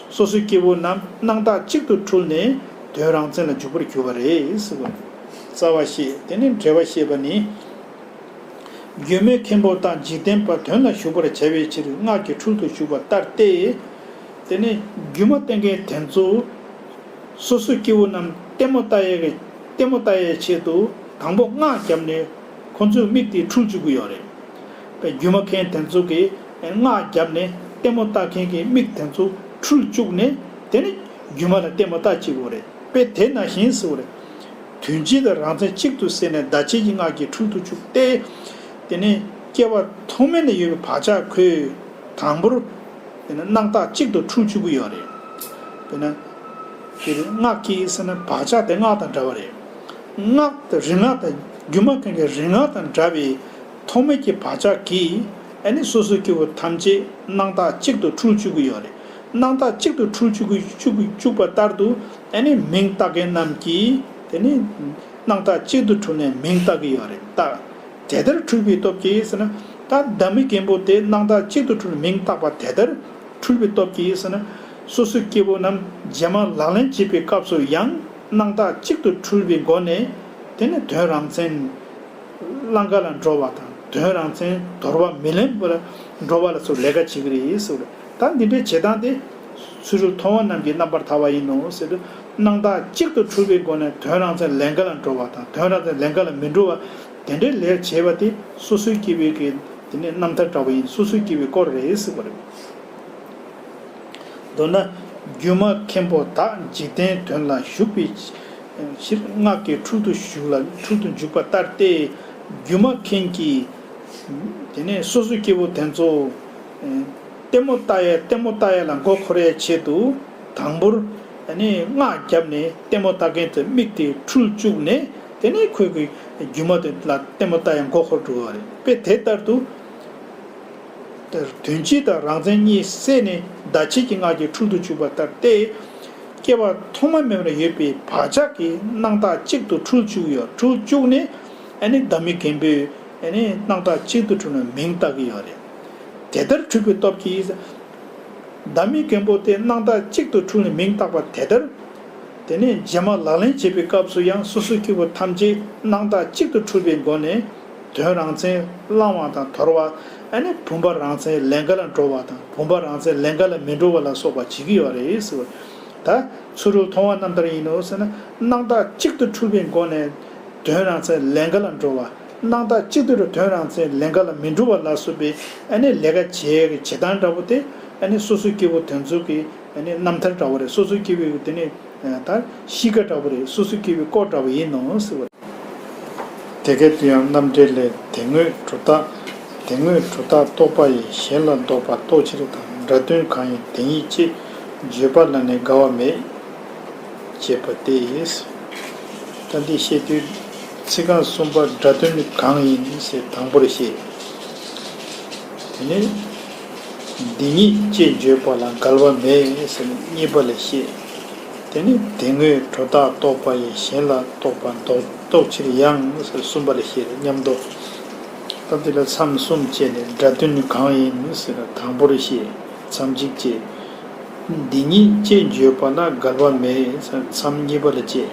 སོ་སོའི་སྐྱེ་བོ་རྣམས་སྣང་བཏགས་གཅིག་ཏུ་འཁྲུལ་ནས་དོན་རང་མཚན་ལ་འཇུག་པར་གྱུར་པ་རེད་ཟེར་བ། རྩ་བ་བཤད། དེ་ནས་འགྲེལ་པ་བཤད་པ་ནི། སྒྱུ་མའི་མཁན་པོ་དག་འཇིག་རྟེན་པ་དོན་ལ་ཞུགས་པར་བྱ་བའི་ཕྱིར་སྔགས་ཀྱི་འཁྲུལ་དུ་ཞུགས་པ་ལྟར་ཏེ། དེ་ནས་སྒྱུ་མ་བསྟན་མཁན་དེ་ཚོ་སོ་སོའི་སྐྱེ་བོ་རྣམས་ལྟད་མོ་ལྟ་ཡས་ཀྱི་ལྟད་མོ་ལྟ་ཡས་ཆེད་དུ་དང་པོ་སྔགས་བརྒྱབ་ནས་ཁོ་ཚོའི་མིག་དེ་འཁྲུལ་བཅུག་གི་ཡོད་རེད། པའི་སྒྱུ་མ་མཁན་དེ་ཚོ་གིས་སྔགས་བརྒྱབ་ནས་ལྟད་མོ་ལྟ་མཁན་གྱི་མིག་དེ་ཚོ་འཁྲུལ་བཅུག་ནས་དེ་ནི་སྒྱུ་མ་ལ་ལྟད་མོ་ལྟ་བྱེད་དགོས་རེད། དཔེ་དེ་ནང་བཞིན་ཟེར་བ་རེད། དོན་སྤྱི་དང་རང་མཚན་གཅིག་ཏུ་བསྲེས་ནས་བརྡ་ཆད་ཀྱི་སྔགས་ཀྱི་འཁྲུལ་དུ་བཅུག་སྟེ། དེ་ནས་སྐྱེ་བ་ཐོག་མེད་ནས་ཡོད་པའི་བག་ཆགས་ཁོས་དང་པོར་དེ་ནས་སྣང་བཏགས་གཅིག་ཏུ་འཁྲུལ་བཅུག་གི་ཡོད་རེད། དཔེར་ན། དེ་སྔགས་ཀྱིས་ཟེར་ན་བག་ཆགས་དེ་སྔགས་དང་འདྲ་བ་རེད། སྔགས་དེ་རིག་སྔགས་དང་སྒྱུ་མ་མཁན་གྱི་རིག་སྔགས་དང་འདྲ་བའི་ཐོག་མེད་ཀྱི་བག་ཆགས་ཀྱིས་ཨ་ནི་སོ་སོའི་སྐྱེ་བོ་ཐམས་ཅད་སྣང་བཏགས་གཅིག་ཏུ་འཁྲུལ་བཅུག་གི་ཡོད་རེད། སྣང་བཏགས་གཅིག་ཏུ་འཁྲུལ་བཅུག་གི་བཅུག་གི་བཅུག་པ་ལྟར་དུ་ཨ་ནི་མིང་བཏགས་མཁན་རྣམས་ཀྱིས་དེ་ནི་སྣང་བཏགས་གཅིག་ཏུ་འཁྲུལ་ནས་མིང་བཏགས་ཀྱི་ཡོད་རེད། ད་དེ་ལྟར་འཁྲུལ་པའི་སྟོབས་ཀྱིས་ཟེར་ན། ད་བདག་མེད་མཁན་པོ་དེ་སྣང་བཏགས་གཅིག་ཏུ་འཁྲུལ་མིང་བཏགས་པ་དེ་ལྟར་འཁྲུལ་པའི་སྟོབས་ཀྱིས་ཟེར་ན། སོ་སོའི་སྐྱེ་བོ་རྣམས་རྗེས་མ་ལག་ལེན་བྱེད་པའི་སྐབས་སུ་ཡང་སྣང་བཏགས་གཅིག་ཏུ་འཁྲུལ་པའི་སྒོ་ནས་དེ་ནི་དོན་རང་མཚན། བླང་དཀའ་ལ་འགྲོ་བ་དང་དོན་རང་མཚན་དོར་བ་མི་ལེན་པར་འགྲོ་བ་ལ་སོགས་ལས་ཀ་བྱེད་ཀྱི་རེད་ཟེར་བ་རེད། ད་འདི་འདྲའི་བྱེད་སྟངས་དེ་ཚུལ་ཁྲིམས་མཐོང་བ་རྣམས་ཀྱི་རྣམ་པར་ཐར་པ་ཡིན་ནོ་ཟེར་དུས། སྣང་བཏགས་གཅིག་ཏུ་འཁྲུལ་པའི་སྒོ་ནས་དོན་རང་མཚན་ལེན་དཀའ་ལ་འགྲོ་བ་དང་དོན་རང་མཚན་ལེན་དཀའ་ལ་མི་འགྲོ་བ། དེ་འདྲའི་ལས་བྱས་པ་དེ་སོ་སོའི་སྐྱེ་བོའི་གི་དེ་ནས་རྣམ་ཐར་འདྲ་བོ་ཡིན། སོ་སོའི་སྐྱེ་བོའི་སྐོར་རེད་ཟེར་བ་རེད། མདོར་ན། སྒྱུ་མ་མཁན་པོ་དག་འཇིག་རྟེན་དོན་ལ་ཞུགས་པའི་ ཕྱིར་སྔགས་ཀྱི་འཁྲུལ་དུ་ཞུགས་ལ་འཁྲུལ་དུ་འཇུག་པ་ལྟར་ཏེ། སྒྱུ་མ་མཁན་གྱིས་དེ་ནས་སོ་སོའི་སྐྱེ་བོ་དེ་ཚོ་ལྟད་མོ་ལྟ་ཡ་ལྟད་མོ་ལྟ་ཡ་ལ་མགོ་འཁོར་ཡའི་ཆེད་དུ་དང་པོར་ཨ་ནི་སྔགས་བརྒྱབ་ནས་ལྟད་མོ་ལྟ་མཁན་དེ་མིག་དེ་འཁྲུལ་བཅུག་ནས་དེ་ནས་ཁོས་ཀྱི་སྒྱུ་མ་དེ་ལ་ལྟད་མོ་ལྟ་ཡ་མགོ་འཁོར་འགྲོ་བ་རེད། དཔེ་དེ་ལྟར་དུ། དོན་སྤྱི་དང་རང་མཚན་གཉིས་བསྲེས་ནས་བརྡ་ཆད་ཀྱི་སྔགས་ཀྱི་འཁྲུལ་དུ་བཅུག་པ་ལྟར་ཏེ། སྐྱེ་བ་ཐོག་མ་མེད་པར་ཡོད་པའི་བག་ཆགས་ཀྱི་སྣང་བཏགས་གཅིག་ཏུ་འཁྲུལ་བཅུག་ཡོད། འཁྲུལ་བཅུག་ནས་ཨ་ནི་བདག་མེད་མགོན་པོས་ཨ་ནི་སྣང་བཏགས་གཅིག་ཏུ་འཁྲུལ་ནས་མིང་བཏགས་ཀྱི་ཡོད་རེད། དེ་ལྟར་འཁྲུལ་པའི་སྟོབས་ཀྱིས། བདག་མེད་མགོན་པོ་དེ་སྣང་བཏགས་གཅིག་ཏུ་འཁྲུལ་ནས་མིང་བཏགས་པ་དེ་ལྟར། དེ་ནས་རྗེས་མ་ལག་ལེན་བྱེད་པའི་སྐབས་སུ་ཡང་སོ་སོའི་སྐྱེ་བོ་ཐམས་ཅད་སྣང་བཏགས་གཅིག་ཏུ་འཁྲུལ་པའི་སྒོ་ནས། དོན་རང་མཚན་བླང་བ་དང་དོར་བ། ཨ་ནི་བུམ་པ་རང་མཚན་ལེན་ག་ལ་འགྲོ་བ་དང་བུམ་པ་རང་མཚན་ལེན་ག་ལ་མི་འགྲོ་བ་ལ་སོགས་པ་བྱེད་ཀྱི་ཡོད་རེད་ཟེར་བ། ད་ཚུ་རོལ་མཐོང་བ་རྣམ་ཐར་ཡིན་ནོ་ཟེར་ན། སྣང་བཏགས་གཅིག་ཏུ་འཁྲུལ་པའི་སྒོ་ནས་དོན་རང་མཚན་ལེན་ག་ལ་འགྲོ་བ། སྣང་བཏགས་གཅིག་ཏུ་འཁྲུལ་དོན་རང་མཚན་ལེན་ག་ལ་མི་འགྲོ་བ་ལ་སོགས་པའི་ཨ་ནི་ལས་ཀ་བྱེད་ཀྱི་བྱེད་སྟངས་འདྲ་པོ་དེ་ཨ་ནི་སོ་སོའི་སྐྱེ་བོ་དེ་ཚོ་གི་ཨ་ནི་རྣམ་ཐར་འདྲ་པོ་རེད། སོ་སོའི་སྐྱེ་བོའི་དེ་ནི་ད་གཤིས་ཀ་འདྲ་པོ་རེད། སོ་སོའི་སྐྱེ་བོའི་སྐོར་འདྲ་པོ་ཡིན་ནོ་ཟེར་བ་རེད། དེ་སྐད་དུ་ཡང་རྣམ་འགྲེལ་ལས། དེ་སྔོན་སྒྲོ་བཏགས། དེ་སྔོན་སྒྲོ་བཏགས་རྟོག་པ་ཡིས། གཞན་ལ་ལྡོག་པ་རྟོགས་ཕྱིར་དང་། སྒྲ་དོན་གང་ཡིན་དེ་ཉིད་ཅེས། བརྗོད་པ་ལ་ནི་འགལ་བ་མེད། ཅེས་པ་སྟེ། ད་འདི་བཤད་དུས་ཚིག་རྐང་གསུམ་པ་སྒྲ་དོན་གང་ཡིན་ཟེར་དང་པོར་བཤད། དེ་ནས་འདི་ཉིད་ཅེས་བརྗོད་པ་ལ་འགལ་བ་མེད་ཟེར་ནས་གཉིས་པ་ལ་བཤད། དེ་ནས་དེ་སྔོན་སྒྲོ་བཏགས་རྟོག་པ་ཡིས། གཞན་ལ་ལྡོག་པ་རྟོགས་ཕྱིར་ཡང་ཟེར་གསུམ་པ་ལ་བཤད་རེད་མཉམ་དུ། ད་འདི་ལ་མཚམས་གསུམ་བཅད་ནས་སྒྲ་དོན་གང་ཡིན་ཟེར་ན་དང་པོར་བཤད། མཚམས་གཅིག་བཅད། འདི་ཉིད་ཅེས་བརྗོད་པ་ལ་འགལ་བ་མེད། མཚམས་གཉིས་པ་ལ་བཅད།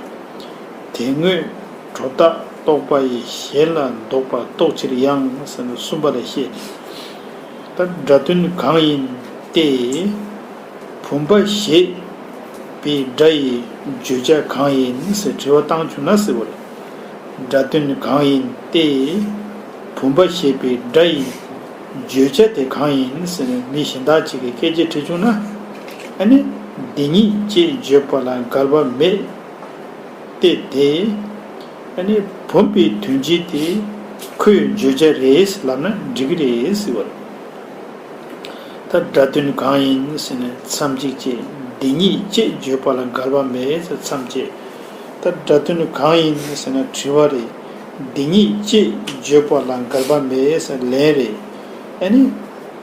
དེ་སྔོན་སྒྲོ་བཏགས་རྟོག་པ་ཡིས། གཞན་ལ་ལྡོག་པ་རྟོགས་ཕྱིར་ཡང་ཟེར་ནས་གསུམ་པ་ལ་བཤད། ད་སྒྲ་དོན་གང་ཡིན་ཏེ། བུམ་པ་ཞེས་པའི་སྒྲ་ཡི་བརྗོད་བྱ་གང་ཡིན་ཟེར་དྲི་བ་བཏང་བྱུང་ན་ཟེར་བ་རེད། སྒྲ་དོན་གང་ཡིན་ཏེ། བུམ་པ་ཞེས་པའི་སྒྲ་ཡི་བརྗོད་བྱ་དེ་གང་ཡིན་ཟེར་ནས་མི་གཞན་དག་ཅིག་གིས་སྐད་ཆ་དྲིས་བྱུང་ན། ཨ་ནི་འདི་ཉིད་ཅེས་བརྗོད་པ་ལ་འགལ་བ་མེད། སྟེ་དེ། ཨ་ནི་བུམ་པའི་དོན་སྤྱི་དེ་ཁོའི་བརྗོད་བྱ་རེད་ལབ་ན་འགྲིག་གི་རེད་ཟེར་བ་རེད། ད་སྒྲ་དོན་གང་ཡིན་ཟེར་ན་མཚམས་གཅིག་བཅད། འདི་ཉིད་ཅེས་བརྗོད་པ་ལ་འགལ་བ་མེད་ཟེར་མཚམས་བཅད། ད་སྒྲ་དོན་གང་ཡིན་ཟེར་ན་དྲི་བ་རེད། འདི་ཉིད་ཅེས་བརྗོད་པ་ལ་འགལ་བ་མེད་ཟེར་ལན་རེད། ཨ་ནི་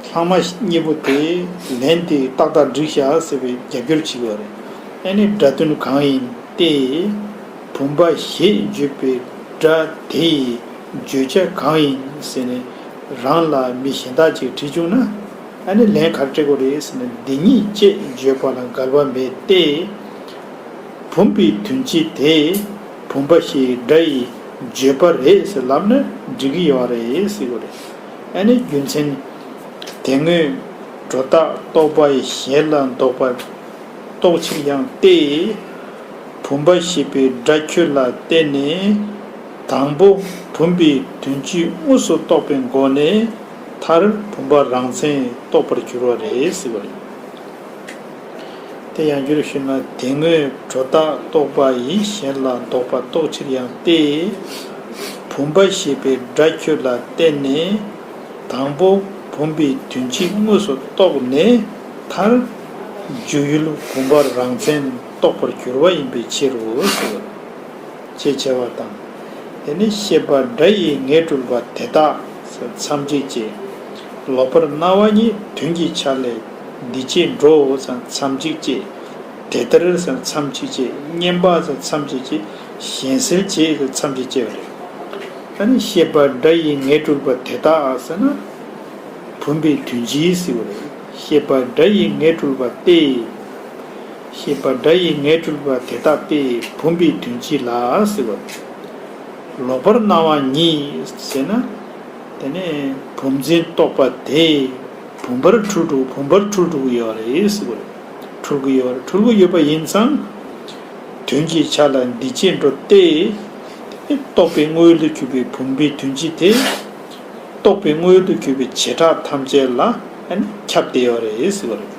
ལྷག་མ་གཉིས་པོ་དེ་ལན་དེ་ཏག་ཏག་འགྲིག་ཤག་ཟེར་བའི་རྒྱབ་སྐྱོར་བྱེད་དགོས་རེད། ཨ་ནི་སྒྲ་དོན་གང་ཡིན་ཏེ། བུམ་པ་ཞེས་བརྗོད་པའི་སྒྲ་དེ་ཡི་བརྗོད་བྱ་གང་ཡིན་ཟེར་ནས་རང་ལ་མི་གཞན་དག་ཅིག་དྲིས་བྱུང་ན། ཨ་ནི་ལན་ག་རེ་སྤྲད་དགོས་རེད་ཟེར་ན་འདི་ཉིད་ཅེས་བརྗོད་པ་ལ་འགལ་བ་མེད་དེ། བུམ་པའི་དོན་སྤྱི་དེ་བུམ་པ་ཞེས་སྒྲ་ཡི་བརྗོད་པ་རེད་ཟེར་ལབ་ན་འགྲིག་གི་ཡོད་རེད་ཟེར་དགོས་རེད། ཨ་ནི་རྒྱུ་མཚན། དེ་སྔོན་སྒྲོ་བཏགས་རྟོག་པ་ཡིས། གཞན་ལ་ལྡོག་པ་རྟོགས་ཕྱིར་ཡང་སྟེ། བུམ་པ་ཞེས་པའི་སྒྲ་ཁྱོད་ལ་བརྟེན་ནས་དང་པོ་བུམ་པའི་དོན་སྤྱི་དངོས་སུ་རྟོགས་པའི་སྒོ་ནས་མཐར་བུམ་པ་རང་མཚན་རྟོགས་པར་འགྱུར་བ་རེད་ཟེར་བ་རེད། དེ་ཡང་བསྒྱུར་ཞུས་ན། དེ་སྔོན་སྒྲོ་བཏགས་རྟོག་པ་ཡིས། གཞན་ལ་ལྡོག་པ་རྟོགས་ཕྱིར་ཡང་སྟེ། བུམ་པ་ཞེས་པའི་སྒྲ་ཁྱོད་ལ་བརྟེན་ནས་དང་པོ་བུམ་པའི་དོན་སྤྱི་དངོས་སུ་རྟོགས་ནས་མཐར་སྦྱོར་ཡུལ་བུམ་པ་རང་མཚན་རྟོགས་པར་འགྱུར་བ་ཡིན་པའི་ཕྱིར་རོ་ཟེར། ཅེས་བྱ་བ་དང་། དེ་ནི་ཤེས་པ་སྒྲ་ཡིས་ངེས་གྲུབ་པ་དེ་དག་མཚམས་གཅིག་བཅད། ལོག་པར་སྣང་བ་ཉིད་དོན་གྱི་ཆ་ལས་འདི་སྐྱེ་འགྲོ་མཚམས་གཅིག་བཅད། དེ་ལྟར་མཚམས་གཅིག་བཅད། བསྙེན་པ་མཚམས་གཅིག་བཅད། གཞན་སེལ་བྱེད་མཚམས་གཅིག་བཅད་པ་རེད། ཨ་ནི་ཤེས་པ་སྒྲ་ཡིས་ངེས་གྲུབ་པ་དེ་དག་ཟེར་ན། བུམ་པའི་དོན་སྤྱི་ཟེར་བ་རེད། ཤེས་པ་སྒྲ་ཡིས་ངེས་གྲུབ་པ་སྟེ། ཤེས་པ་སྒྲ་ཡིས་ངེས་གྲུབ་པ་དེ་དག་སྟེ་བུམ་པའི་དོན་སྤྱི་ལ་ཟེར་བ། ལོག་པར་སྣང་བ་ཉིད་ཟེར་ན། དེ་ནས་བུམ་འཛིན་རྟོག་པ་དེ་བུམ་པར་འཁྲུལ་འགྲོ་བུམ་པར་འཁྲུལ་འགྲོ་གི་ཡོད་རེད་ཟེར་བ་རེད། འཁྲུལ་གི་ཡོད་རེད། འཁྲུལ་གི་ཡོད་པ་ཡིན་ཙང་། དོན་གྱི་ཆ་ལ་འདི་སྐྱེ་འགྲོ་སྟེ། རྟོག་པའི་དངོས་ཡུལ་དུ་གྱུར་པའི་བུམ་པའི་དོན་སྤྱི་དེ། རྟོག་པའི་དངོས་ཡུལ་དུ་གྱུར་པའི་བྱེ་བྲག་ཐམས་ཅད་ལ་ཨ་ནི་ཁྱབ་བསྡད་ཡོད་རེད་ཟེར་བ་རེད།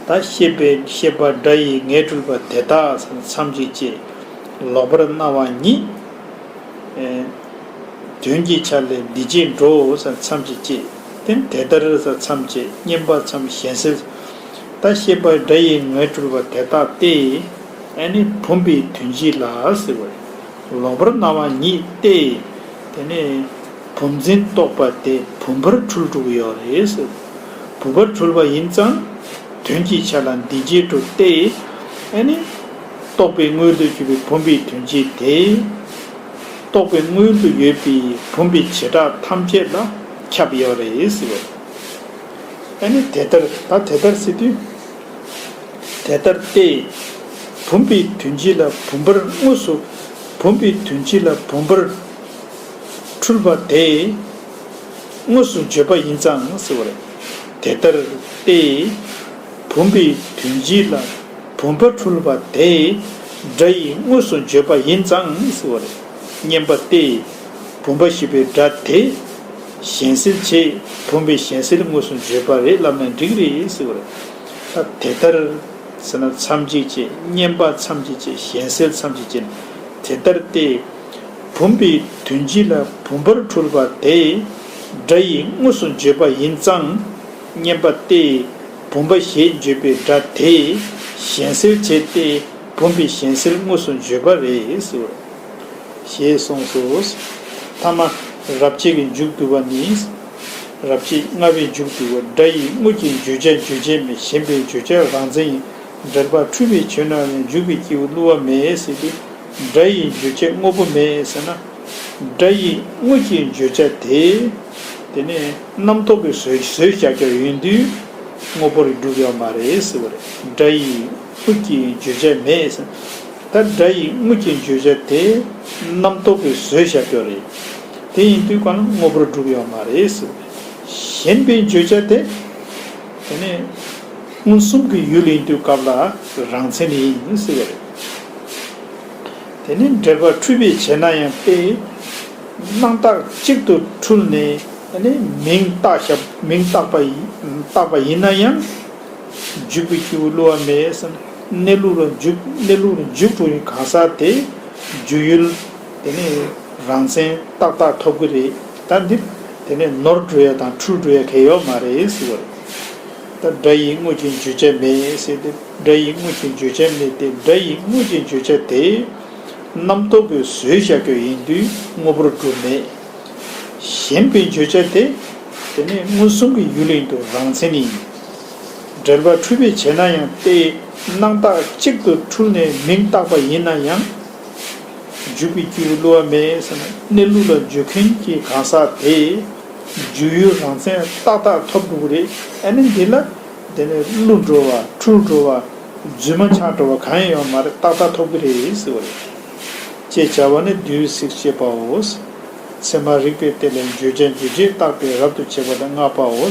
ད་ཤེས་པའི་ཤེས་པ་སྒྲ་ཡིས་ངེས་འཁྲུལ་པ་དེ་དག་ཟེར་མཚམས་གཅིག་བཅད། ལོག་པར་སྣང་བ་ཉིད། ཨེ། དོན་གྱི་ཆ་ལས་འདི་བྱེད་འགྲོ་ཟེར་མཚམས་གཅིག་བཅད། དེ་དེ་ལྟར་ཟེར་མཚམས་བཅད། བསྙེན་པ་མཚམས་གཞན་སེལ། ད་ཤེས་པ་སྒྲ་ཡིས་ངེས་འཁྲུལ་པ་དེ་དག་སྟེ། ཨ་ནི་བུམ་པའི་དོན་སྤྱི་ལ་ཟེར་བ་རེད། ལོག་པར་སྣང་བ་ཉིད་སྟེ། དེ་ནས་བུམ་འཛིན་རྟོག་པ་དེ་བུམ་པར་འཁྲུལ་འགྲོ་གི་ཡོད་རེད་ཟེར། བུམ་པར་འཁྲུལ་པ་ཡིན་ཙང་། དོན་གྱི་ཆ་ལ་འདི་བྱེད་འགྲོ་སྟེ། ཨ་ནི་རྟོག་པའི་དངོས་སུ་གྱུར་པའི་བུམ་པའི་དོན་སྤྱི་དེ། རྟོག་པའི་དངོས་སུ་ཡོད་པའི་བུམ་པའི་བྱེ་བྲག་ཐམས་ཅད་ལ་ཁྱབ་ཡོད་རེད་ཟེར་བ། ཨ་ནི་དེ་ལྟར་ད་དེ་ལྟར་ཟེར་དུས། དེ་ལྟར་ཏེ། བུམ་པའི་དོན་སྤྱི་ལ་བུམ་པར་དངོས་སུ། བུམ་པའི་དོན་སྤྱི་ལ་བུམ་པར་འཁྲུལ་པ་དེ་དངོས་སུ་བརྗོད་པ་ཡིན་ཙང་ཟེར་བ་རེད། དེ་ལྟར་ཏེ། བུམ་པའི་དོན་སྤྱི་ལ་བུམ་པར་འཁྲུལ་པ་དེ་སྒྲ་ཡིས་དངོས་སུ་བརྗོད་པ་ཡིན་ཙང་ཟེར་བ་རེད། བསྙེན་པ་སྟེ། བུམ་པ་ཞེས་པའི་སྒྲ་དེ་གཞན་སེལ་བྱེད། བུམ་པའི་གཞན་སེལ་དངོས་སུ་བརྗོད་པ་རེད་ལབ་ན་འགྲིག་རེད་ཟེར་བ་རེད། ད་དེ་ལྟར་ཟེར་ན་མཚམས་གཅིག་བཅད། བསྙེན་པ་མཚམས་གཅིག་བཅད། གཞན་སེལ་མཚམས་གཅིག་བཅད། དེ་ལྟར་ཏེ། བུམ་པའི་དོན་སྤྱི་ལ་བུམ་པར་འཁྲུལ་པ་དེ་སྒྲ་ཡིས་དངོས་སུ་བརྗོད་པ་ཡིན་ཙང་། བསྙེན་པ་སྟེ། བུམ་པ་ཞེས་བརྗོད་པའི་སྒྲ་དེ་གཞན་སེལ་བྱེད་དེ། བུམ་པའི་གཞན་སེལ་དངོས་སུ་བརྗོད་པ་རེད་ཟེར། ཞེས་གསུངས་སོ། ཐ་མ། རབ་བྱེད་ཀྱི་མཇུག་བསྡུ་བ་ནི། རབ་བྱེད་ལྔ་པའི་མཇུག་བསྡུ་བ། སྒྲ་ཡིས་དངོས་ཀྱི་བརྗོད་བྱ་རྗོད་བྱེད་མེད། ཞེན་པའི་བརྗོད་བྱ་རང་མཚན་ཡིན། འགྲེལ་པ་འཁྲུལ་པའི་ཆོས་ན་ཡང་། འཇུག་པའི་སྐྱེས་བུ་བསླུ་བ་མེད་ཟེར་ཏེ། སྒྲ་ཡིས་བརྗོད་བྱ་དངོས་པོ་མེད་ཟེར་ན། སྒྲ་ཡིས་དངོས་ཀྱི་བརྗོད་བྱ་དེ། དེ་ནས་རྣམ་རྟོག་གིས་བཟོས་བཟོས་བཞག་རྒྱུ་ཡིན་དུས། དངོས་པོར་གྲུབ་ཡོད་མ་རེད་ཟེར་བ་རེད། སྒྲ་ཡིས་དངོས་ཀྱི་བརྗོད་བྱ་མེད་ཟེར། ད་སྒྲ་ཡིས་དངོས་ཀྱི་བརྗོད་བྱ་དེ་རྣམ་རྟོག་གིས་བཟོས་བཞག་རྒྱུ་རེད། དེ་ཡིན་དུས་གང་ལ་དངོས་པོར་གྲུབ་ཡོད་མ་རེད་ཟེར། ཞེན་པའི་བརྗོད་བྱ་དེ། དེ་ནས་མངོན་སུམ་གྱི་ཡུལ་ཡིན་དུས་སྐབས་ལ་རང་མཚན་ཡིན་ཟེར་བ་རེད། དེ་ནས་འགྲེལ་པ་འཁྲུལ་པའི་ཆོས་ན་ཡང་སྟེ། སྣང་བཏགས་གཅིག་ཏུ་འཁྲུལ་ནས་ནི་མིང་བཏགས་བཞག་མིང་བཏགས་པ་ཡིན་བཏགས་པ་ཡིན་ན་ཡང་། འཇུག་པའི་སྐྱེས་བུ་བསླུ་བ་མེད་ཟེར་ན། གནས་ལུགས་ལ་འཇུག་གནས་ལུགས་ལ་འཇུག་འགྲོ་ཡི་གང་ཟག་དེ་འཇུག་ཡུལ་དེ་ནི་རང་མཚན་ཏག་ཏག་ཐོབ་ཀྱི་རེད། ད་འདིར་དེ་ནི་ནོར་འགྲོ་ཡ་དང་འཁྲུལ་འགྲོ་ཡ་གང་ཡོད་མ་རེད་ཟེར་བ་རེད། ད་སྒྲ་ཡིས་དངོས་ཀྱི་བརྗོད་བྱ་མེད་ཟེར་ཏེ། སྒྲ་ཡིས་དངོས་ཀྱི་བརྗོད་བྱ་མེད་དེ། སྒྲ་ཡིས་དངོས་ཀྱི་བརྗོད་བྱ་དེ་རྣམ་རྟོག་གིས་བཟོས་བཞག་རྒྱུ་ཡིན་དུས་དངོས་པོར་གྲུབ་མེད། ཞེན་པའི་བརྗོད་བྱ་དེ། དེ་ནི་མངོན་སུམ་གྱི་ཡུལ་ཡིན་དུས་རང་མཚན་ཡིན། འགྲེལ་པ་འཁྲུལ་པའི་ཆོས་ན་ཡང་སྟེ། སྣང་བཏགས་གཅིག་ཏུ་འཁྲུལ་ནས་མིང་བཏགས་པ་ཡིན་ན་ཡང་། འཇུག་པའི་སྐྱེས་བུ་བསླུ་བ་མེད་ཟེར་ན། གནས་ལུགས་ལ་འཇུག་མཁན་གྱི་གང་ཟག་དེ། འཇུག་ཡུལ་རང་མཚན་ཏག་ཏག་ཐོབ་འགྲོ་གི་རེད། ཨ་ནི་འདི་ལ། དེ་ནས་བསླུ་འགྲོ་བ། འཁྲུལ་འགྲོ་བ། རྫུན་མ་ཆགས་འགྲོ་བ་གང་ཡང་ཡོད་མ་རེད། ཏག་ཏག་ཐོབ་ཀྱི་རེད་ཟེར་བ་རེད། ཅེས་བྱ་བ་ནི་བསྡུས་ཚིག་ཅེས་པའོ། ཚད་མ་རིགས་པའི་སྟེང་ལས་བརྗོད་བྱ་འཇུག་བྱེད་བརྟག་པས་རབ་ཏུ་ཕྱེ་བ་དང་ལྔ་པའོ།